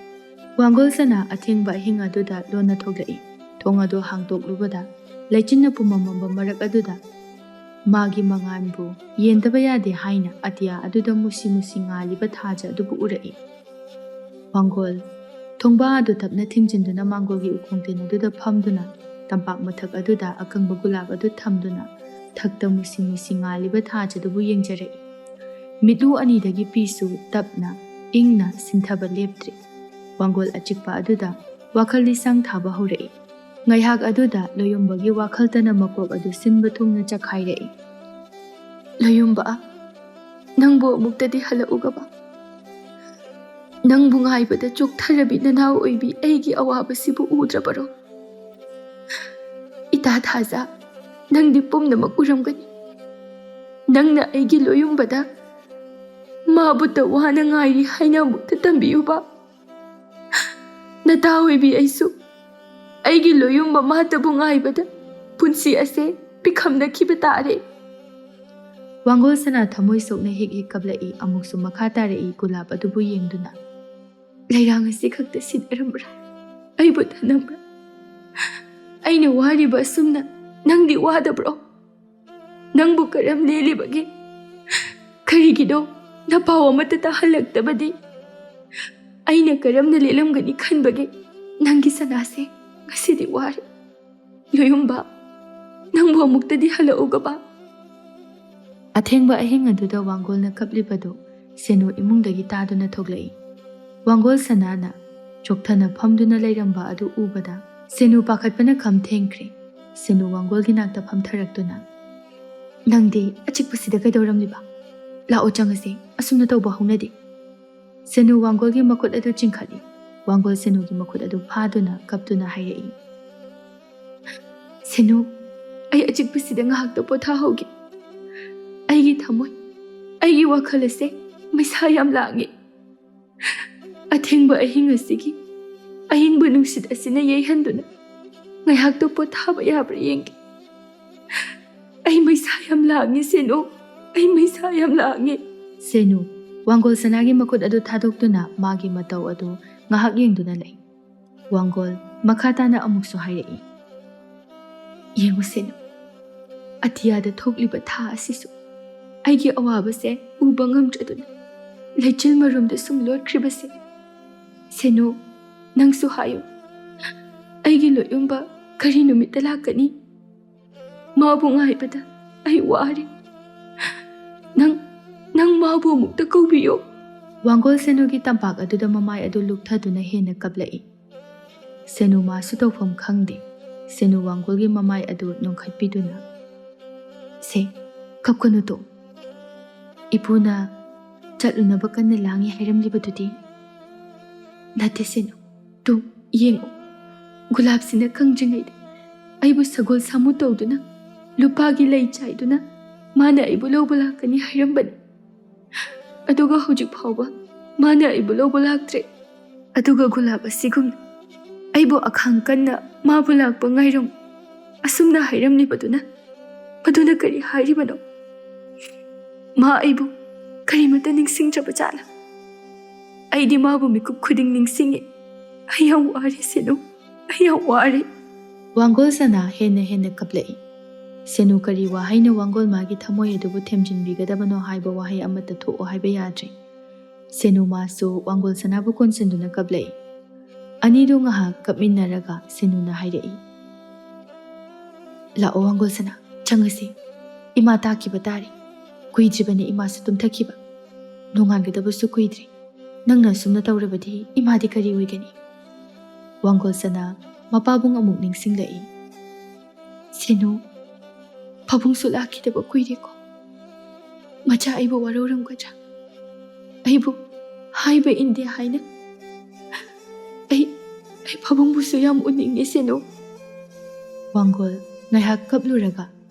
ꯋꯥꯡꯒꯣꯜ ꯁꯅꯥ ꯑꯊꯦꯡꯕ ꯑꯍꯤꯡ ꯑꯗꯨꯗ ꯂꯣꯟꯅ ꯊꯣꯛꯂꯛꯏ꯫ ꯊꯣꯡ ꯑꯗꯨ ꯍꯥꯡꯗꯣꯛꯂꯨꯕꯗ ꯂꯩꯆꯤꯟꯅ ꯄꯨꯝꯃꯝꯕ ꯃꯔꯛ ꯑꯗꯨꯗ ꯃꯥꯒꯤ ꯃꯉꯥꯟꯕꯨ ꯌꯦꯟꯗꯕ ꯌꯥꯗꯦ ꯍꯥꯏꯅ ꯑꯇꯤꯌꯥ ꯑꯗꯨꯗ ꯃꯨꯁꯤ ꯃꯨꯁꯤ ꯉꯥꯜꯂꯤꯕ ꯊꯥꯖ ꯑꯗꯨꯕꯨ ꯎꯔꯛꯏ꯫ ꯋꯥꯡꯒꯣꯜ, ꯊꯣꯡꯕꯥ ꯑꯗꯨ ꯇꯞꯅ ꯊꯤꯡꯖꯤꯟꯗꯨꯅ ꯃꯥꯡꯒꯣꯜꯒꯤ ꯎꯈꯣꯡꯊꯦꯟ ꯑꯗꯨꯗ ꯐꯝꯗꯨꯅ ꯇꯝꯄꯥꯛ ꯃꯊꯛ ꯑꯗꯨꯗ ꯑꯀꯪꯕ ꯒꯨꯂꯥꯞ ꯑꯗꯨ ꯊꯝꯗꯨꯅ ꯊꯛꯇ ꯃꯨꯁꯤ ꯃꯨꯁꯤ ꯉꯥꯜꯂꯤꯕ ꯊꯥꯖ ꯑꯗꯨꯕꯨ ꯌꯦꯡꯖꯔꯛꯏ꯫ ꯃꯤꯠꯂꯨ ꯑꯅꯤꯗꯒꯤ ꯄꯤꯁꯨ ꯇꯞꯅ, ꯏꯪꯅ ꯁꯤꯟꯊꯕ ꯂꯦꯞꯇ꯭ꯔꯤ꯫ ꯋꯥꯡꯒꯣꯜ ꯑꯆꯤꯛꯄ ꯑꯗꯨꯗ ꯋꯥꯈꯜ ꯂꯤꯁꯥꯡ ꯊꯥꯕ ꯍꯧꯔꯛꯏ꯫ ꯉꯥꯏꯍꯥꯛ ꯑꯗꯨꯗ ꯂꯣꯌꯨꯝꯕꯒꯤ ꯋꯥꯈꯜꯇꯅ ꯃꯀꯣꯛ ꯑꯗꯨ ꯁꯤꯟꯕ ꯊꯨꯡꯅ ꯆꯈꯥꯏꯔꯛꯏ꯫ ꯂꯣꯌꯨꯝꯕ, ꯅꯪꯕꯨ ꯑꯃꯨꯛꯇꯗꯤ ꯍꯜꯂꯛꯎꯒꯕ? ꯅꯪꯕꯨ ꯉꯥꯏꯕꯗ ꯆꯣꯛꯊꯔꯕꯤ ꯅꯅꯥꯎ ꯑꯣꯏꯕꯤ ꯑꯩꯒꯤ ꯑꯋꯥꯕꯁꯤꯕꯨ ꯎꯗ꯭ꯔꯕꯔꯣ? ꯏꯇꯥ ꯊꯥꯖ, ꯅꯪꯗꯤ ꯄꯨꯝꯅꯃꯛ ꯎꯔꯝꯒꯅꯤ꯫ ꯅꯪꯅ ꯑꯩꯒꯤ ꯂꯣꯌꯨꯝꯕꯗ ꯃꯥꯕꯨꯇ ꯋꯥꯅ ꯉꯥꯏꯔꯤ ꯍꯥꯏꯅ ꯑꯃꯨꯛꯇ ꯇꯝꯕꯤꯌꯨꯕ꯫ ꯅꯇꯥ ꯑꯣꯏꯕꯤ ꯑꯩꯁꯨ ꯑꯩꯒꯤ ꯂꯣꯌꯨꯝꯕ ꯃꯥꯇꯕꯨ ꯉꯥꯏꯕꯗ ꯄꯨꯟꯁꯤ ꯑꯁꯦ ꯄꯤꯈꯝꯅꯈꯤꯕ ꯇꯥꯔꯦ꯫ ꯋꯥꯡꯒꯣꯜ ꯁꯅꯥ ꯊꯃꯣꯏ ꯁꯣꯛꯅ ꯍꯤꯛ ꯍꯤꯛ ꯀꯞꯂꯛꯏ꯫ ꯑꯃꯨꯛꯁꯨ ꯃꯈꯥ ꯇꯥꯔꯛꯏ ꯒꯨꯂꯥꯞ ꯑꯗꯨꯕꯨ ꯌꯦꯡꯗꯨꯅ꯫ ꯂꯩꯔꯥꯡ ꯑꯁꯤ ꯈꯛꯇ ꯁꯤꯟꯅꯔꯝꯕ꯭ꯔꯥ? ꯑꯩꯕꯨ ꯊꯅꯝꯕ꯭ꯔꯥ? ꯑꯩꯅ ꯋꯥꯔꯤꯕ ꯑꯁꯨꯝꯅ ꯅꯪꯗꯤ ꯋꯥꯗꯕ꯭ꯔꯣ? ꯅꯪꯕꯨ ꯀꯔꯝ ꯂꯦꯜꯂꯤꯕꯒꯦ? ꯀꯔꯤꯒꯤꯅꯣ ꯅꯄꯥꯎ ꯑꯃꯠꯇ ꯇꯥꯍꯜꯂꯛꯇꯕꯗꯤ? ꯑꯩꯅ ꯀꯔꯝꯅ ꯂꯦꯜꯂꯝꯒꯅꯤ ꯈꯟꯕꯒꯦ? ꯅꯪꯒꯤ ꯁꯅꯥꯁꯦ ꯉꯁꯤꯗꯤ ꯋꯥꯔꯦ꯫ ꯂꯣꯌꯨꯝꯕ, ꯅꯪꯕꯨ ꯑꯃꯨꯛꯇꯗꯤ ꯍꯜꯂꯛꯎꯒꯕ꯫ ꯑꯊꯦꯡꯕ ꯑꯍꯤꯡ ꯑꯗꯨꯗ ꯋꯥꯡꯒꯣꯜꯅ ꯀꯞꯂꯤꯕꯗꯨ ꯁꯦꯅꯨ ꯏꯃꯨꯡꯗꯒꯤ ꯇꯥꯗꯨꯅ ꯊꯣꯛꯂꯛꯏ꯫ ꯋꯥꯡꯒꯣꯜ ꯁꯅꯥꯅ ꯆꯣꯛꯊꯅ ꯐꯝꯗꯨꯅ ꯂꯩꯔꯝꯕ ꯑꯗꯨ ꯎꯕꯗ ꯁꯦꯅꯨ ꯄꯥꯈꯠꯄꯅ ꯈꯝ ꯊꯦꯡꯈ꯭ꯔꯦ꯫ ꯁꯦꯅꯨ ꯋꯥꯡꯒꯣꯜꯒꯤ ꯅꯥꯛꯇ ꯐꯝꯊꯔꯛꯇꯨꯅ, "ꯅꯪꯗꯤ ꯑꯆꯤꯛꯄꯁꯤꯗ ꯀꯩꯗꯧꯔꯝꯂꯤꯕ? ꯂꯥꯛꯑꯣ ꯆꯪꯉꯁꯦ, ꯑꯁꯨꯝꯅ ꯇꯧꯕ ꯍꯧꯅꯗꯦ꯫" ꯁꯦꯅꯨ ꯋꯥꯡꯒꯣꯜꯒꯤ ꯃꯈꯨꯠ ꯑꯗꯨ ꯆꯤꯡꯈꯠꯂꯤ꯫ ꯋꯥꯡꯒꯣꯜ ꯁꯦꯅꯨꯒꯤ ꯃꯈꯨꯠ ꯑꯗꯨ ꯐꯥꯗꯨꯅ ꯀꯞꯇꯨꯅ ꯍꯥꯏꯔꯛꯏ, "ꯁꯦꯅꯨ, ꯑꯩ ꯑꯆꯤꯛꯄꯁꯤꯗ ꯉꯥꯏꯍꯥꯛꯇ ꯄꯣꯊꯥꯍꯧꯒꯦ꯫ ꯑꯩꯒꯤ ꯊꯃꯣꯏ, ꯑꯩꯒꯤ ꯋꯥꯈꯜ ꯑꯁꯦ ꯃꯩꯁꯥ ꯌꯥꯝ ꯂꯥꯡꯉꯤ꯫ ꯑꯊꯦꯡꯕ ꯑꯍꯤꯡ ꯑꯁꯤꯒꯤ ꯑꯏꯪꯕ ꯅꯨꯡꯁꯤꯠ ꯑꯁꯤꯅ ꯌꯩꯍꯟꯗꯨꯅ ꯉꯥꯏꯍꯥꯛꯇ ꯄꯣꯊꯥꯕ ꯌꯥꯕ꯭ꯔꯥ ꯌꯦꯡꯒꯦ꯫ ꯑꯩ ꯃꯩꯁꯥ ꯌꯥꯝ ꯂꯥꯡꯉꯤ ꯁꯦꯅꯨ, ꯑꯩ ꯃꯩꯁꯥ ꯌꯥꯝ ꯂꯥꯡꯉꯤ꯫" ꯁꯦꯅꯨ ꯋꯥꯡꯒꯣꯜ ꯁꯅꯥꯒꯤ ꯃꯈꯨꯠ ꯑꯗꯨ ꯊꯥꯗꯣꯛꯇꯨꯅ ꯃꯥꯒꯤ ꯃꯇꯧ ꯑꯗꯨ ꯉꯥꯏꯍꯥꯛ ꯌꯦꯡꯗꯨꯅ ꯂꯩ꯫ ꯋꯥꯡꯒꯣꯜ ꯃꯈꯥ ꯇꯥꯅ ꯑꯃꯨꯛꯁꯨ ꯍꯥꯏꯔꯛꯏ, "ꯌꯦꯡꯉꯨ ꯁꯦꯅꯨ, ꯑꯇꯤꯌꯥꯗ ꯊꯣꯛꯂꯤꯕ ꯊꯥ ꯑꯁꯤꯁꯨ ꯑꯩꯒꯤ ꯑꯋꯥꯕꯁꯦ ꯎꯕ ꯉꯝꯗ꯭ꯔꯗꯨꯅ ꯂꯩꯆꯤꯜ ꯃꯔꯨꯝꯗ ꯁꯨꯝ ꯂꯣꯠꯈ꯭ꯔꯤꯕꯁꯦ꯫ ꯁꯦꯅꯨ, ꯅꯪꯁꯨ ꯍꯥꯏꯌꯨ, ꯑꯩꯒꯤ ꯂꯣꯌꯨꯝꯕ ꯀꯔꯤ ꯅꯨꯃꯤꯠꯇ ꯂꯥꯛꯀꯅꯤ? ꯃꯥꯕꯨ ꯉꯥꯏꯕꯗ ꯑꯩ ꯋꯥꯔꯦ꯫ ꯅꯪ, ꯅꯪ ꯃꯥꯕꯨ ꯑꯃꯨꯛꯇ ꯀꯧꯕꯤꯌꯨ꯫" ꯋꯥꯡꯒꯣꯜ ꯁꯦꯅꯨꯒꯤ ꯇꯝꯄꯥꯛ ꯑꯗꯨꯗ ꯃꯃꯥꯏ ꯑꯗꯨ ꯂꯨꯞꯊꯗꯨꯅ ꯍꯦꯟꯅ ꯀꯞꯂꯛꯏ꯫ ꯁꯦꯅꯨ ꯃꯥꯁꯨ ꯇꯧꯐꯝ ꯈꯪꯗꯦ꯫ ꯁꯦꯅꯨ ꯋꯥꯡꯒꯣꯜꯒꯤ ꯃꯃꯥꯏ ꯑꯗꯨ ꯅꯣꯡꯈꯠꯄꯤꯗꯨꯅ, "ꯁꯦ, ꯀꯞꯀꯅꯨ ꯇꯣ꯫ ꯏꯄꯨꯅ ꯆꯠꯂꯨꯅꯕ ꯀꯟꯅ ꯂꯥꯡꯉꯤ ꯍꯥꯏꯔꯝꯂꯤꯕꯗꯨꯗꯤ?" "ꯅꯠꯇꯦ ꯁꯦꯅꯨ, ꯇꯨ ꯌꯦꯡꯉꯨ, ꯒꯨꯂꯥꯞꯁꯤꯅ ꯈꯪꯗ꯭ꯔꯤꯉꯩꯗ ꯑꯩꯕꯨ ꯁꯒꯣꯜ ꯁꯥꯃꯨ ꯇꯧꯗꯨꯅ, ꯂꯨꯄꯥꯒꯤ ꯂꯩ ꯆꯥꯏꯗꯨꯅ ꯃꯥꯅ ꯑꯩꯕꯨ ꯂꯧꯕ ꯂꯥꯛꯀꯅꯤ ꯍꯥꯏꯔꯝꯕꯅꯤ꯫ ꯑꯗꯨꯒ ꯍꯧꯖꯤꯛ ꯐꯥꯎꯕ ꯃꯥꯅ ꯑꯩꯕꯨ ꯂꯧꯕ ꯂꯥꯛꯇ꯭ꯔꯦ꯫ ꯑꯗꯨꯒ ꯒꯨꯂꯥꯞ ꯑꯁꯤꯒꯨꯝꯅ ꯑꯩꯕꯨ ꯑꯈꯥꯡ ꯀꯟꯅ ꯃꯥꯕꯨ ꯂꯥꯛꯄ ꯉꯥꯏꯔꯝꯃꯨ ꯑꯁꯨꯝꯅ ꯍꯥꯏꯔꯝꯂꯤꯕꯗꯨꯅ, ꯃꯗꯨꯅ ꯀꯔꯤ ꯍꯥꯏꯔꯤꯕꯅꯣ? ꯃꯥ ꯑꯩꯕꯨ ꯀꯔꯤꯃꯠꯇ ꯅꯤꯡꯁꯤꯡꯗ꯭ꯔꯕ ꯖꯥꯠꯂ?" ꯑꯩꯗꯤ ꯃꯥꯕꯨ ꯃꯤꯀꯨꯞ ꯈꯨꯗꯤꯡ ꯅꯤꯡꯁꯤꯡꯉꯤ꯫ ꯑꯩ ꯌꯥꯝ ꯋꯥꯔꯦ ꯁꯦꯅꯨ, ꯑꯩ ꯌꯥꯝ ꯋꯥꯔꯦ꯫ ꯋꯥꯡꯒꯣꯜ ꯁꯅꯥ ꯍꯦꯟꯅ ꯍꯦꯟꯅ ꯀꯞꯂꯛꯏ꯫ ꯁꯦꯅꯨ ꯀꯔꯤ ꯋꯥꯍꯩꯅ ꯋꯥꯡꯒꯣꯜ ꯃꯥꯒꯤ ꯊꯃꯣꯏ ꯑꯗꯨꯕꯨ ꯊꯦꯝꯖꯤꯟꯕꯤꯒꯗꯕꯅꯣ ꯍꯥꯏꯕ ꯋꯥꯍꯩ ꯑꯃꯠꯇ ꯊꯣꯛꯑꯣ ꯍꯥꯏꯕ ꯌꯥꯗ꯭ꯔꯦ꯫ ꯁꯦꯅꯨ ꯃꯥꯁꯨ ꯋꯥꯡꯒꯣꯜ ꯁꯅꯥꯕꯨ ꯀꯣꯟꯁꯤꯟꯗꯨꯅ ꯀꯞꯂꯛꯏ꯫ ꯑꯅꯤꯗꯨ ꯉꯥꯏꯍꯥꯛ ꯀꯞꯃꯤꯟꯅꯔꯒ ꯁꯦꯅꯨꯅ ꯍꯥꯏꯔꯛꯏ, "ꯂꯥꯛꯑꯣ ꯋꯥꯡꯒꯣꯜ ꯁꯅꯥ, ꯆꯪꯉꯁꯤ꯫ ꯏꯃꯥ ꯇꯥꯈꯤꯕ ꯇꯥꯔꯦ꯫ ꯀꯨꯏꯗ꯭ꯔꯤꯕꯅꯤ ꯏꯃꯥꯁꯨ ꯇꯨꯝꯊꯈꯤꯕ꯫ ꯅꯣꯡꯉꯥꯟꯒꯗꯕꯁꯨ ꯀꯨꯏꯗ꯭ꯔꯦ꯫ ꯅꯪꯅ ꯑꯁꯨꯝꯅ ꯇꯧꯔꯕꯗꯤ ꯏꯃꯥꯗꯤ ꯀꯔꯤ ꯑꯣꯏꯒꯅꯤ?" ꯋꯥꯡꯒꯣꯜ ꯁꯅꯥ ꯃꯄꯥꯕꯨꯡ ꯑꯃꯨꯛ ꯅꯤꯡꯁꯤꯡꯂꯛꯏ꯫ "ꯁꯦꯅꯨ, ꯄꯥꯕꯨꯡꯁꯨ ꯂꯥꯛꯈꯤꯗꯕ ꯀꯨꯏꯔꯦꯀꯣ꯫ ꯃꯆꯥ ꯑꯩꯕꯨ ꯋꯥꯔꯧꯔꯝꯒꯗ꯭ꯔꯥ? ꯑꯩꯕꯨ ꯍꯥꯏꯕ ꯏꯟꯗꯦ ꯍꯥꯏꯅ꯫ ꯑꯩ, ꯑꯩ ꯄꯥꯕꯨꯡꯕꯨꯁꯨ ꯌꯥꯝ ꯎꯅꯤꯡꯉꯦ ꯁꯦꯅꯨ꯫" ꯋꯥꯡꯒꯣꯜ ꯉꯥꯏꯍꯥꯛ ꯀꯞꯂꯨꯔꯒ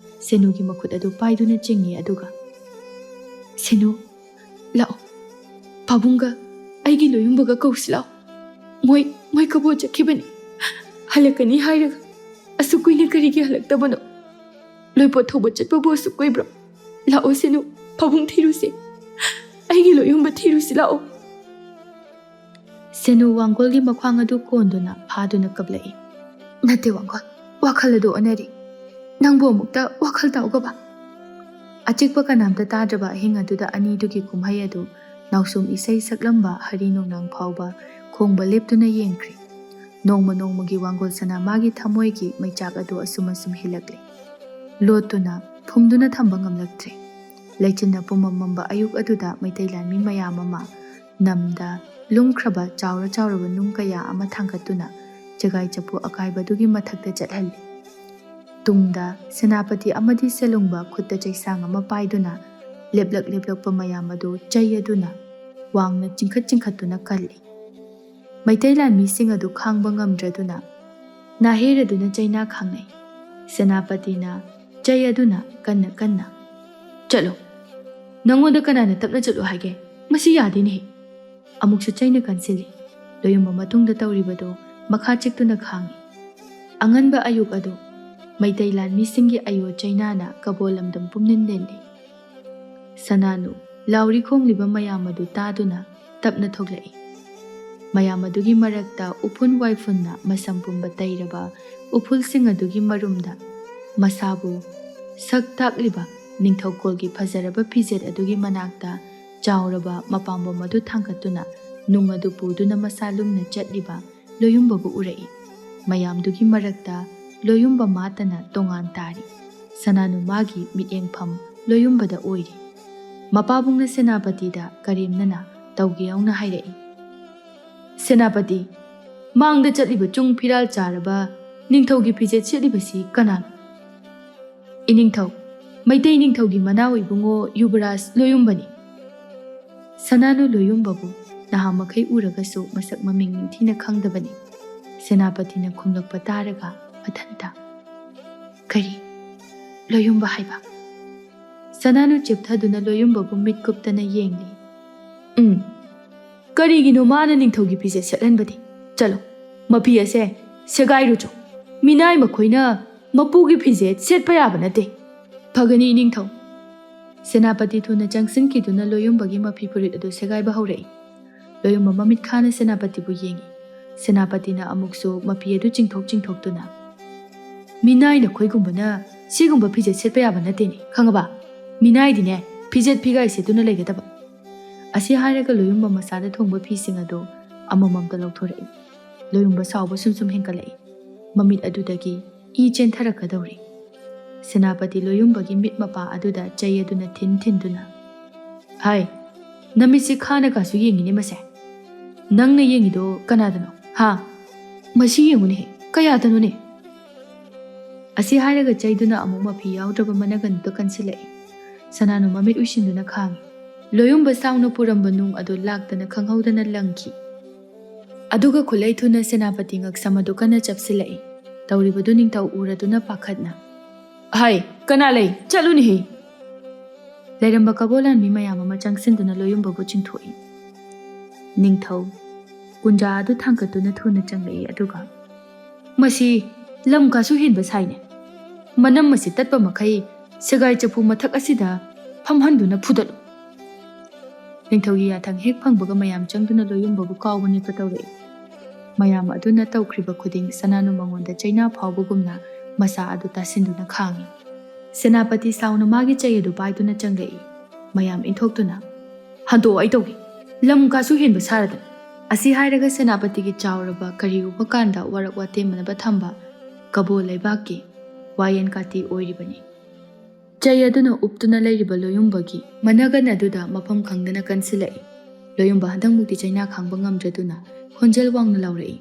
ꯁꯦꯅꯨꯒꯤ ꯃꯈꯨꯠ ꯑꯗꯨ ꯄꯥꯏꯗꯨꯅ ꯆꯤꯡꯏ, ꯑꯗꯨꯒ, "ꯁꯦꯅꯨ, ꯂꯥꯛꯑꯣ, ꯄꯥꯕꯨꯡꯒ ꯑꯩꯒꯤ ꯂꯣꯌꯨꯝꯕꯒ ꯀꯧꯁꯤ ꯂꯥꯛꯑꯣ꯫ ꯃꯣꯏ, ꯃꯣꯏ ꯀꯕꯣ ꯆꯠꯈꯤꯕꯅꯤ꯫ ꯍꯜꯂꯛꯀꯅꯤ ꯍꯥꯏꯔꯒ ꯑꯁꯨꯛ ꯀꯨꯏꯅ ꯀꯔꯤꯒꯤ ꯍꯜꯂꯛꯇꯕꯅꯣ? ꯂꯣꯏꯄꯣꯠ ꯊꯧꯕ ꯆꯠꯄꯕꯨ ꯑꯁꯨꯛ ꯀꯨꯏꯕ꯭ꯔꯣ? ꯂꯥꯛꯑꯣ ꯁꯦꯅꯨ, ꯄꯥꯕꯨꯡ ꯊꯤꯔꯨꯁꯤ꯫ ꯑꯩꯒꯤ ꯂꯣꯌꯨꯝꯕ ꯊꯤꯔꯨꯁꯤ ꯂꯥꯛꯑꯣ꯫" ꯁꯦꯅꯨ ꯋꯥꯡꯒꯣꯜꯒꯤ ꯃꯈ꯭ꯋꯥꯡ ꯑꯗꯨ ꯀꯣꯟꯗꯨꯅ ꯐꯥꯗꯨꯅ ꯀꯞꯂꯛꯏ꯫ "ꯅꯠꯇꯦ ꯋꯥꯡꯒꯣꯜ, ꯋꯥꯈꯜ ꯑꯗꯨ ꯑꯣꯟꯅꯔꯤ꯫ ꯅꯪꯕꯨ ꯑꯃꯨꯛꯇ ꯋꯥꯈꯜ ꯇꯥꯎꯒꯕ?" ꯑꯆꯤꯛꯄ ꯀꯅꯥꯝꯇ ꯇꯥꯗ꯭ꯔꯕ ꯑꯍꯤꯡ ꯑꯗꯨꯗ ꯑꯅꯤꯗꯨꯒꯤ ꯀꯨꯝꯍꯩ ꯑꯗꯨ ꯅꯥꯎꯁꯨꯝ ꯏꯁꯩ ꯁꯛꯂꯝꯕ ꯍꯔꯤ ꯅꯣꯡꯅꯥꯡ ꯐꯥꯎꯕ ꯈꯣꯡꯕ ꯂꯦꯞꯇꯨꯅ ꯌꯦꯡꯈ꯭ꯔꯦ꯫ ꯅꯣꯡꯃ ꯅꯣꯡꯃꯒꯤ ꯋꯥꯡꯒꯣꯜ ꯁꯅꯥ ꯃꯥꯒꯤ ꯊꯃꯣꯏꯒꯤ ꯃꯩꯆꯥꯛ ꯑꯗꯨ ꯑꯁꯨꯝ ꯑꯁꯨꯝ ꯍꯦꯜꯂꯛꯂꯦ꯫ ꯂꯣꯠꯇꯨꯅ, ꯐꯨꯝꯗꯨꯅ ꯊꯝꯕ ꯉꯝꯂꯛꯇ꯭ꯔꯦ꯫ ꯂꯩꯆꯤꯟꯅ ꯄꯨꯝꯃꯝ ꯃꯝꯕ ꯑꯌꯨꯛ ꯑꯗꯨꯗ ꯃꯩꯇꯩ ꯂꯥꯟꯃꯤ ꯃꯌꯥꯝ ꯑꯃ ꯅꯝꯗ ꯂꯨꯝꯈ꯭ꯔꯕ ꯆꯥꯎꯔ ꯆꯥꯎꯔꯕ ꯅꯨꯡ ꯀꯌꯥ ꯑꯃ ꯊꯥꯡꯒꯠꯇꯨꯅ ꯆꯒꯥꯏ ꯆꯐꯨ ꯑꯀꯥꯏꯕꯗꯨꯒꯤ ꯃꯊꯛꯇ ꯆꯠꯍꯜꯂꯤ꯫ ꯇꯨꯡꯗ ꯁꯦꯅꯥꯄꯇꯤ ꯑꯃꯗꯤ ꯁꯦꯂꯨꯡꯕ ꯈꯨꯠꯇ ꯆꯩꯁꯥꯡ ꯑꯃ ꯄꯥꯏꯗꯨꯅ ꯂꯦꯞꯂꯛ ꯂꯦꯞꯂꯛꯄ ꯃꯌꯥꯝ ꯑꯗꯨ ꯆꯩ ꯑꯗꯨꯅ ꯋꯥꯡꯅ ꯆꯤꯡꯈꯠ ꯆꯤꯡꯈꯠꯇꯨꯅ ꯀꯜꯂꯤ꯫ ꯃꯩꯇꯩ ꯂꯥꯟꯃꯤꯁꯤꯡ ꯑꯗꯨ ꯈꯥꯡꯕ ꯉꯝꯗ꯭ꯔꯗꯨꯅ ꯅꯥꯍꯦꯔꯗꯨꯅ ꯆꯩꯅꯥ ꯈꯥꯡꯅꯩ꯫ ꯁꯦꯅꯥꯄꯇꯤꯅ ꯆꯩ ꯑꯗꯨꯅ ꯀꯟꯅ ꯀꯟꯅ, "ꯆꯠꯂꯣ꯫ ꯅꯪꯉꯣꯟꯗ ꯀꯅꯥꯅ ꯇꯞꯅ ꯆꯠꯂꯣ ꯍꯥꯏꯒꯦ? ꯃꯁꯤ ꯌꯥꯗꯦꯅꯦꯍꯦ꯫" ꯑꯃꯨꯛꯁꯨ ꯆꯩꯅ ꯀꯟꯁꯤꯜꯂꯤ꯫ ꯂꯣꯌꯨꯝꯕ ꯃꯇꯨꯡꯗ ꯇꯧꯔꯤꯕꯗꯨ ꯃꯈꯥ ꯆꯤꯛꯇꯨꯅ ꯈꯥꯡꯏ꯫ ꯑꯉꯟꯕ ꯑꯌꯨꯛ ꯑꯗꯨ ꯃꯩꯇꯩ ꯂꯥꯟꯃꯤꯁꯤꯡꯒꯤ ꯑꯌꯣ ꯆꯩꯅꯥꯅ ꯀꯕꯣ ꯂꯝꯗꯝ ꯄꯨꯝꯅꯤꯟ ꯅꯤꯜꯂꯤ꯫ ꯁꯅꯥꯅꯨ ꯂꯥꯎꯔꯤ ꯈꯣꯡꯂꯤꯕ ꯃꯌꯥꯝ ꯑꯗꯨ ꯇꯥꯗꯨꯅ ꯇꯞꯅ ꯊꯣꯛꯂꯛꯏ꯫ ꯃꯌꯥꯝ ꯑꯗꯨꯒꯤ ꯃꯔꯛꯇ ꯎꯐꯨꯟ ꯋꯥꯏꯐꯨꯟꯅ ꯃꯁꯝ ꯄꯨꯝꯕ ꯇꯩꯔꯕ ꯎꯐꯨꯜꯁꯤꯡ ꯑꯗꯨꯒꯤ ꯃꯔꯨꯝꯗ ꯃꯁꯥꯕꯨ ꯁꯛ ꯇꯥꯛꯂꯤꯕ ꯅꯤꯡꯊꯧꯀꯣꯜꯒꯤ ꯐꯖꯔꯕ ꯐꯤꯖꯦꯠ ꯑꯗꯨꯒꯤ ꯃꯅꯥꯛꯇ ꯆꯥꯎꯔꯕ ꯃꯄꯥꯝꯕꯣꯝ ꯑꯗꯨ ꯊꯥꯡꯒꯠꯇꯨꯅ ꯅꯨꯡ ꯑꯗꯨ ꯄꯨꯗꯨꯅ ꯃꯁꯥ ꯂꯨꯝꯅ ꯆꯠꯂꯤꯕ ꯂꯣꯌꯨꯝꯕꯕꯨ ꯎꯔꯛꯏ꯫ ꯃꯌꯥꯝꯗꯨꯒꯤ ꯃꯔꯛꯇ ꯂꯣꯌꯨꯝꯕ ꯃꯥꯇꯅ ꯇꯣꯉꯥꯟ ꯇꯥꯔꯤ꯫ ꯁꯅꯥꯅꯨ ꯃꯥꯒꯤ ꯃꯤꯠꯌꯦꯡꯐꯝ ꯂꯣꯌꯨꯝꯕꯗ ꯑꯣꯏꯔꯤ꯫ ꯃꯄꯥꯕꯨꯡꯅ ꯁꯦꯅꯥꯄꯇꯤꯗ ꯀꯔꯦꯝꯅꯅ ꯇꯧꯒꯦ ꯌꯥꯎꯅ ꯍꯥꯏꯔꯛꯏ꯫ "ꯁꯦꯅꯥꯄꯇꯤ, ꯃꯥꯡꯗ ꯆꯠꯂꯤꯕ ꯆꯨꯡ ꯐꯤꯔꯥꯜ ꯆꯥꯔꯕ ꯅꯤꯡꯊꯧꯒꯤ ꯐꯤꯖꯦꯠ ꯁꯦꯠꯂꯤꯕꯁꯤ ꯀꯅꯥꯅꯣ?" "ꯏꯅꯤꯡꯊꯧ, ꯃꯩꯇꯩ ꯅꯤꯡꯊꯧꯒꯤ ꯃꯅꯥꯎ ꯏꯕꯨꯡꯉꯣ ꯌꯨꯕꯔꯥꯖ ꯂꯣꯌꯨꯝꯕꯅꯤ꯫" ꯁꯅꯥꯅꯨ ꯂꯣꯌꯨꯝꯕꯕꯨ ꯅꯍꯥ ꯃꯈꯩ ꯎꯔꯒꯁꯨ ꯃꯁꯛ ꯃꯃꯤꯡ ꯅꯤꯡꯊꯤꯅ ꯈꯪꯗꯕꯅꯤ꯫ ꯁꯦꯅꯥꯄꯇꯤꯅ ꯈꯨꯝꯂꯛꯄ ꯇꯥꯔꯒ ꯃꯊꯟꯇ, "ꯀꯔꯤ? ꯂꯣꯌꯨꯝꯕ ꯍꯥꯏꯕ?" ꯁꯅꯥꯅꯨ ꯆꯦꯞꯊꯗꯨꯅ ꯂꯣꯌꯨꯝꯕꯕꯨ ꯃꯤꯠ ꯀꯨꯞꯇꯅ ꯌꯦꯡꯂꯤ꯫ "ꯎꯝ, ꯀꯔꯤꯒꯤꯅꯣ ꯃꯥꯅ ꯅꯤꯡꯊꯧꯒꯤ ꯐꯤꯖꯦꯠ ꯁꯦꯠꯍꯟꯕꯗꯤ? ꯆꯠꯂꯣ, ꯃꯐꯤ ꯑꯁꯦ ꯁꯦꯒꯥꯏꯔꯨꯆꯣ꯫ ꯃꯤꯅꯥꯏ ꯃꯈꯣꯏꯅ ꯃꯄꯨꯒꯤ ꯐꯤꯖꯦꯠ ꯁꯦꯠꯄ ꯌꯥꯕ ꯅꯠꯇꯦ꯫" "ꯐꯒꯅꯤ, ꯏꯅꯤꯡꯊꯧ꯫" ꯁꯦꯅꯥꯄꯇꯤ ꯊꯨꯅ ꯆꯪꯁꯤꯟꯈꯤꯗꯨꯅ ꯂꯣꯌꯨꯝꯕꯒꯤ ꯃꯐꯤ ꯐꯨꯔꯤꯠ ꯑꯗꯨ ꯁꯦꯒꯥꯏꯕ ꯍꯧꯔꯛꯏ꯫ ꯂꯣꯌꯨꯝꯕ ꯃꯃꯤꯠ ꯈꯥꯅ ꯁꯦꯅꯥꯄꯇꯤꯕꯨ ꯌꯦꯡꯏ꯫ ꯁꯦꯅꯥꯄꯇꯤꯅ ꯑꯃꯨꯛꯁꯨ ꯃꯐꯤ ꯑꯗꯨ ꯆꯤꯡꯊꯣꯛ ꯆꯤꯡꯊꯣꯛꯇꯨꯅ, "ꯃꯤꯅꯥꯏ ꯅꯈꯣꯏꯒꯨꯝꯕꯅ ꯁꯤꯒꯨꯝꯕ ꯐꯤꯖꯦꯠ ꯁꯦꯠꯄ ꯌꯥꯕ ꯅꯠꯇꯦꯅꯦ, ꯈꯪꯉꯕ? ꯃꯤꯅꯥꯏꯗꯤꯅꯦ, ꯐꯤꯖꯦꯠ ꯐꯤꯒꯥꯏ ꯁꯦꯠꯇꯨꯅ ꯂꯩꯒꯗꯕ꯫" ꯑꯁꯤ ꯍꯥꯏꯔꯒ ꯂꯣꯌꯨꯝꯕ ꯃꯁꯥꯗ ꯊꯣꯡꯕ ꯐꯤꯁꯤꯡ ꯑꯗꯨ ꯑꯃꯃꯝꯇ ꯂꯧꯊꯣꯔꯛꯏ꯫ ꯂꯣꯌꯨꯝꯕ ꯁꯥꯎꯕ ꯁꯨꯝ ꯁꯨꯝ ꯍꯦꯟꯒꯠꯂꯛꯏ꯫ ꯃꯃꯤꯠ ꯑꯗꯨꯗꯒꯤ ꯏ ꯆꯦꯟꯊꯔꯛꯀꯗꯧꯔꯤ꯫ ꯁꯦꯅꯥꯄꯇꯤ ꯂꯣꯌꯨꯝꯕꯒꯤ ꯃꯤꯠ ꯃꯄꯥ ꯑꯗꯨꯗ ꯆꯩ ꯑꯗꯨꯅ ꯊꯤꯟ ꯊꯤꯟꯗꯨꯅ, "ꯍꯥꯏ, ꯅꯃꯤꯠꯁꯤ ꯈꯥꯅꯒꯁꯨ ꯌꯦꯡꯉꯤꯅꯦ ꯃꯁꯦ꯫ ꯅꯪꯅ ꯌꯦꯡꯉꯤꯗꯣ ꯀꯅꯥꯗꯅꯣ? ꯍꯥ? ꯃꯁꯤ ꯌꯦꯡꯉꯨꯅꯦꯍꯦ, ꯀꯌꯥꯗꯅꯣꯅꯦ?" ꯑꯁꯤ ꯍꯥꯏꯔꯒ ꯆꯩꯗꯨꯅ ꯑꯃꯨꯛ ꯃꯐꯤ ꯌꯥꯎꯗ꯭ꯔꯕ ꯃꯅꯒꯟꯗꯨꯗ ꯀꯟꯁꯤꯜꯂꯛꯏ꯫ ꯁꯅꯥꯅꯨ ꯃꯃꯤꯠ ꯎꯏꯁꯤꯟꯗꯨꯅ ꯈꯥꯡꯉꯤ꯫ ꯂꯣꯌꯨꯝꯕ ꯁꯥꯎꯅ ꯄꯨꯔꯝꯕ ꯅꯨꯡ ꯑꯗꯨ ꯂꯥꯛꯇꯅ ꯈꯪꯍꯧꯗꯅ ꯂꯪꯈꯤ꯫ ꯑꯗꯨꯒ ꯈꯨꯠꯂꯩ ꯊꯨꯅ ꯁꯦꯅꯥꯄꯇꯤ ꯉꯛꯁꯝ ꯑꯗꯨ ꯀꯟꯅ ꯆꯞꯁꯤꯜꯂꯛꯏ꯫ ꯇꯧꯔꯤꯕꯗꯨ ꯅꯤꯡꯊꯧ ꯎꯔꯗꯨꯅ ꯄꯥꯈꯠꯅ, "ꯍꯥꯏ, ꯀꯅꯥ ꯂꯩ? ꯆꯠꯂꯨꯅꯦꯍꯦ!" ꯂꯩꯔꯝꯕ ꯀꯕꯣ ꯂꯥꯟꯃꯤ ꯃꯌꯥꯝ ꯑꯃ ꯆꯪꯁꯤꯟꯗꯨꯅ ꯂꯣꯌꯨꯝꯕꯕꯨ ꯆꯤꯡꯊꯣꯛꯏ꯫ ꯅꯤꯡꯊꯧ ꯀꯨꯟꯖꯥ ꯑꯗꯨ ꯊꯥꯡꯒꯠꯇꯨꯅ ꯊꯨꯅ ꯆꯪꯂꯛꯏ, ꯑꯗꯨꯒ, "ꯃꯁꯤ ꯂꯝ ꯀꯥꯁꯨ ꯍꯦꯟꯕ ꯁꯥꯏꯅꯦ꯫ ꯃꯅꯝ ꯑꯁꯤ ꯇꯠꯄ ꯃꯈꯩ ꯁꯦꯒꯥꯏ ꯆꯐꯨ ꯃꯊꯛ ꯑꯁꯤꯗ ꯐꯝꯍꯟꯗꯨꯅ ꯐꯨꯗꯠꯂꯨ꯫" ꯅꯤꯡꯊꯧꯒꯤ ꯌꯥꯊꯪ ꯍꯦꯛ ꯐꯪꯕꯒ ꯃꯌꯥꯝ ꯆꯪꯗꯨꯅ ꯂꯣꯌꯨꯝꯕꯕꯨ ꯀꯥꯎꯕ ꯅꯦꯠꯄ ꯇꯧꯔꯛꯏ꯫ ꯃꯌꯥꯝ ꯑꯗꯨꯅ ꯇꯧꯈ꯭ꯔꯤꯕ ꯈꯨꯗꯤꯡ ꯁꯅꯥꯅꯨ ꯃꯉꯣꯟꯗ ꯆꯩꯅꯥ ꯐꯥꯎꯕꯒꯨꯝꯅ ꯃꯁꯥ ꯑꯗꯨ ꯇꯥꯁꯤꯟꯗꯨꯅ ꯈꯥꯡꯏ꯫ ꯁꯦꯅꯥꯄꯇꯤ ꯁꯥꯎꯅ ꯃꯥꯒꯤ ꯆꯩ ꯑꯗꯨ ꯄꯥꯏꯗꯨꯅ ꯆꯪꯂꯛꯏ꯫ ꯃꯌꯥꯝ ꯏꯟꯊꯣꯛꯇꯨꯅ, "ꯍꯟꯗꯣꯛꯑꯣ, ꯑꯩ ꯇꯧꯒꯦ꯫ ꯂꯝ ꯀꯥꯁꯨ ꯍꯦꯟꯕ ꯁꯥꯔꯗꯅ!" ꯑꯁꯤ ꯍꯥꯏꯔꯒ ꯁꯦꯅꯥꯄꯇꯤꯒꯤ ꯆꯥꯎꯔꯕ ꯀꯔꯤ ꯎꯕ ꯀꯥꯟꯗ ꯋꯥꯔꯛ ꯋꯥꯇꯦꯝꯅꯅꯕ ꯊꯝꯕ ꯀꯕꯣ ꯂꯩꯕꯥꯛꯀꯤ ꯋꯥꯌꯦꯟ ꯀꯥꯇꯤ ꯑꯣꯏꯔꯤꯕꯅꯤ꯫ ꯆꯩ ꯑꯗꯨꯅ ꯎꯞꯇꯨꯅ ꯂꯩꯔꯤꯕ ꯂꯣꯌꯨꯝꯕꯒꯤ ꯃꯅꯒꯟ ꯑꯗꯨꯗ ꯃꯐꯝ ꯈꯪꯗꯅ ꯀꯟꯁꯤꯜꯂꯛꯏ꯫ ꯂꯣꯌꯨꯝꯕ ꯍꯟꯗꯛꯃꯨꯛꯇꯤ ꯆꯩꯅꯥ ꯈꯥꯡꯕ ꯉꯝꯗ꯭ꯔꯗꯨꯅ ꯈꯣꯟꯖꯦꯜ ꯋꯥꯡꯅ ꯂꯥꯎꯔꯛꯏ꯫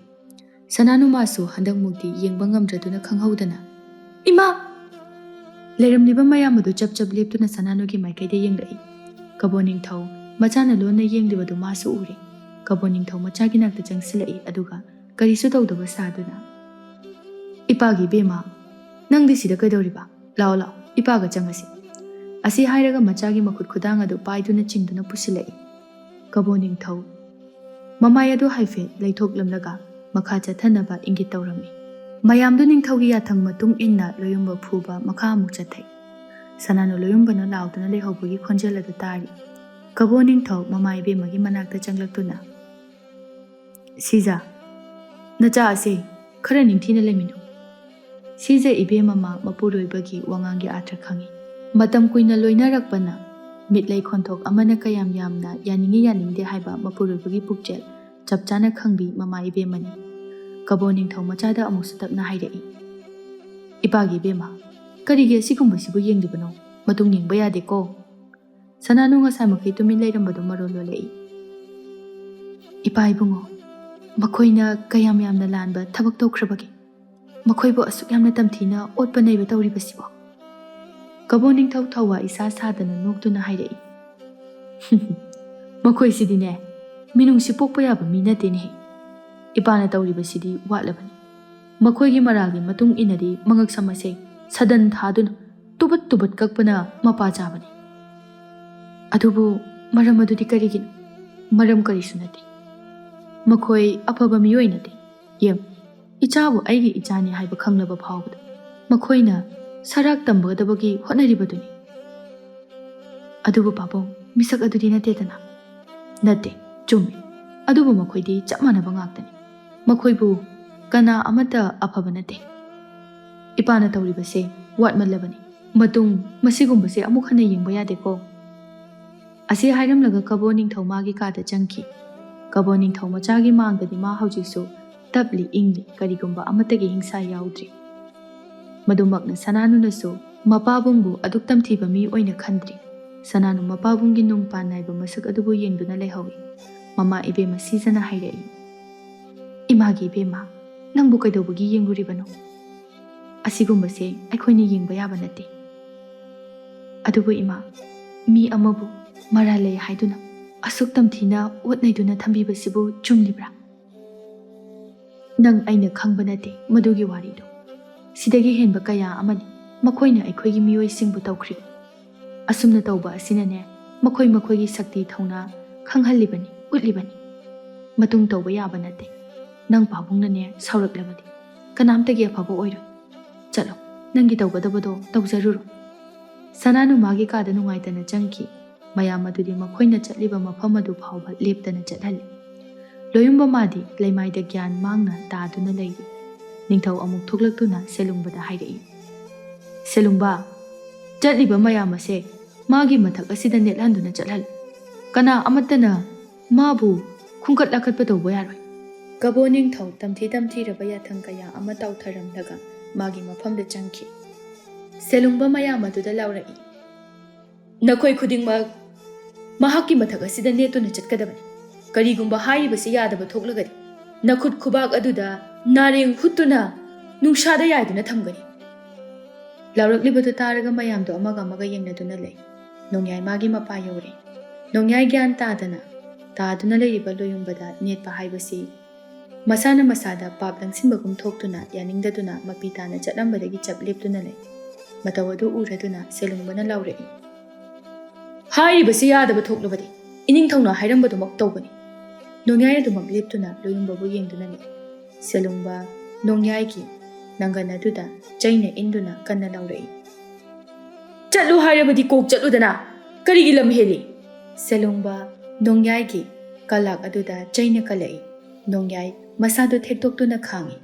ꯁꯅꯥꯅꯨꯃꯥꯁꯨ ꯍꯟꯗꯛꯃꯨꯛꯇꯤ ꯌꯦꯡꯕ ꯉꯝꯗ꯭ꯔꯗꯨꯅ ꯈꯪꯍꯧꯗꯅ, "ꯏꯃꯥ!" ꯂꯩꯔꯝꯂꯤꯕ ꯃꯌꯥꯝ ꯑꯗꯨ ꯆꯞ ꯆꯞ ꯂꯦꯞꯇꯨꯅ ꯁꯅꯥꯅꯨꯒꯤ ꯃꯥꯏꯀꯩꯗ ꯌꯦꯡꯂꯛꯏ꯫ ꯀꯕꯣ ꯅꯤꯡꯊꯧ ꯃꯆꯥꯅ ꯂꯣꯟꯅ ꯌꯦꯡꯂꯤꯕꯗꯨ ꯃꯥꯁꯨ ꯎꯔꯦ꯫ ꯀꯕꯣ ꯅꯤꯡꯊꯧ ꯃꯆꯥꯒꯤ ꯅꯥꯛꯇ ꯆꯪꯁꯤꯜꯂꯛꯏ, ꯑꯗꯨꯒ ꯀꯔꯤꯁꯨ ꯇꯧꯗꯕ ꯁꯥꯗꯨꯅ, "ꯏꯄꯥꯒꯤ ꯏꯕꯦꯝꯃ, ꯅꯪꯗꯤ ꯁꯤꯗ ꯀꯩꯗꯧꯔꯤꯕ? ꯂꯥꯛꯑꯣ, ꯂꯥꯛꯑꯣ, ꯏꯄꯥꯒ ꯆꯪꯉꯁꯤ꯫" ꯑꯁꯤ ꯍꯥꯏꯔꯒ ꯃꯆꯥꯒꯤ ꯃꯈꯨꯠ ꯈꯨꯗꯥꯡ ꯑꯗꯨ ꯄꯥꯏꯗꯨꯅ ꯆꯤꯡꯗꯨꯅ ꯄꯨꯁꯤꯜꯂꯛꯏ꯫ ꯀꯕꯣ ꯅꯤꯡꯊꯧ ꯃꯃꯥꯏ ꯑꯗꯨ ꯍꯥꯏꯐꯦꯠ ꯂꯩꯊꯣꯛꯂꯝꯂꯒ ꯃꯈꯥ ꯆꯠꯊꯅꯕ ꯏꯪꯒꯤꯠ ꯇꯧꯔꯝꯃꯤ꯫ ꯃꯌꯥꯝꯗꯨ ꯅꯤꯡꯊꯧꯒꯤ ꯌꯥꯊꯪ ꯃꯇꯨꯡ ꯏꯟꯅ ꯂꯣꯌꯨꯝꯕ ꯐꯨꯕ ꯃꯈꯥ ꯑꯃꯨꯛ ꯆꯠꯊꯩ꯫ ꯁꯅꯥꯅꯨ ꯂꯣꯌꯨꯝꯕꯅ ꯂꯥꯎꯗꯨꯅ ꯂꯩꯍꯧꯕꯒꯤ ꯈꯣꯟꯖꯦꯜ ꯑꯗꯨ ꯇꯥꯔꯤ꯫ ꯀꯕꯣ ꯅꯤꯡꯊꯧ ꯃꯃꯥ ꯏꯕꯦꯝꯃꯒꯤ ꯃꯅꯥꯛꯇ ꯆꯪꯂꯛꯇꯨꯅ, "ꯁꯤꯖ, ꯅꯆꯥ ꯑꯁꯦ ꯈꯔ ꯅꯤꯡꯊꯤꯅ ꯂꯩꯃꯤꯟꯅꯧ꯫" ꯁꯤꯖ ꯏꯕꯦꯝꯃ ꯃꯄꯨꯔꯣꯏꯕꯒꯤ ꯋꯥꯉꯥꯡꯒꯤ ꯑꯥꯔꯊ ꯈꯪꯏ꯫ ꯃꯇꯝ ꯀꯨꯏꯅ ꯂꯣꯏꯅꯔꯛꯄꯅ ꯃꯤꯠꯂꯩ ꯈꯣꯟꯊꯣꯛ ꯑꯃꯅ ꯀꯌꯥꯝ ꯌꯥꯝꯅ ꯌꯥꯅꯤꯡꯏ ꯌꯥꯅꯤꯡꯗꯦ ꯍꯥꯏꯕ ꯃꯄꯨꯔꯣꯏꯕꯒꯤ ꯄꯨꯛꯆꯦꯜ ꯆꯞ ꯆꯥꯅ ꯈꯪꯕꯤ ꯃꯃꯥ ꯏꯕꯦꯝꯃꯅꯤ꯫ ꯀꯕꯣ ꯅꯤꯡꯊꯧ ꯃꯆꯥꯗ ꯑꯃꯨꯛꯁꯨ ꯇꯞꯅ ꯍꯥꯏꯔꯛꯏ, "ꯏꯄꯥꯒꯤ ꯏꯕꯦꯝꯃ, ꯀꯔꯤꯒꯤ ꯑꯁꯤꯒꯨꯝꯕꯁꯤꯕꯨ ꯌꯦꯡꯂꯤꯕꯅꯣ? ꯃꯇꯨꯡ ꯌꯦꯡꯕ ꯌꯥꯗꯦꯀꯣ꯫" ꯁꯅꯥꯅꯨ ꯉꯁꯥꯏꯃꯛꯀꯤ ꯇꯨꯃꯤꯟ ꯂꯩꯔꯝꯕꯗꯨ ꯃꯔꯣꯜ ꯂꯣꯜꯂꯛꯏ꯫ "ꯏꯄꯥ ꯏꯕꯨꯡꯉꯣ, ꯃꯈꯣꯏꯅ ꯀꯌꯥꯝ ꯌꯥꯝꯅ ꯂꯥꯟꯕ ꯊꯕꯛ ꯇꯧꯈ꯭ꯔꯕꯒꯦ? ꯃꯈꯣꯏꯕꯨ ꯑꯁꯨꯛ ꯌꯥꯝꯅ ꯇꯝꯊꯤꯅ ꯑꯣꯠꯄ ꯅꯩꯕ ꯇꯧꯔꯤꯕꯁꯤꯕꯣ?" ꯀꯕꯣ ꯅꯤꯡꯊꯧ ꯊꯧꯋꯥ ꯏꯁꯥ ꯁꯥꯗꯅ ꯅꯣꯛꯇꯨꯅ ꯍꯥꯏꯔꯛꯏ, "ꯃꯈꯣꯏꯁꯤꯗꯤꯅꯦ, ꯃꯤꯅꯨꯡꯁꯤ ꯄꯣꯛꯄ ꯌꯥꯕ ꯃꯤ ꯅꯠꯇꯦꯅꯦꯍꯦ꯫ ꯏꯄꯥꯅ ꯇꯧꯔꯤꯕꯁꯤꯗꯤ ꯋꯥꯠꯂꯕꯅꯤ꯫ ꯃꯈꯣꯏꯒꯤ ꯃꯔꯥꯜꯒꯤ ꯃꯇꯨꯡ ꯏꯟꯅꯗꯤ ꯃꯉꯛꯁꯝ ꯑꯁꯦ ꯁꯗꯟ ꯊꯥꯗꯨꯅ ꯇꯨꯕꯠ ꯇꯨꯕꯠ ꯀꯛꯄꯅ ꯃꯄꯥ ꯆꯥꯕꯅꯤ꯫ ꯑꯗꯨꯕꯨ ꯃꯔꯝ ꯑꯗꯨꯗꯤ ꯀꯔꯤꯒꯤꯅꯣ? ꯃꯔꯝ ꯀꯔꯤꯁꯨ ꯅꯠꯇꯦ꯫ ꯃꯈꯣꯏ ꯑꯐꯕ ꯃꯤꯑꯣꯏ ꯅꯠꯇꯦ꯫ ꯌꯦꯡ, ꯏꯆꯥꯕꯨ ꯑꯩꯒꯤ ꯏꯆꯥꯅꯤ ꯍꯥꯏꯕ ꯈꯪꯂꯕ ꯐꯥꯎꯕꯗ ꯃꯈꯣꯏꯅ ꯁꯔꯥꯛ ꯇꯝꯕꯒꯗꯕꯒꯤ ꯍꯣꯠꯅꯔꯤꯕꯗꯨꯅꯤ꯫ ꯑꯗꯨꯕꯨ ꯄꯥꯕꯨꯡ, ꯃꯤꯁꯛ ꯑꯗꯨꯗꯤ ꯅꯠꯇꯦꯗꯅ?" "ꯅꯠꯇꯦ, ꯆꯨꯝꯃꯤ꯫ ꯑꯗꯨꯕꯨ ꯃꯈꯣꯏꯗꯤ ꯆꯞ ꯃꯥꯟꯅꯕ ꯉꯥꯛꯇꯅꯤ꯫ ꯃꯈꯣꯏꯕꯨ ꯀꯅꯥ ꯑꯃꯠꯇ ꯑꯐꯕ ꯅꯠꯇꯦ꯫ ꯏꯄꯥꯅ ꯇꯧꯔꯤꯕꯁꯦ ꯋꯥꯠꯃꯜꯂꯕꯅꯤ꯫ ꯃꯇꯨꯡ ꯃꯁꯤꯒꯨꯝꯕꯁꯦ ꯑꯃꯨꯛ ꯍꯟꯅ ꯌꯦꯡꯕ ꯌꯥꯗꯦꯀꯣ?" ꯑꯁꯤ ꯍꯥꯏꯔꯝꯂꯒ ꯀꯕꯣ ꯅꯤꯡꯊꯧ ꯃꯥꯒꯤ ꯀꯥꯗ ꯆꯪꯈꯤ꯫ ꯀꯕꯣ ꯅꯤꯡꯊꯧ ꯃꯆꯥꯒꯤ ꯃꯥꯡꯗꯗꯤ ꯃꯥ ꯍꯧꯖꯤꯛꯁꯨ ꯇꯞꯂꯤ ꯏꯪꯂꯤ, ꯀꯔꯤꯒꯨꯝꯕ ꯑꯃꯠꯇꯒꯤ ꯍꯤꯡꯁꯥ ꯌꯥꯎꯗ꯭ꯔꯤ꯫ ꯃꯗꯨꯃꯛꯅ ꯁꯅꯥꯅꯨꯅꯁꯨ ꯃꯄꯥꯕꯨꯡꯕꯨ ꯑꯗꯨꯛ ꯇꯝꯊꯤꯕ ꯃꯤ ꯑꯣꯏꯅ ꯈꯟꯗ꯭ꯔꯤ꯫ ꯁꯅꯥꯅꯨ ꯃꯄꯥꯕꯨꯡꯒꯤ ꯅꯨꯡ ꯄꯥꯟ ꯅꯥꯏꯕ ꯃꯁꯛ ꯑꯗꯨꯕꯨ ꯌꯦꯡꯗꯨꯅ ꯂꯩꯍꯧꯏ꯫ ꯃꯃꯥ ꯏꯕꯦꯝꯃ ꯁꯤꯖꯅ ꯍꯥꯏꯔꯛꯏ, "ꯏꯃꯥꯒꯤ ꯏꯕꯦꯝꯃ, ꯅꯪꯕꯨ ꯀꯩꯗꯧꯕꯒꯤ ꯌꯦꯡꯂꯨꯔꯤꯕꯅꯣ? ꯑꯁꯤꯒꯨꯝꯕꯁꯦ ꯑꯩꯈꯣꯏꯅ ꯌꯦꯡꯕ ꯌꯥꯕ ꯅꯠꯇꯦ꯫ ꯑꯗꯨꯕꯨ ꯏꯃꯥ, ꯃꯤ ꯑꯃꯕꯨ ꯃꯔꯥꯜ ꯂꯩ ꯍꯥꯏꯗꯨꯅ ꯑꯁꯨꯛ ꯇꯝꯊꯤꯅ ꯑꯣꯠ ꯅꯩꯗꯨꯅ ꯊꯝꯕꯤꯕꯁꯤꯕꯨ ꯆꯨꯝꯂꯤꯕ꯭ꯔꯥ?" "ꯅꯪ ꯑꯩꯅ ꯈꯪꯕ ꯅꯠꯇꯦ ꯃꯗꯨꯒꯤ ꯋꯥꯔꯤꯗꯨ꯫ ꯁꯤꯗꯒꯤ ꯍꯦꯟꯕ ꯀꯌꯥ ꯑꯃꯅꯤ ꯃꯈꯣꯏꯅ ꯑꯩꯈꯣꯏꯒꯤ ꯃꯤꯑꯣꯏꯁꯤꯡꯕꯨ ꯇꯧꯈ꯭ꯔꯤꯕ꯫ ꯑꯁꯨꯝꯅ ꯇꯧꯕ ꯑꯁꯤꯅꯅꯦ, ꯃꯈꯣꯏ ꯃꯈꯣꯏꯒꯤ ꯁꯛꯇꯤ ꯊꯧꯅꯥ ꯈꯪꯍꯜꯂꯤꯕꯅꯤ, ꯎꯠꯂꯤꯕꯅꯤ꯫ ꯃꯇꯨꯡ ꯇꯧꯕ ꯌꯥꯕ ꯅꯠꯇꯦ꯫ ꯅꯪ ꯄꯥꯕꯨꯡꯅꯅꯦ ꯁꯥꯎꯔꯛꯂꯕꯗꯤ ꯀꯅꯥꯝꯇꯒꯤ ꯑꯐꯕ ꯑꯣꯏꯔꯣꯏ꯫ ꯆꯠꯂꯣ, ꯅꯪꯒꯤ ꯇꯧꯒꯗꯕꯗꯣ ꯇꯧꯖꯔꯨꯔꯣ꯫" ꯁꯅꯥꯅꯨ ꯃꯥꯒꯤ ꯀꯥꯗ ꯅꯨꯡꯉꯥꯏꯇꯅ ꯆꯪꯈꯤ꯫ ꯃꯌꯥꯝ ꯑꯗꯨꯗꯤ ꯃꯈꯣꯏꯅ ꯆꯠꯂꯤꯕ ꯃꯐꯝ ꯑꯗꯨ ꯐꯥꯎꯕ ꯂꯦꯞꯇꯅ ꯆꯠꯍꯜꯂꯤ꯫ ꯂꯣꯌꯨꯝꯕ ꯃꯥꯗꯤ ꯂꯩꯃꯥꯏꯗ ꯒ꯭ꯌꯥꯟ ꯃꯥꯡꯅ ꯇꯥꯗꯨꯅ ꯂꯩꯔꯤ꯫ ꯅꯤꯡꯊꯧ ꯑꯃꯨꯛ ꯊꯣꯛꯂꯛꯇꯨꯅ ꯁꯦꯂꯨꯡꯕꯗ ꯍꯥꯏꯔꯛꯏ, "ꯁꯦꯂꯨꯡꯕ, ꯆꯠꯂꯤꯕ ꯃꯌꯥꯝ ꯑꯁꯦ ꯃꯥꯒꯤ ꯃꯊꯛ ꯑꯁꯤꯗ ꯅꯦꯠꯍꯟꯗꯨꯅ ꯆꯠꯍꯜꯂꯨ꯫ ꯀꯅꯥ ꯑꯃꯠꯇꯅ ꯃꯥꯕꯨ ꯈꯨꯡꯀꯠ ꯂꯥꯈꯠꯄ ꯇꯧꯕ ꯌꯥꯔꯣꯏ꯫" ꯀꯕꯣ ꯅꯤꯡꯊꯧ ꯇꯝꯊꯤ ꯇꯝꯊꯤꯔꯕ ꯌꯥꯊꯪ ꯀꯌꯥ ꯑꯃ ꯇꯥꯎꯊꯔꯝꯂꯒ ꯃꯥꯒꯤ ꯃꯐꯝꯗ ꯆꯪꯈꯤ꯫ ꯁꯦꯂꯨꯡꯕ ꯃꯌꯥꯝ ꯑꯗꯨꯗ ꯂꯥꯎꯔꯛꯏ, "ꯅꯈꯣꯏ ꯈꯨꯗꯤꯡꯃꯛ ꯃꯍꯥꯛꯀꯤ ꯃꯊꯛ ꯑꯁꯤꯗ ꯅꯦꯠꯇꯨꯅ ꯆꯠꯀꯗꯕꯅꯤ꯫ ꯀꯔꯤꯒꯨꯝꯕ ꯍꯥꯏꯔꯤꯕꯁꯤ ꯌꯥꯗꯕ ꯊꯣꯛꯂꯒꯗꯤ ꯅꯈꯨꯠ ꯈꯨꯕꯥꯛ ꯑꯗꯨꯗ ꯅꯥꯔꯦꯡ ꯍꯨꯠꯇꯨꯅ ꯅꯨꯡꯁꯥꯗ ꯌꯥꯏꯗꯨꯅ ꯊꯝꯒꯅꯤ꯫" ꯂꯥꯎꯔꯛꯂꯤꯕꯗꯨ ꯇꯥꯔꯒ ꯃꯌꯥꯝꯗꯣ ꯑꯃꯒ ꯑꯃꯒ ꯌꯦꯡꯅꯗꯨꯅ ꯂꯩ꯫ ꯅꯣꯡꯌꯥꯏ ꯃꯥꯒꯤ ꯃꯄꯥ ꯌꯧꯔꯦ꯫ ꯅꯣꯡꯌꯥꯏ ꯒ꯭ꯌꯥꯟ ꯇꯥꯗꯅ ꯇꯥꯗꯨꯅ ꯂꯩꯔꯤꯕ ꯂꯣꯌꯨꯝꯕꯗ ꯅꯦꯠꯄ ꯍꯥꯏꯕꯁꯤ ꯃꯁꯥꯅ ꯃꯁꯥꯗ ꯄꯥꯞ ꯂꯪꯁꯤꯟꯕꯒꯨꯝ ꯊꯣꯛꯇꯨꯅ ꯌꯥꯅꯤꯡꯗꯗꯨꯅ ꯃꯄꯤ ꯇꯥꯅ ꯆꯠꯂꯝꯕꯗꯒꯤ ꯆꯞ ꯂꯦꯞꯇꯨꯅ ꯂꯩ꯫ ꯃꯇꯧ ꯑꯗꯨ ꯎꯔꯗꯨꯅ ꯁꯦꯂꯨꯡꯕꯅ ꯂꯥꯎꯔꯛꯏ, "ꯍꯥꯏꯔꯤꯕꯁꯤ ꯌꯥꯗꯕ ꯊꯣꯛꯂꯕꯗꯤ ꯏꯅꯤꯡꯊꯧꯅ ꯍꯥꯏꯔꯝꯕꯗꯨꯃꯛ ꯇꯧꯒꯅꯤ꯫" ꯅꯣꯡꯌꯥꯏ ꯑꯗꯨꯃꯛ ꯂꯦꯞꯇꯨꯅ ꯂꯣꯌꯨꯝꯕꯕꯨ ꯌꯦꯡꯗꯨꯅ ꯂꯩ꯫ ꯁꯦꯂꯨꯡꯕ ꯅꯣꯡꯌꯥꯏꯒꯤ ꯅꯪꯒꯟ ꯑꯗꯨꯗ ꯆꯩꯅ ꯏꯟꯗꯨꯅ ꯀꯟꯅ ꯂꯥꯎꯔꯛꯏ, "ꯆꯠꯂꯨ ꯍꯥꯏꯔꯕꯗꯤ ꯀꯣꯛ ꯆꯠꯂꯨꯗꯅ, ꯀꯔꯤꯒꯤ ꯂꯝ ꯍꯦꯜꯂꯤ?" ꯁꯦꯂꯨꯡꯕ ꯅꯣꯡꯌꯥꯏꯒꯤ ꯀꯂꯥꯛ ꯑꯗꯨꯗ ꯆꯩꯅ ꯀꯜꯂꯛꯏ꯫ ꯅꯣꯡꯌꯥꯏ ꯃꯁꯥꯗꯨ ꯊꯦꯛꯇꯣꯛꯇꯨꯅ ꯈꯥꯡꯏ꯫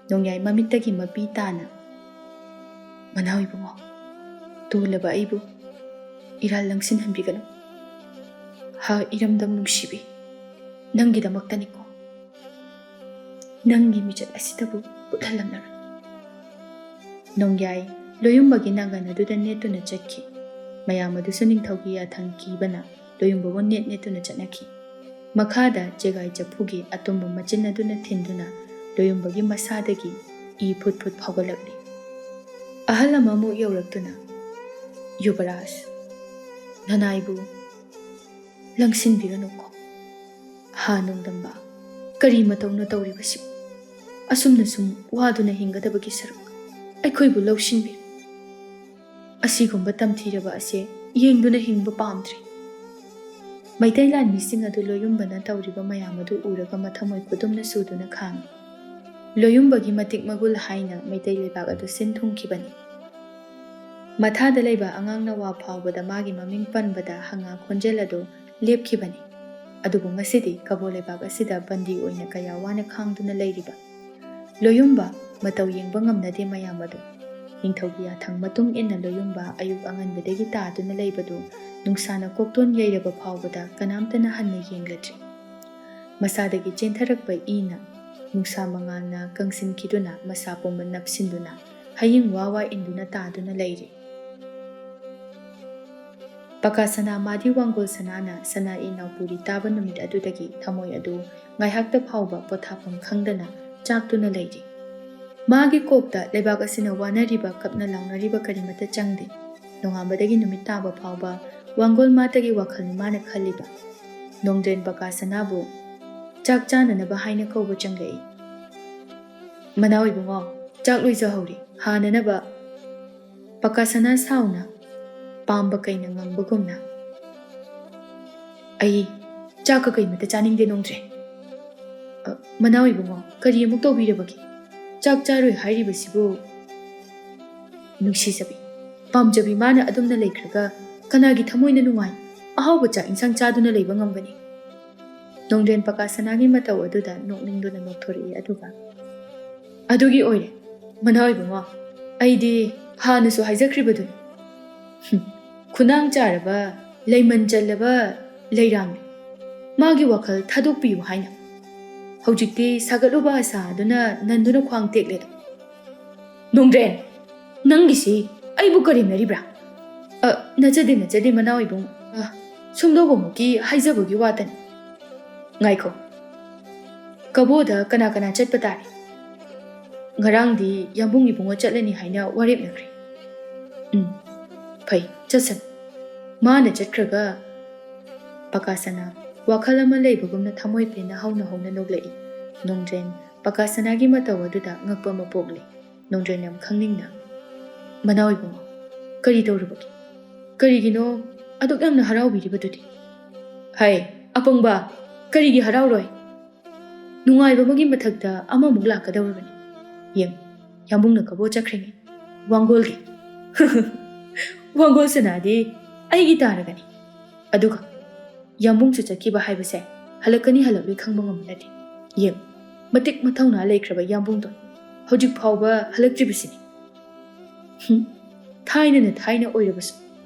ꯅꯣꯡꯌꯥꯏ ꯃꯃꯤꯠꯇꯒꯤ ꯃꯄꯤ ꯇꯥꯅ, "ꯃꯅꯥꯎ ꯏꯕꯨꯡꯉꯣ, ꯇꯨꯂꯕ ꯑꯩꯕꯨ ꯏꯔꯥꯜ ꯂꯪꯁꯤꯟꯍꯟꯕꯤꯒꯅꯨ꯫ ꯍꯥ, ꯏꯔꯝꯗꯝ ꯅꯨꯡꯁꯤꯕꯤ, ꯅꯪꯒꯤꯗꯃꯛꯇꯅꯤꯀꯣ꯫ ꯅꯪꯒꯤ ꯃꯤꯆꯠ ꯑꯁꯤꯗꯕꯨ ꯎꯠꯍꯜꯂꯝꯂꯔꯣꯏ꯫" ꯅꯣꯡꯌꯥꯏ ꯂꯣꯌꯨꯝꯕꯒꯤ ꯅꯥꯒꯟ ꯑꯗꯨꯗ ꯅꯦꯠꯇꯨꯅ ꯆꯠꯈꯤ꯫ ꯃꯌꯥꯝ ꯑꯗꯨꯁꯨ ꯅꯤꯡꯊꯧꯒꯤ ꯌꯥꯊꯪ ꯀꯤꯕꯅ ꯂꯣꯌꯨꯝꯕꯕꯨ ꯅꯦꯠ ꯅꯦꯠꯇꯨꯅ ꯆꯠꯅꯈꯤ꯫ ꯃꯈꯥꯗ ꯆꯦꯒꯥꯏ ꯆꯐꯨꯒꯤ ꯑꯇꯨꯝꯕ ꯃꯆꯤꯟ ꯑꯗꯨꯅ ꯊꯤꯟꯗꯨꯅ ꯂꯣꯌꯨꯝꯕꯒꯤ ꯃꯁꯥꯗꯒꯤ ꯏ ꯐꯨꯠ ꯐꯨꯠ ꯐꯥꯎꯒꯠꯂꯛꯂꯤ꯫ ꯑꯍꯜ ꯑꯃꯃꯨꯛ ꯌꯧꯔꯛꯇꯨꯅ, "ꯌꯨꯕꯔꯥꯖ, ꯅꯅꯥꯏꯕꯨ ꯂꯪꯁꯤꯟꯕꯤꯒꯅꯨꯀꯣ꯫ ꯍꯥ ꯅꯣꯡꯗꯝꯕ, ꯀꯔꯤ ꯃꯇꯧꯅꯣ ꯇꯧꯔꯤꯕꯁꯤꯕꯨ? ꯑꯁꯨꯝꯅ ꯁꯨꯝ ꯋꯥꯗꯨꯅ ꯍꯤꯡꯒꯗꯕꯒꯤ ꯁꯔꯨꯛ ꯑꯩꯈꯣꯏꯕꯨ ꯂꯧꯁꯤꯟꯕꯤꯌꯨ꯫ ꯑꯁꯤꯒꯨꯝꯕ ꯇꯝꯊꯤꯔꯕ ꯑꯁꯦ ꯌꯦꯡꯗꯨꯅ ꯍꯤꯡꯕ ꯄꯥꯝꯗ꯭ꯔꯦ꯫" ꯃꯩꯇꯩ ꯂꯥꯟꯃꯤꯁꯤꯡ ꯑꯗꯨ ꯂꯣꯌꯨꯝꯕꯅ ꯇꯧꯔꯤꯕ ꯃꯌꯥꯝ ꯑꯗꯨ ꯎꯔꯒ ꯃꯊꯃꯣꯏ ꯈꯨꯗꯨꯝꯅ ꯁꯨꯗꯨꯅ ꯈꯥꯡꯏ꯫ ꯂꯣꯌꯨꯝꯕꯒꯤ ꯃꯇꯤꯛ ꯃꯒꯨꯜ ꯍꯥꯏꯅ ꯃꯩꯇꯩ ꯂꯩꯕꯥꯛ ꯑꯗꯨ ꯁꯤꯟ ꯊꯨꯡꯈꯤꯕꯅꯤ꯫ ꯃꯊꯥꯗ ꯂꯩꯕ ꯑꯉꯥꯡ ꯅꯋꯥ ꯐꯥꯎꯕꯗ ꯃꯥꯒꯤ ꯃꯃꯤꯡ ꯄꯟꯕꯗ ꯍꯪꯉꯥ ꯈꯣꯟꯖꯦꯜ ꯑꯗꯨ ꯂꯦꯞꯈꯤꯕꯅꯤ꯫ ꯑꯗꯨꯕꯨ ꯉꯁꯤꯗꯤ ꯀꯕꯣ ꯂꯩꯕꯥꯛ ꯑꯁꯤꯗ ꯕꯟꯗꯤ ꯑꯣꯏꯅ ꯀꯌꯥ ꯋꯥꯅ ꯈꯥꯡꯗꯨꯅ ꯂꯩꯔꯤꯕ ꯂꯣꯌꯨꯝꯕ ꯃꯇꯧ ꯌꯦꯡꯕ ꯉꯝꯅꯗꯦ ꯃꯌꯥꯝ ꯑꯗꯨ꯫ ꯅꯤꯡꯊꯧꯒꯤ ꯌꯥꯊꯪ ꯃꯇꯨꯡ ꯏꯟꯅ ꯂꯣꯌꯨꯝꯕ ꯑꯌꯨꯛ ꯑꯉꯟꯕꯗꯒꯤ ꯇꯥꯗꯨꯅ ꯂꯩꯕꯗꯨ ꯅꯨꯡꯁꯥꯅ ꯀꯣꯛꯇꯣꯟ ꯌꯩꯔꯕ ꯐꯥꯎꯕꯗ ꯀꯅꯥꯝꯇꯅ ꯍꯟꯅ ꯌꯦꯡꯂꯗ꯭ꯔꯤ꯫ ꯃꯁꯥꯗꯒꯤ ꯆꯦꯟꯊꯔꯛꯄ ꯏꯅ ꯅꯨꯡꯁꯥ ꯃꯉꯥꯜꯅ ꯀꯪꯁꯤꯟꯈꯤꯗꯨꯅ ꯃꯁꯥ ꯄꯨꯝꯕ ꯅꯞꯁꯤꯟꯗꯨꯅ ꯍꯌꯤꯡ ꯋꯥ ꯋꯥ ꯏꯟꯗꯨꯅ ꯇꯥꯗꯨꯅ ꯂꯩꯔꯤ꯫ ꯄꯀꯥ ꯁꯅꯥ ꯃꯥꯗꯤ ꯋꯥꯡꯒꯣꯜ ꯁꯅꯥꯅ ꯁꯅꯥ ꯏ ꯅꯥꯎꯄꯨꯔꯤ ꯇꯥꯕ ꯅꯨꯃꯤꯠ ꯑꯗꯨꯗꯒꯤ ꯊꯃꯣꯏ ꯑꯗꯨ ꯉꯥꯏꯍꯥꯛꯇ ꯐꯥꯎꯕ ꯄꯣꯊꯥꯐꯝ ꯈꯪꯗꯅ ꯆꯥꯛꯇꯨꯅ ꯂꯩꯔꯤ꯫ ꯃꯥꯒꯤ ꯀꯣꯛꯇ ꯂꯩꯕꯥꯛ ꯑꯁꯤꯅ ꯋꯥꯅꯔꯤꯕ, ꯀꯞꯅ ꯂꯥꯎꯅꯔꯤꯕ ꯀꯔꯤꯃꯠꯇ ꯆꯪꯗꯦ꯫ ꯅꯣꯡꯉꯥꯟꯕꯗꯒꯤ ꯅꯨꯃꯤꯠ ꯇꯥꯕ ꯐꯥꯎꯕ ꯋꯥꯡꯒꯣꯜ ꯃꯥꯇꯒꯤ ꯋꯥꯈꯜꯅꯤ ꯃꯥꯅ ꯈꯜꯂꯤꯕ꯫ ꯅꯣꯡꯗ꯭ꯔꯦꯟ ꯄꯀꯥ ꯁꯅꯥꯕꯨ ꯆꯥꯛ ꯆꯥꯅꯅꯕ ꯍꯥꯏꯅ ꯀꯧꯕ ꯆꯪꯂꯛꯏ꯫ "ꯃꯅꯥꯎ ꯏꯕꯨꯡꯉꯣ, ꯆꯥꯛ ꯂꯣꯏꯖꯍꯧꯔꯤ, ꯍꯥꯟꯅꯅꯕ꯫" ꯄꯀꯥ ꯁꯅꯥ ꯁꯥꯎꯅ ꯄꯥꯝꯕ ꯀꯩꯅ ꯉꯪꯕꯒꯨꯝꯅ, "ꯑꯩ ꯆꯥꯛꯀ ꯀꯩꯃꯠꯇ ꯆꯥꯅꯤꯡꯗꯦ ꯅꯣꯡꯗ꯭ꯔꯦ꯫" "ꯑ, ꯃꯅꯥꯎ ꯏꯕꯨꯡꯉꯣ, ꯀꯔꯤ ꯑꯃꯨꯛ ꯇꯧꯕꯤꯔꯕꯒꯦ? ꯆꯥꯛ ꯆꯥꯔꯣꯏ ꯍꯥꯏꯔꯤꯕꯁꯤꯕꯨ?" "ꯅꯨꯡꯁꯤꯖꯕꯤ, ꯄꯥꯝꯖꯕꯤ ꯃꯥꯅ ꯑꯗꯨꯝꯅ ꯂꯩꯈ꯭ꯔꯒ ꯀꯅꯥꯒꯤ ꯊꯃꯣꯏꯅ ꯅꯨꯡꯉꯥꯏ?" ꯑꯍꯥꯎꯕ ꯆꯥꯛ ꯏꯟꯁꯥꯡ ꯆꯥꯗꯨꯅ ꯂꯩꯕ ꯉꯝꯒꯅꯤ꯫ ꯅꯣꯡꯗ꯭ꯔꯦꯟ ꯄꯀꯥ ꯁꯅꯥꯒꯤ ꯃꯇꯧ ꯑꯗꯨꯗ ꯅꯣꯛꯅꯤꯡꯗꯨꯅ ꯅꯣꯛꯊꯣꯔꯛꯏ, ꯑꯗꯨꯒ, "ꯑꯗꯨꯒꯤ ꯑꯣꯏꯔꯦ, ꯃꯅꯥꯎ ꯏꯕꯨꯡꯉꯣ, ꯑꯩꯗꯤ ꯍꯥꯟꯅꯁꯨ ꯍꯥꯏꯖꯈ꯭ꯔꯤꯕꯗꯨꯅꯤ꯫ ꯍꯨꯝ, ꯈꯨꯅꯥꯡ ꯆꯥꯔꯕ, ꯂꯩꯃꯟ ꯆꯜꯂꯕ ꯂꯩꯔꯥꯡꯅꯤ꯫ ꯃꯥꯒꯤ ꯋꯥꯈꯜ ꯊꯥꯗꯣꯛꯄꯤꯌꯨ ꯍꯥꯏꯅ꯫ ꯍꯧꯖꯤꯛꯇꯤ ꯁꯥꯒꯠꯂꯨꯕ ꯑꯁꯥ ꯑꯗꯨꯅ ꯅꯟꯗꯨꯅ ꯈ꯭ꯋꯥꯡ ꯇꯦꯛꯂꯦꯗꯣ꯫" "ꯅꯣꯡꯗ꯭ꯔꯦꯟ, ꯅꯪꯒꯤꯁꯤ ꯑꯩꯕꯨ ꯀꯔꯦꯝꯅꯔꯤꯕ꯭ꯔꯥ?" "ꯑ, ꯅꯠꯆꯗꯦ, ꯅꯠꯆꯗꯦ, ꯃꯅꯥꯎ ꯏꯕꯨꯡ꯫ ꯑ, ꯁꯨꯝꯗꯧꯕꯃꯨꯛꯀꯤ ꯍꯥꯏꯖꯕꯒꯤ ꯋꯥꯇꯅꯤ꯫" "ꯉꯥꯏꯈꯣ, ꯀꯕꯣꯗ ꯀꯅꯥ ꯀꯅꯥ ꯆꯠꯄ ꯇꯥꯔꯦ? ꯉꯔꯥꯡꯗꯤ ꯌꯥꯝꯕꯨꯡ ꯏꯕꯨꯡꯉꯣ ꯆꯠꯂꯅꯤ ꯍꯥꯏꯅ ꯋꯥꯔꯦꯞꯅꯈ꯭ꯔꯦ꯫" "ꯎꯝ, ꯐꯩ, ꯆꯠꯁꯅꯨ꯫ ꯃꯥꯅ ꯆꯠꯈ꯭ꯔꯒ꯫" ꯄꯀꯥ ꯁꯅꯥ ꯋꯥꯈꯜ ꯑꯃ ꯂꯩꯕꯒꯨꯝꯅ ꯊꯃꯣꯏ ꯄꯦꯟꯅ ꯍꯧꯅ ꯍꯧꯅ ꯅꯣꯛꯂꯛꯏ꯫ ꯅꯣꯡꯗ꯭ꯔꯦꯟ ꯄꯀꯥ ꯁꯅꯥꯒꯤ ꯃꯇꯧ ꯑꯗꯨꯗ ꯉꯛꯄ ꯑꯃ ꯄꯣꯛꯂꯦ꯫ ꯅꯣꯡꯗ꯭ꯔꯦꯟ ꯌꯥꯝ ꯈꯪꯅꯤꯡꯅ, "ꯃꯅꯥꯎ ꯏꯕꯨꯡꯉꯣ, ꯀꯔꯤ ꯇꯧꯔꯨꯕꯒꯦ? ꯀꯔꯤꯒꯤꯅꯣ ꯑꯗꯨꯛ ꯌꯥꯝꯅ ꯍꯔꯥꯎꯕꯤꯔꯤꯕꯗꯨꯗꯤ?" "ꯍꯩ, ꯑꯄꯪꯕ, ꯀꯔꯤꯒꯤ ꯍꯔꯥꯎꯔꯣꯏ? ꯅꯨꯡꯉꯥꯏꯕ ꯑꯃꯒꯤ ꯃꯊꯛꯇ ꯑꯃꯃꯨꯛ ꯂꯥꯛꯀꯗꯧꯔꯕꯅꯤ꯫ ꯌꯦꯡ, ꯌꯥꯝꯕꯨꯡꯅ ꯀꯕꯣ ꯆꯠꯈ꯭ꯔꯤꯉꯩ ꯋꯥꯡꯒꯣꯜꯒꯤ꯫ ꯋꯥꯡꯒꯣꯜ ꯁꯅꯥꯗꯤ ꯑꯩꯒꯤ ꯇꯥꯔꯒꯅꯤ꯫ ꯑꯗꯨꯒ ꯌꯥꯝꯕꯨꯡꯁꯨ ꯆꯠꯈꯤꯕ ꯍꯥꯏꯕꯁꯦ ꯍꯜꯂꯛꯀꯅꯤ ꯍꯜꯂꯛꯂꯣꯏ ꯈꯪꯕ ꯉꯝꯕ ꯅꯠꯇꯦ꯫ ꯌꯦꯡ, ꯃꯇꯤꯛ ꯃꯊꯧꯅꯥ ꯂꯩꯈ꯭ꯔꯕ ꯌꯥꯝꯕꯨꯡꯗꯣ ꯍꯧꯖꯤꯛ ꯐꯥꯎꯕ ꯍꯜꯂꯛꯇ꯭ꯔꯤꯕꯁꯤꯅꯤ꯫ ꯍꯨꯝ, ꯊꯥꯏꯅꯅ ꯊꯥꯏꯅ ꯑꯣꯏꯔꯕꯁꯨ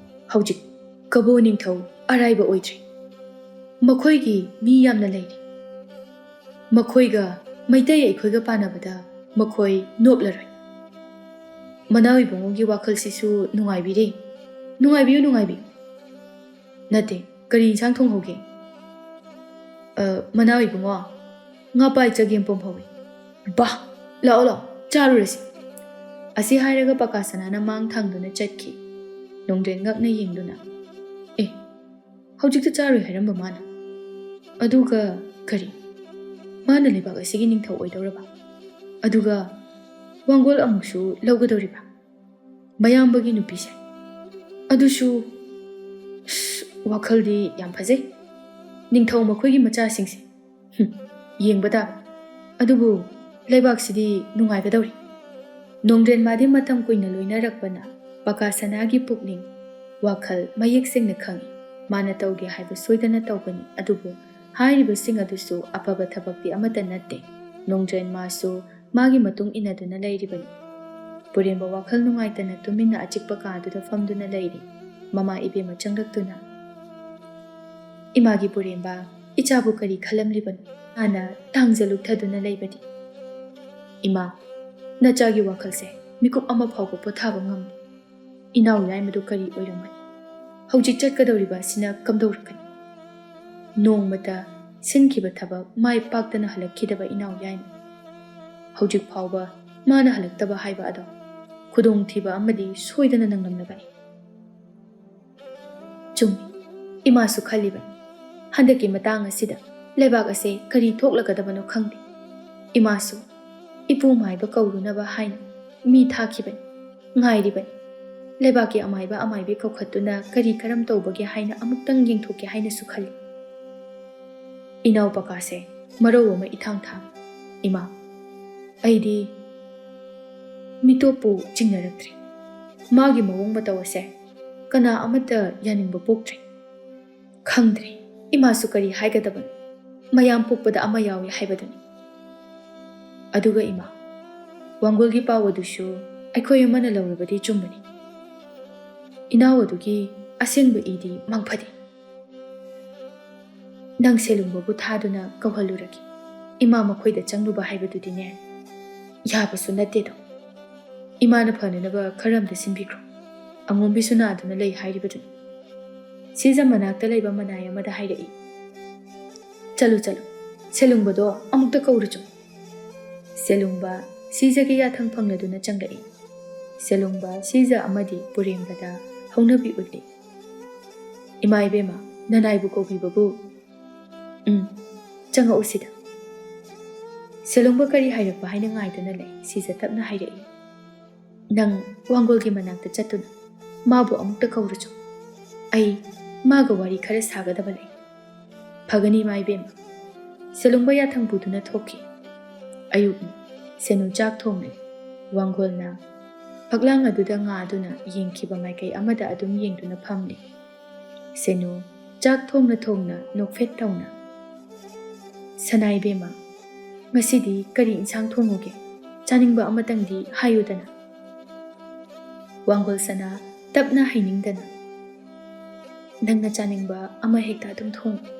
ꯍꯧꯖꯤꯛ ꯀꯕꯣ ꯅꯤꯡꯊꯧ ꯑꯔꯥꯏꯕ ꯑꯣꯏꯗ꯭ꯔꯤ꯫ ꯃꯈꯣꯏꯒꯤ ꯃꯤ ꯌꯥꯝꯅ ꯂꯩꯔꯤ꯫ ꯃꯈꯣꯏꯒ ꯃꯩꯇꯩ ꯑꯩꯈꯣꯏꯒ ꯄꯥꯟꯅꯕꯗ ꯃꯈꯣꯏ ꯅꯣꯞꯂꯔꯣꯏ꯫ ꯃꯅꯥꯎ ꯏꯕꯨꯡꯉꯣꯒꯤ ꯋꯥꯈꯜꯁꯤꯁꯨ ꯅꯨꯡꯉꯥꯏꯕꯤꯔꯦ꯫ ꯅꯨꯡꯉꯥꯏꯕꯤꯌꯨ, ꯅꯨꯡꯉꯥꯏꯕꯤꯌꯨ꯫ ꯅꯠꯇꯦ, ꯀꯔꯤ ꯏꯟꯁꯥꯡ ꯊꯣꯡꯍꯧꯒꯦ?" "ꯑ, ꯃꯅꯥꯎ ꯏꯕꯨꯡꯉꯣ, ꯉꯥ ꯄꯥꯏ ꯆꯒꯦꯝ ꯄꯣꯝ ꯍꯧꯋꯤ꯫ ꯕꯥ, ꯂꯥꯛꯑꯣ, ꯂꯥꯛꯑꯣ, ꯆꯥꯔꯨꯔꯁꯤ꯫" ꯑꯁꯤ ꯍꯥꯏꯔꯒ ꯄꯀꯥ ꯁꯅꯥꯅ ꯃꯥꯡ ꯊꯥꯡꯗꯨꯅ ꯆꯠꯈꯤ꯫ ꯅꯣꯡꯗ꯭ꯔꯦꯟ ꯉꯛꯅ ꯌꯦꯡꯗꯨꯅ, "ꯑꯦ, ꯍꯧꯖꯤꯛꯇ ꯆꯥꯔꯣꯏ ꯍꯥꯏꯔꯝꯕ ꯃꯥꯅ? ꯑꯗꯨꯒ ꯀꯔꯤ? ꯃꯥꯅ ꯂꯩꯕꯥꯛ ꯑꯁꯤꯒꯤ ꯅꯤꯡꯊꯧ ꯑꯣꯏꯗꯧꯔꯕ? ꯑꯗꯨꯒ ꯋꯥꯡꯒꯣꯜ ꯑꯃꯨꯛꯁꯨ ꯂꯧꯒꯗꯧꯔꯤꯕ? ꯃꯌꯥꯝꯕꯒꯤ ꯅꯨꯄꯤꯁꯦ? ꯑꯗꯨꯁꯨ, ꯑꯁ, ꯋꯥꯈꯜꯗꯤ ꯌꯥꯝ ꯐꯖꯩ꯫ ꯅꯤꯡꯊꯧ ꯃꯈꯣꯏꯒꯤ ꯃꯆꯥꯁꯤꯡꯁꯦ꯫ ꯍꯨꯝ, ꯌꯦꯡꯕ ꯇꯥꯕ꯫ ꯑꯗꯨꯕꯨ ꯂꯩꯕꯥꯛꯁꯤꯗꯤ ꯅꯨꯡꯉꯥꯏꯒꯗꯧꯔꯤ꯫" ꯅꯣꯡꯗ꯭ꯔꯦꯟ ꯃꯥꯗꯤ ꯃꯇꯝ ꯀꯨꯏꯅ ꯂꯣꯏꯅꯔꯛꯄꯅ ꯄꯀꯥ ꯁꯅꯥꯒꯤ ꯄꯨꯛꯅꯤꯡ ꯋꯥꯈꯜ ꯃꯌꯦꯛ ꯁꯦꯡꯅ ꯈꯪꯏ꯫ ꯃꯥꯅ ꯇꯧꯒꯦ ꯍꯥꯏꯕ ꯁꯣꯏꯗꯅ ꯇꯧꯒꯅꯤ, ꯑꯗꯨꯕꯨ ꯍꯥꯏꯔꯤꯕꯁꯤꯡ ꯑꯗꯨꯁꯨ ꯑꯐꯕ ꯊꯕꯛꯇꯤ ꯑꯃꯠꯇ ꯅꯠꯇꯦ꯫ ꯅꯣꯡꯗ꯭ꯔꯦꯟ ꯃꯥꯁꯨ ꯃꯥꯒꯤ ꯃꯇꯨꯡ ꯏꯟꯅꯗꯨꯅ ꯂꯩꯔꯤꯕꯅꯤ꯫ ꯄꯨꯔꯦꯝꯕ ꯋꯥꯈꯜ ꯅꯨꯡꯉꯥꯏꯇꯅ ꯇꯨꯃꯤꯟꯅ ꯑꯆꯤꯛꯄ ꯀꯥꯗꯨꯗ ꯐꯝꯗꯨꯅ ꯂꯩꯔꯤ꯫ ꯃꯃꯥ ꯏꯕꯦꯝꯃ ꯆꯪꯂꯛꯇꯨꯅ, "ꯏꯃꯥꯒꯤ ꯄꯨꯔꯦꯝꯕ, ꯏꯆꯥꯕꯨ ꯀꯔꯤ ꯈꯜꯂꯝꯂꯤꯕꯅꯣ? ꯃꯥꯅ ꯇꯥꯡꯖ ꯂꯨꯛꯊꯗꯨꯅ ꯂꯩꯕꯗꯤ?" "ꯏꯃꯥ, ꯅꯆꯥꯒꯤ ꯋꯥꯈꯜꯁꯦ ꯃꯤꯀꯨꯞ ꯑꯃ ꯐꯥꯎꯕ ꯄꯣꯊꯥꯕ ꯉꯝꯗꯦ꯫ ꯏꯅꯥꯎ ꯌꯥꯏꯃꯗꯨ ꯀꯔꯤ ꯑꯣꯏꯔꯝꯒꯅꯤ? ꯍꯧꯖꯤꯛ ꯆꯠꯀꯗꯧꯔꯤꯕ ꯑꯁꯤꯅ ꯀꯝꯗꯧꯔꯛꯀꯅꯤ? ꯅꯣꯡꯃꯇ ꯁꯤꯟꯈꯤꯕ ꯊꯕꯛ ꯃꯥꯏ ꯄꯥꯛꯇꯅ ꯍꯜꯂꯛꯈꯤꯗꯕ ꯏꯅꯥꯎ ꯌꯥꯏꯃ꯫ ꯍꯧꯖꯤꯛ ꯐꯥꯎꯕ ꯃꯥꯅ ꯍꯜꯂꯛꯇꯕ ꯍꯥꯏꯕ ꯑꯗꯣ ꯈꯨꯗꯣꯡꯊꯤꯕ ꯑꯃꯗꯤ ꯁꯣꯏꯗꯅ ꯅꯪꯂꯝꯂꯒꯅꯤ꯫" ꯆꯨꯝꯃꯤ, ꯏꯃꯥꯁꯨ ꯈꯜꯂꯤꯕꯅꯤ꯫ ꯍꯟꯗꯛꯀꯤ ꯃꯇꯥꯡ ꯑꯁꯤꯗ ꯂꯩꯕꯥꯛ ꯑꯁꯦ ꯀꯔꯤ ꯊꯣꯛꯂꯒꯗꯕꯅꯣ ꯈꯪꯗꯦ꯫ ꯏꯃꯥꯁꯨ ꯏꯄꯨ ꯃꯥꯏꯕ ꯀꯧꯔꯨꯅꯕ ꯍꯥꯏꯅ ꯃꯤ ꯊꯥꯈꯤꯕꯅꯤ, ꯉꯥꯏꯔꯤꯕꯅꯤ꯫ ꯂꯩꯕꯥꯛꯀꯤ ꯑꯃꯥꯏꯕ ꯑꯃꯥꯏꯕꯤ ꯀꯧꯈꯠꯇꯨꯅ ꯀꯔꯤ ꯀꯔꯝ ꯇꯧꯕꯒꯦ ꯍꯥꯏꯅ ꯑꯃꯨꯛꯇꯪ ꯌꯦꯡꯊꯣꯛꯀꯦ ꯍꯥꯏꯅꯁꯨ ꯈꯜꯂꯤ꯫ ꯏꯅꯥꯎ ꯄꯀꯥꯁꯦ ꯃꯔꯧ ꯑꯃ ꯏꯊꯥꯡ ꯊꯥꯡ꯫ "ꯏꯃꯥ, ꯑꯩꯗꯤ ꯃꯤꯇꯣꯞꯄꯨ ꯆꯤꯡꯅꯔꯛꯇ꯭ꯔꯦ꯫ ꯃꯥꯒꯤ ꯃꯑꯣꯡ ꯃꯇꯧ ꯑꯁꯦ ꯀꯅꯥ ꯑꯃꯠꯇ ꯌꯥꯅꯤꯡꯕ ꯄꯣꯛꯇ꯭ꯔꯦ꯫ ꯈꯪꯗ꯭ꯔꯦ, ꯏꯃꯥꯁꯨ ꯀꯔꯤ ꯍꯥꯏꯒꯗꯕꯅꯣ꯫ ꯃꯌꯥꯝ ꯄꯣꯛꯄꯗ ꯑꯃ ꯌꯥꯎꯏ ꯍꯥꯏꯕꯗꯨꯅꯤ꯫ ꯑꯗꯨꯒ ꯏꯃꯥ, ꯋꯥꯡꯒꯣꯜꯒꯤ ꯄꯥꯎ ꯑꯗꯨꯁꯨ ꯑꯩꯈꯣꯏ ꯑꯃꯅ ꯂꯧꯔꯕꯗꯤ ꯆꯨꯝꯕꯅꯤ꯫ ꯏꯅꯥꯎ ꯑꯗꯨꯒꯤ ꯑꯁꯦꯡꯕ ꯏꯗꯤ ꯃꯥꯡꯐꯗꯦ꯫ ꯅꯪ ꯁꯦꯂꯨꯡꯕꯕꯨ ꯊꯥꯗꯨꯅ ꯀꯧꯍꯜꯂꯨꯔꯒꯦ꯫ ꯏꯃꯥ ꯃꯈꯣꯏꯗ ꯆꯪꯂꯨꯕ ꯍꯥꯏꯕꯗꯨꯗꯤꯅꯦ, ꯌꯥꯕꯁꯨ ꯅꯠꯇꯦꯗꯣ꯫ ꯏꯃꯥꯅ ꯐꯅꯅꯕ ꯈꯔ ꯑꯝꯇ ꯁꯤꯟꯕꯤꯈ꯭ꯔꯣ꯫ ꯑꯉꯣꯝꯕꯤꯁꯨ ꯅꯥꯗꯨꯅ ꯂꯩ ꯍꯥꯏꯔꯤꯕꯗꯨꯅꯤ꯫" ꯁꯤꯖ ꯃꯅꯥꯛꯇ ꯂꯩꯕ ꯃꯅꯥꯏ ꯑꯃꯗ ꯍꯥꯏꯔꯛꯏ꯫ "ꯆꯠꯂꯨ, ꯆꯠꯂꯨ, ꯁꯦꯂꯨꯡꯕꯗꯣ ꯑꯃꯨꯛꯇ ꯀꯧꯔꯨꯆꯣ꯫" ꯁꯦꯂꯨꯡꯕ ꯁꯤꯖꯒꯤ ꯌꯥꯊꯪ ꯐꯪꯂꯗꯨꯅ ꯆꯪꯂꯛꯏ꯫ ꯁꯦꯂꯨꯡꯕ ꯁꯤꯖ ꯑꯃꯗꯤ ꯄꯨꯔꯦꯝꯕꯗ ꯍꯧꯅꯕꯤ ꯎꯠꯂꯤ꯫ "ꯏꯃꯥ ꯏꯕꯦꯝꯃ, ꯅꯅꯥꯏꯕꯨ ꯀꯧꯕꯤꯕꯕꯨ?" "ꯎꯝ, ꯆꯪꯉꯛꯎ ꯁꯤꯗ꯫" ꯁꯦꯂꯨꯡꯕ ꯀꯔꯤ ꯍꯥꯏꯔꯛꯄ ꯍꯥꯏꯅ ꯉꯥꯏꯗꯨꯅ ꯂꯩ꯫ ꯁꯤꯖ ꯇꯞꯅ ꯍꯥꯏꯔꯛꯏ, "ꯅꯪ ꯋꯥꯡꯒꯣꯜꯒꯤ ꯃꯅꯥꯛꯇ ꯆꯠꯇꯨꯅ ꯃꯥꯕꯨ ꯑꯃꯨꯛꯇ ꯀꯧꯔꯨꯆꯣ꯫ ꯑꯩ ꯃꯥꯒ ꯋꯥꯔꯤ ꯈꯔ ꯁꯥꯒꯗꯕ ꯂꯩ꯫" "ꯐꯒꯅꯤ, ꯏꯃꯥ ꯏꯕꯦꯝꯃ꯫" ꯁꯦꯂꯨꯡꯕ ꯌꯥꯊꯪ ꯄꯨꯗꯨꯅ ꯊꯣꯛꯈꯤ꯫ ꯑꯌꯨꯛꯅꯤ꯫ ꯁꯦꯅꯨ ꯆꯥꯛ ꯊꯣꯡꯂꯤ꯫ ꯋꯥꯡꯒꯣꯜꯅ ꯐꯛꯂꯥꯡ ꯑꯗꯨꯗ ꯉꯥꯗꯨꯅ ꯌꯦꯡꯈꯤꯕ ꯃꯥꯏꯀꯩ ꯑꯃꯗ ꯑꯗꯨꯝ ꯌꯦꯡꯗꯨꯅ ꯐꯝꯂꯤ꯫ ꯁꯦꯅꯨ ꯆꯥꯛ ꯊꯣꯡꯅ ꯊꯣꯡꯅ ꯅꯣꯛꯐꯦꯠ ꯇꯧꯅ, "ꯁꯅꯥ ꯏꯕꯦꯝꯃ, ꯉꯁꯤꯗꯤ ꯀꯔꯤ ꯏꯟꯁꯥꯡ ꯊꯣꯡꯉꯨꯒꯦ? ꯆꯥꯅꯤꯡꯕ ꯑꯃꯇꯪꯗꯤ ꯍꯥꯏꯌꯨꯗꯅ?" ꯋꯥꯡꯒꯣꯜ ꯁꯅꯥ ꯇꯞꯅ ꯍꯩꯅꯤꯡꯗꯅ, "ꯅꯪꯅ ꯆꯥꯅꯤꯡꯕ ꯑꯃ ꯍꯦꯛꯇ ꯑꯗꯨꯝ ꯊꯣꯡꯉꯨ꯫"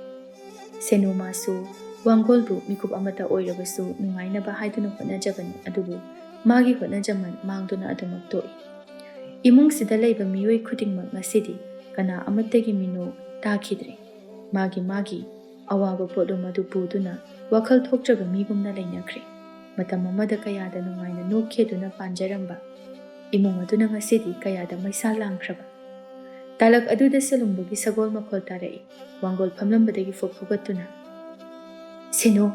ꯁꯦꯅꯨ ꯃꯥꯁꯨ ꯋꯥꯡꯒꯣꯜꯕꯨ ꯃꯤꯀꯨꯞ ꯑꯃꯠꯇ ꯑꯣꯏꯔꯕꯁꯨ ꯅꯨꯡꯉꯥꯏꯅꯕ ꯍꯥꯏꯗꯨꯅ ꯍꯣꯠꯅꯖꯕꯅꯤ, ꯑꯗꯨꯕꯨ ꯃꯥꯒꯤ ꯍꯣꯠꯅꯖꯃꯟ ꯃꯥꯡꯗꯨꯅ ꯑꯗꯨꯃꯛ ꯇꯣꯛꯏ꯫ ꯏꯃꯨꯡꯁꯤꯗ ꯂꯩꯕ ꯃꯤꯑꯣꯏ ꯈꯨꯗꯤꯡꯃꯛ ꯉꯁꯤꯗꯤ ꯀꯅꯥ ꯑꯃꯠꯇꯒꯤ ꯃꯤꯅꯣꯛ ꯇꯥꯈꯤꯗ꯭ꯔꯦ꯫ ꯃꯥꯒꯤ ꯃꯥꯒꯤ ꯑꯋꯥꯕ ꯄꯣꯠꯂꯨꯝ ꯑꯗꯨ ꯄꯨꯗꯨꯅ ꯋꯥꯈꯜ ꯊꯣꯛꯇ꯭ꯔꯕ ꯃꯤꯒꯨꯝꯅ ꯂꯩꯅꯈ꯭ꯔꯦ꯫ ꯃꯇꯝ ꯑꯃꯗ ꯀꯌꯥꯗ ꯅꯨꯡꯉꯥꯏꯅ ꯅꯣꯛꯈꯦꯗꯨꯅ ꯄꯥꯟꯖꯔꯝꯕ ꯏꯃꯨꯡ ꯑꯗꯨꯅ ꯉꯁꯤꯗꯤ ꯀꯌꯥꯗ ꯃꯩꯁꯥ ꯂꯥꯡꯈ꯭ꯔꯕ꯫ ꯇꯥꯂꯛ ꯑꯗꯨꯗ ꯁꯦꯂꯨꯡꯕꯒꯤ ꯁꯒꯣꯜ ꯃꯈꯣꯜ ꯇꯥꯔꯛꯏ꯫ ꯋꯥꯡꯒꯣꯜ ꯐꯝꯂꯝꯕꯗꯒꯤ ꯐꯨꯛ ꯍꯧꯒꯠꯇꯨꯅ, "ꯁꯦꯅꯨ,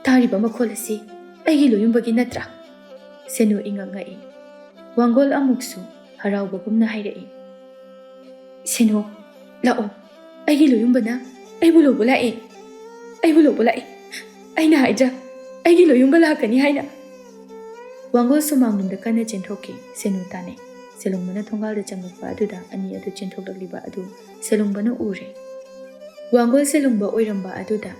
ꯇꯥꯔꯤꯕ ꯃꯈꯣꯜ ꯑꯁꯤ ꯑꯩꯒꯤ ꯂꯣꯌꯨꯝꯕꯒꯤ ꯅꯠꯇ꯭ꯔꯥ?" ꯁꯦꯅꯨ ꯏꯉꯛ ꯉꯛꯏ꯫ ꯋꯥꯡꯒꯣꯜ ꯑꯃꯨꯛꯁꯨ ꯍꯔꯥꯎꯕꯒꯨꯝꯅ ꯍꯥꯏꯔꯛꯏ, "ꯁꯦꯅꯨ, ꯂꯥꯛꯑꯣ, ꯑꯩꯒꯤ ꯂꯣꯌꯨꯝꯕꯅ ꯑꯩꯕꯨ ꯂꯧꯕ ꯂꯥꯛꯑꯦ, ꯑꯩꯕꯨ ꯂꯧꯕ ꯂꯥꯛꯑꯦ꯫ ꯑꯩꯅ ꯍꯥꯏꯗ꯭ꯔꯥ, ꯑꯩꯒꯤ ꯂꯣꯌꯨꯝꯕ ꯂꯥꯛꯀꯅꯤ ꯍꯥꯏꯅ?" ꯋꯥꯡꯒꯣꯜ ꯁꯨꯃꯥꯡꯂꯣꯝꯗ ꯀꯟꯅ ꯆꯦꯟꯊꯣꯛꯈꯤ꯫ ꯁꯦꯅꯨ ꯇꯥꯅꯩ꯫ ꯁꯦꯂꯨꯡꯕꯅ ꯊꯣꯡꯒꯥꯜꯗ ꯆꯪꯂꯛꯄ ꯑꯗꯨꯗ ꯑꯅꯤ ꯑꯗꯨ ꯆꯦꯟꯊꯣꯛꯂꯛꯂꯤꯕ ꯑꯗꯨ ꯁꯦꯂꯨꯡꯕꯅ ꯎꯔꯦ꯫ ꯋꯥꯡꯒꯣꯜ ꯁꯦꯂꯨꯡꯕ ꯑꯣꯏꯔꯝꯕ ꯑꯗꯨꯗ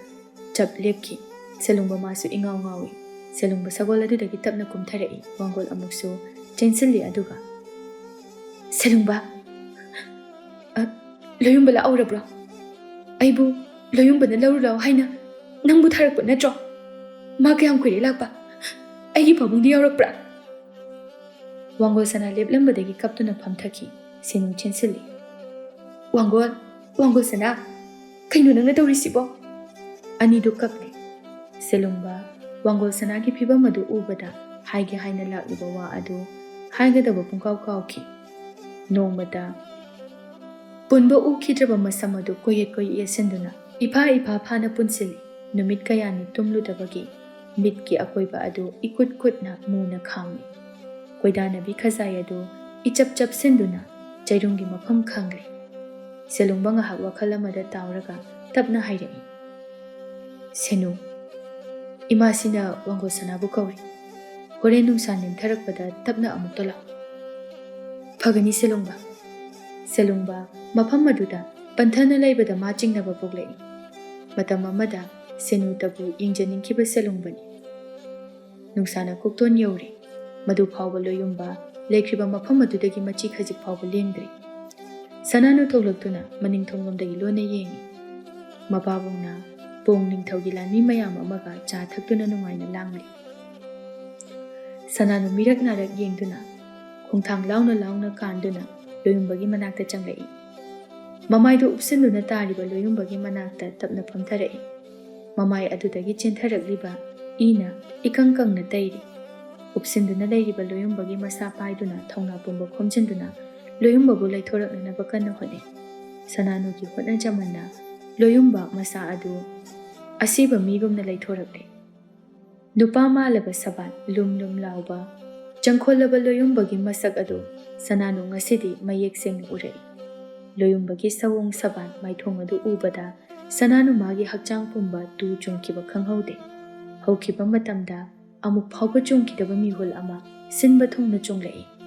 ꯆꯞ ꯂꯦꯞꯈꯤ꯫ ꯁꯦꯂꯨꯡꯕ ꯃꯥꯁꯨ ꯏꯉꯥꯎ ꯉꯥꯎꯏ꯫ ꯁꯦꯂꯨꯡꯕ ꯁꯒꯣꯜ ꯑꯗꯨꯗꯒꯤ ꯇꯞꯅ ꯀꯨꯝꯊꯔꯛꯏ꯫ ꯋꯥꯡꯒꯣꯜ ꯑꯃꯨꯛꯁꯨ ꯆꯦꯟꯁꯤꯜꯂꯤ꯫ ꯑꯗꯨꯒ, "ꯁꯦꯂꯨꯡꯕ, ꯑ, ꯂꯣꯌꯨꯝꯕ ꯂꯥꯛꯍꯧꯔꯕ꯭ꯔꯣ? ꯑꯩꯕꯨ ꯂꯣꯌꯨꯝꯕꯅ ꯂꯧꯔꯨ ꯂꯥꯎ ꯍꯥꯏꯅ ꯅꯪꯕꯨ ꯊꯥꯔꯛꯄ ꯅꯠꯇ꯭ꯔꯣ? ꯃꯥ ꯀꯌꯥꯝ ꯀꯨꯏꯔꯦ ꯂꯥꯛꯄ? ꯑꯩꯒꯤ ꯄꯥꯕꯨꯡꯗꯤ ꯌꯥꯎꯔꯛꯄ꯭ꯔꯥ?" ꯋꯥꯡꯒꯣꯜ ꯁꯅꯥ ꯂꯦꯞꯂꯝꯕꯗꯒꯤ ꯀꯞꯇꯨꯅ ꯐꯝꯊꯈꯤ꯫ ꯁꯦꯅꯨ ꯆꯦꯟꯁꯤꯜꯂꯤ꯫ "ꯋꯥꯡꯒꯣꯜ, ꯋꯥꯡꯒꯣꯜ ꯁꯅꯥ, ꯀꯩꯅꯣ ꯅꯪꯅ ꯇꯧꯔꯤꯁꯤꯕꯣ?" ꯑꯅꯤꯗꯨ ꯀꯞꯂꯤ꯫ ꯁꯦꯂꯨꯡꯕ ꯋꯥꯡꯒꯣꯜ ꯁꯅꯥꯒꯤ ꯐꯤꯕꯝ ꯑꯗꯨ ꯎꯕꯗ ꯍꯥꯏꯒꯦ ꯍꯥꯏꯅ ꯂꯥꯛꯂꯤꯕ ꯋꯥ ꯑꯗꯨ ꯍꯥꯏꯒꯗꯕ ꯄꯨꯡꯀꯥꯎ ꯀꯥꯎꯈꯤ꯫ ꯅꯣꯡꯃꯇ ꯄꯨꯟꯕ ꯎꯈꯤꯗ꯭ꯔꯕ ꯃꯁꯝ ꯑꯗꯨ ꯀꯣꯏꯌꯦꯠ ꯀꯣꯏꯌꯦꯠ ꯌꯦꯠꯁꯤꯟꯗꯨꯅ ꯏꯐꯥ ꯏꯐꯥ ꯐꯥꯅ ꯄꯨꯟꯁꯤꯜꯂꯤ꯫ ꯅꯨꯃꯤꯠ ꯀꯌꯥꯅꯤ ꯇꯨꯝꯂꯨꯗꯕꯒꯤ ꯃꯤꯠꯀꯤ ꯑꯀꯣꯏꯕ ꯑꯗꯨ ꯏꯀꯨꯠ ꯀꯨꯠꯅ ꯃꯨꯅ ꯈꯥꯡꯂꯤ꯫ ꯀꯣꯏꯗꯥꯅꯕꯤ ꯈꯖꯥꯏ ꯑꯗꯨ ꯏꯆꯞ ꯆꯞꯁꯤꯟꯗꯨꯅ ꯆꯩꯔꯨꯝꯒꯤ ꯃꯐꯝ ꯈꯪꯂꯤ꯫ ꯁꯦꯂꯨꯡꯕ ꯉꯥꯏꯍꯥꯛ ꯋꯥꯈꯜ ꯑꯃꯗ ꯇꯥꯎꯔꯒ ꯇꯞꯅ ꯍꯥꯏꯔꯛꯏ, "ꯁꯦꯅꯨ, ꯏꯃꯥꯁꯤꯅ ꯋꯥꯡꯒꯣꯜ ꯁꯅꯥꯕꯨ ꯀꯧꯔꯤ꯫ ꯍꯣꯔꯦꯟ ꯅꯨꯡꯁꯥ ꯅꯦꯝꯊꯔꯛꯄꯗ ꯇꯞꯅ ꯑꯃꯨꯛꯇ ꯂꯥꯛꯎ꯫" "ꯐꯒꯅꯤ ꯁꯦꯂꯨꯡꯕ꯫" ꯁꯦꯂꯨꯡꯕ ꯃꯐꯝ ꯑꯗꯨꯗ ꯄꯟꯊꯅ ꯂꯩꯕꯗ ꯃꯥ ꯆꯤꯡꯅꯕ ꯄꯣꯛꯂꯛꯏ꯫ ꯃꯇꯝ ꯑꯃꯗ ꯁꯦꯅꯨꯇꯕꯨ ꯌꯦꯡꯖꯅꯤꯡꯈꯤꯕ ꯁꯦꯂꯨꯡꯕꯅꯤ꯫ ꯅꯨꯡꯁꯥꯅ ꯀꯣꯛꯇꯣꯟ ꯌꯧꯔꯦ꯫ ꯃꯗꯨ ꯐꯥꯎꯕ ꯂꯣꯌꯨꯝꯕ ꯂꯩꯈ꯭ꯔꯤꯕ ꯃꯐꯝ ꯑꯗꯨꯗꯒꯤ ꯃꯆꯤ ꯈꯖꯤꯛ ꯐꯥꯎꯕ ꯂꯦꯡꯗ꯭ꯔꯤ꯫ ꯁꯅꯥꯅꯨ ꯊꯣꯛꯂꯛꯇꯨꯅ ꯃꯅꯤꯡ ꯊꯣꯡꯂꯣꯝꯗꯒꯤ ꯂꯣꯟꯅ ꯌꯦꯡꯏ꯫ ꯃꯄꯥꯕꯨꯡꯅ ꯄꯣꯡ ꯅꯤꯡꯊꯧꯒꯤ ꯂꯥꯟꯃꯤ ꯃꯌꯥꯝ ꯑꯃꯒ ꯆꯥ ꯊꯛꯇꯨꯅ ꯅꯨꯡꯉꯥꯏꯅ ꯂꯥꯡꯂꯤ꯫ ꯁꯅꯥꯅꯨ ꯃꯤꯔꯛ ꯅꯥꯔꯛ ꯌꯦꯡꯗꯨꯅ ꯈꯣꯡꯊꯥꯡ ꯂꯥꯎꯅ ꯂꯥꯎꯅ ꯀꯥꯟꯗꯨꯅ ꯂꯣꯌꯨꯝꯕꯒꯤ ꯃꯅꯥꯛꯇ ꯆꯪꯂꯛꯏ꯫ ꯃꯃꯥꯏꯗꯨ ꯎꯞꯁꯤꯟꯗꯨꯅ ꯇꯥꯔꯤꯕ ꯂꯣꯌꯨꯝꯕꯒꯤ ꯃꯅꯥꯛꯇ ꯇꯞꯅ ꯐꯝꯊꯔꯛꯏ꯫ ꯃꯃꯥꯏ ꯑꯗꯨꯗꯒꯤ ꯆꯦꯟꯊꯔꯛꯂꯤꯕ ꯏꯅ ꯏꯀꯪ ꯀꯪꯅ ꯇꯩꯔꯤ꯫ ꯎꯞꯁꯤꯟꯗꯨꯅ ꯂꯩꯔꯤꯕ ꯂꯣꯌꯨꯝꯕꯒꯤ ꯃꯁꯥ ꯄꯥꯏꯗꯨꯅ ꯊꯧꯅꯥ ꯄꯨꯝꯕ ꯈꯣꯝꯖꯤꯟꯗꯨꯅ ꯂꯣꯌꯨꯝꯕꯕꯨ ꯂꯩꯊꯣꯔꯛꯅꯅꯕ ꯀꯟꯅ ꯍꯣꯠꯅꯩ꯫ ꯁꯅꯥꯅꯨꯒꯤ ꯍꯣꯠꯅꯖꯃꯟꯅ ꯂꯣꯌꯨꯝꯕ ꯃꯁꯥ ꯑꯗꯨ ꯑꯁꯤꯕ ꯃꯤꯒꯨꯝꯅ ꯂꯩꯊꯣꯔꯛꯂꯦ꯫ ꯅꯨꯄꯥ ꯃꯥꯜꯂꯕ ꯁꯕꯥꯟ ꯂꯨꯝ ꯂꯨꯝ ꯂꯥꯎꯕ ꯆꯪꯈꯣꯜꯂꯕ ꯂꯣꯌꯨꯝꯕꯒꯤ ꯃꯁꯛ ꯑꯗꯨ ꯁꯅꯥꯅꯨ ꯉꯁꯤꯗꯤ ꯃꯌꯦꯛ ꯁꯦꯡꯅ ꯎꯔꯛꯏ꯫ ꯂꯣꯌꯨꯝꯕꯒꯤ ꯁꯑꯣꯡ ꯁꯕꯥꯟ ꯃꯥꯏꯊꯣꯡ ꯑꯗꯨ ꯎꯕꯗ ꯁꯅꯥꯅꯨ ꯃꯥꯒꯤ ꯍꯛꯆꯥꯡ ꯄꯨꯝꯕ ꯇꯨ ꯆꯨꯡꯈꯤꯕ ꯈꯪꯍꯧꯗꯦ꯫ ꯍꯧꯈꯤꯕ ꯃꯇꯝꯗ ꯑꯃꯨꯛ ꯐꯥꯎꯕ ꯆꯣꯡꯈꯤꯗꯕ ꯃꯤꯍꯨꯜ ꯑꯃ ꯁꯤꯟꯕ ꯊꯨꯡꯅ ꯆꯣꯡꯂꯛꯏ꯫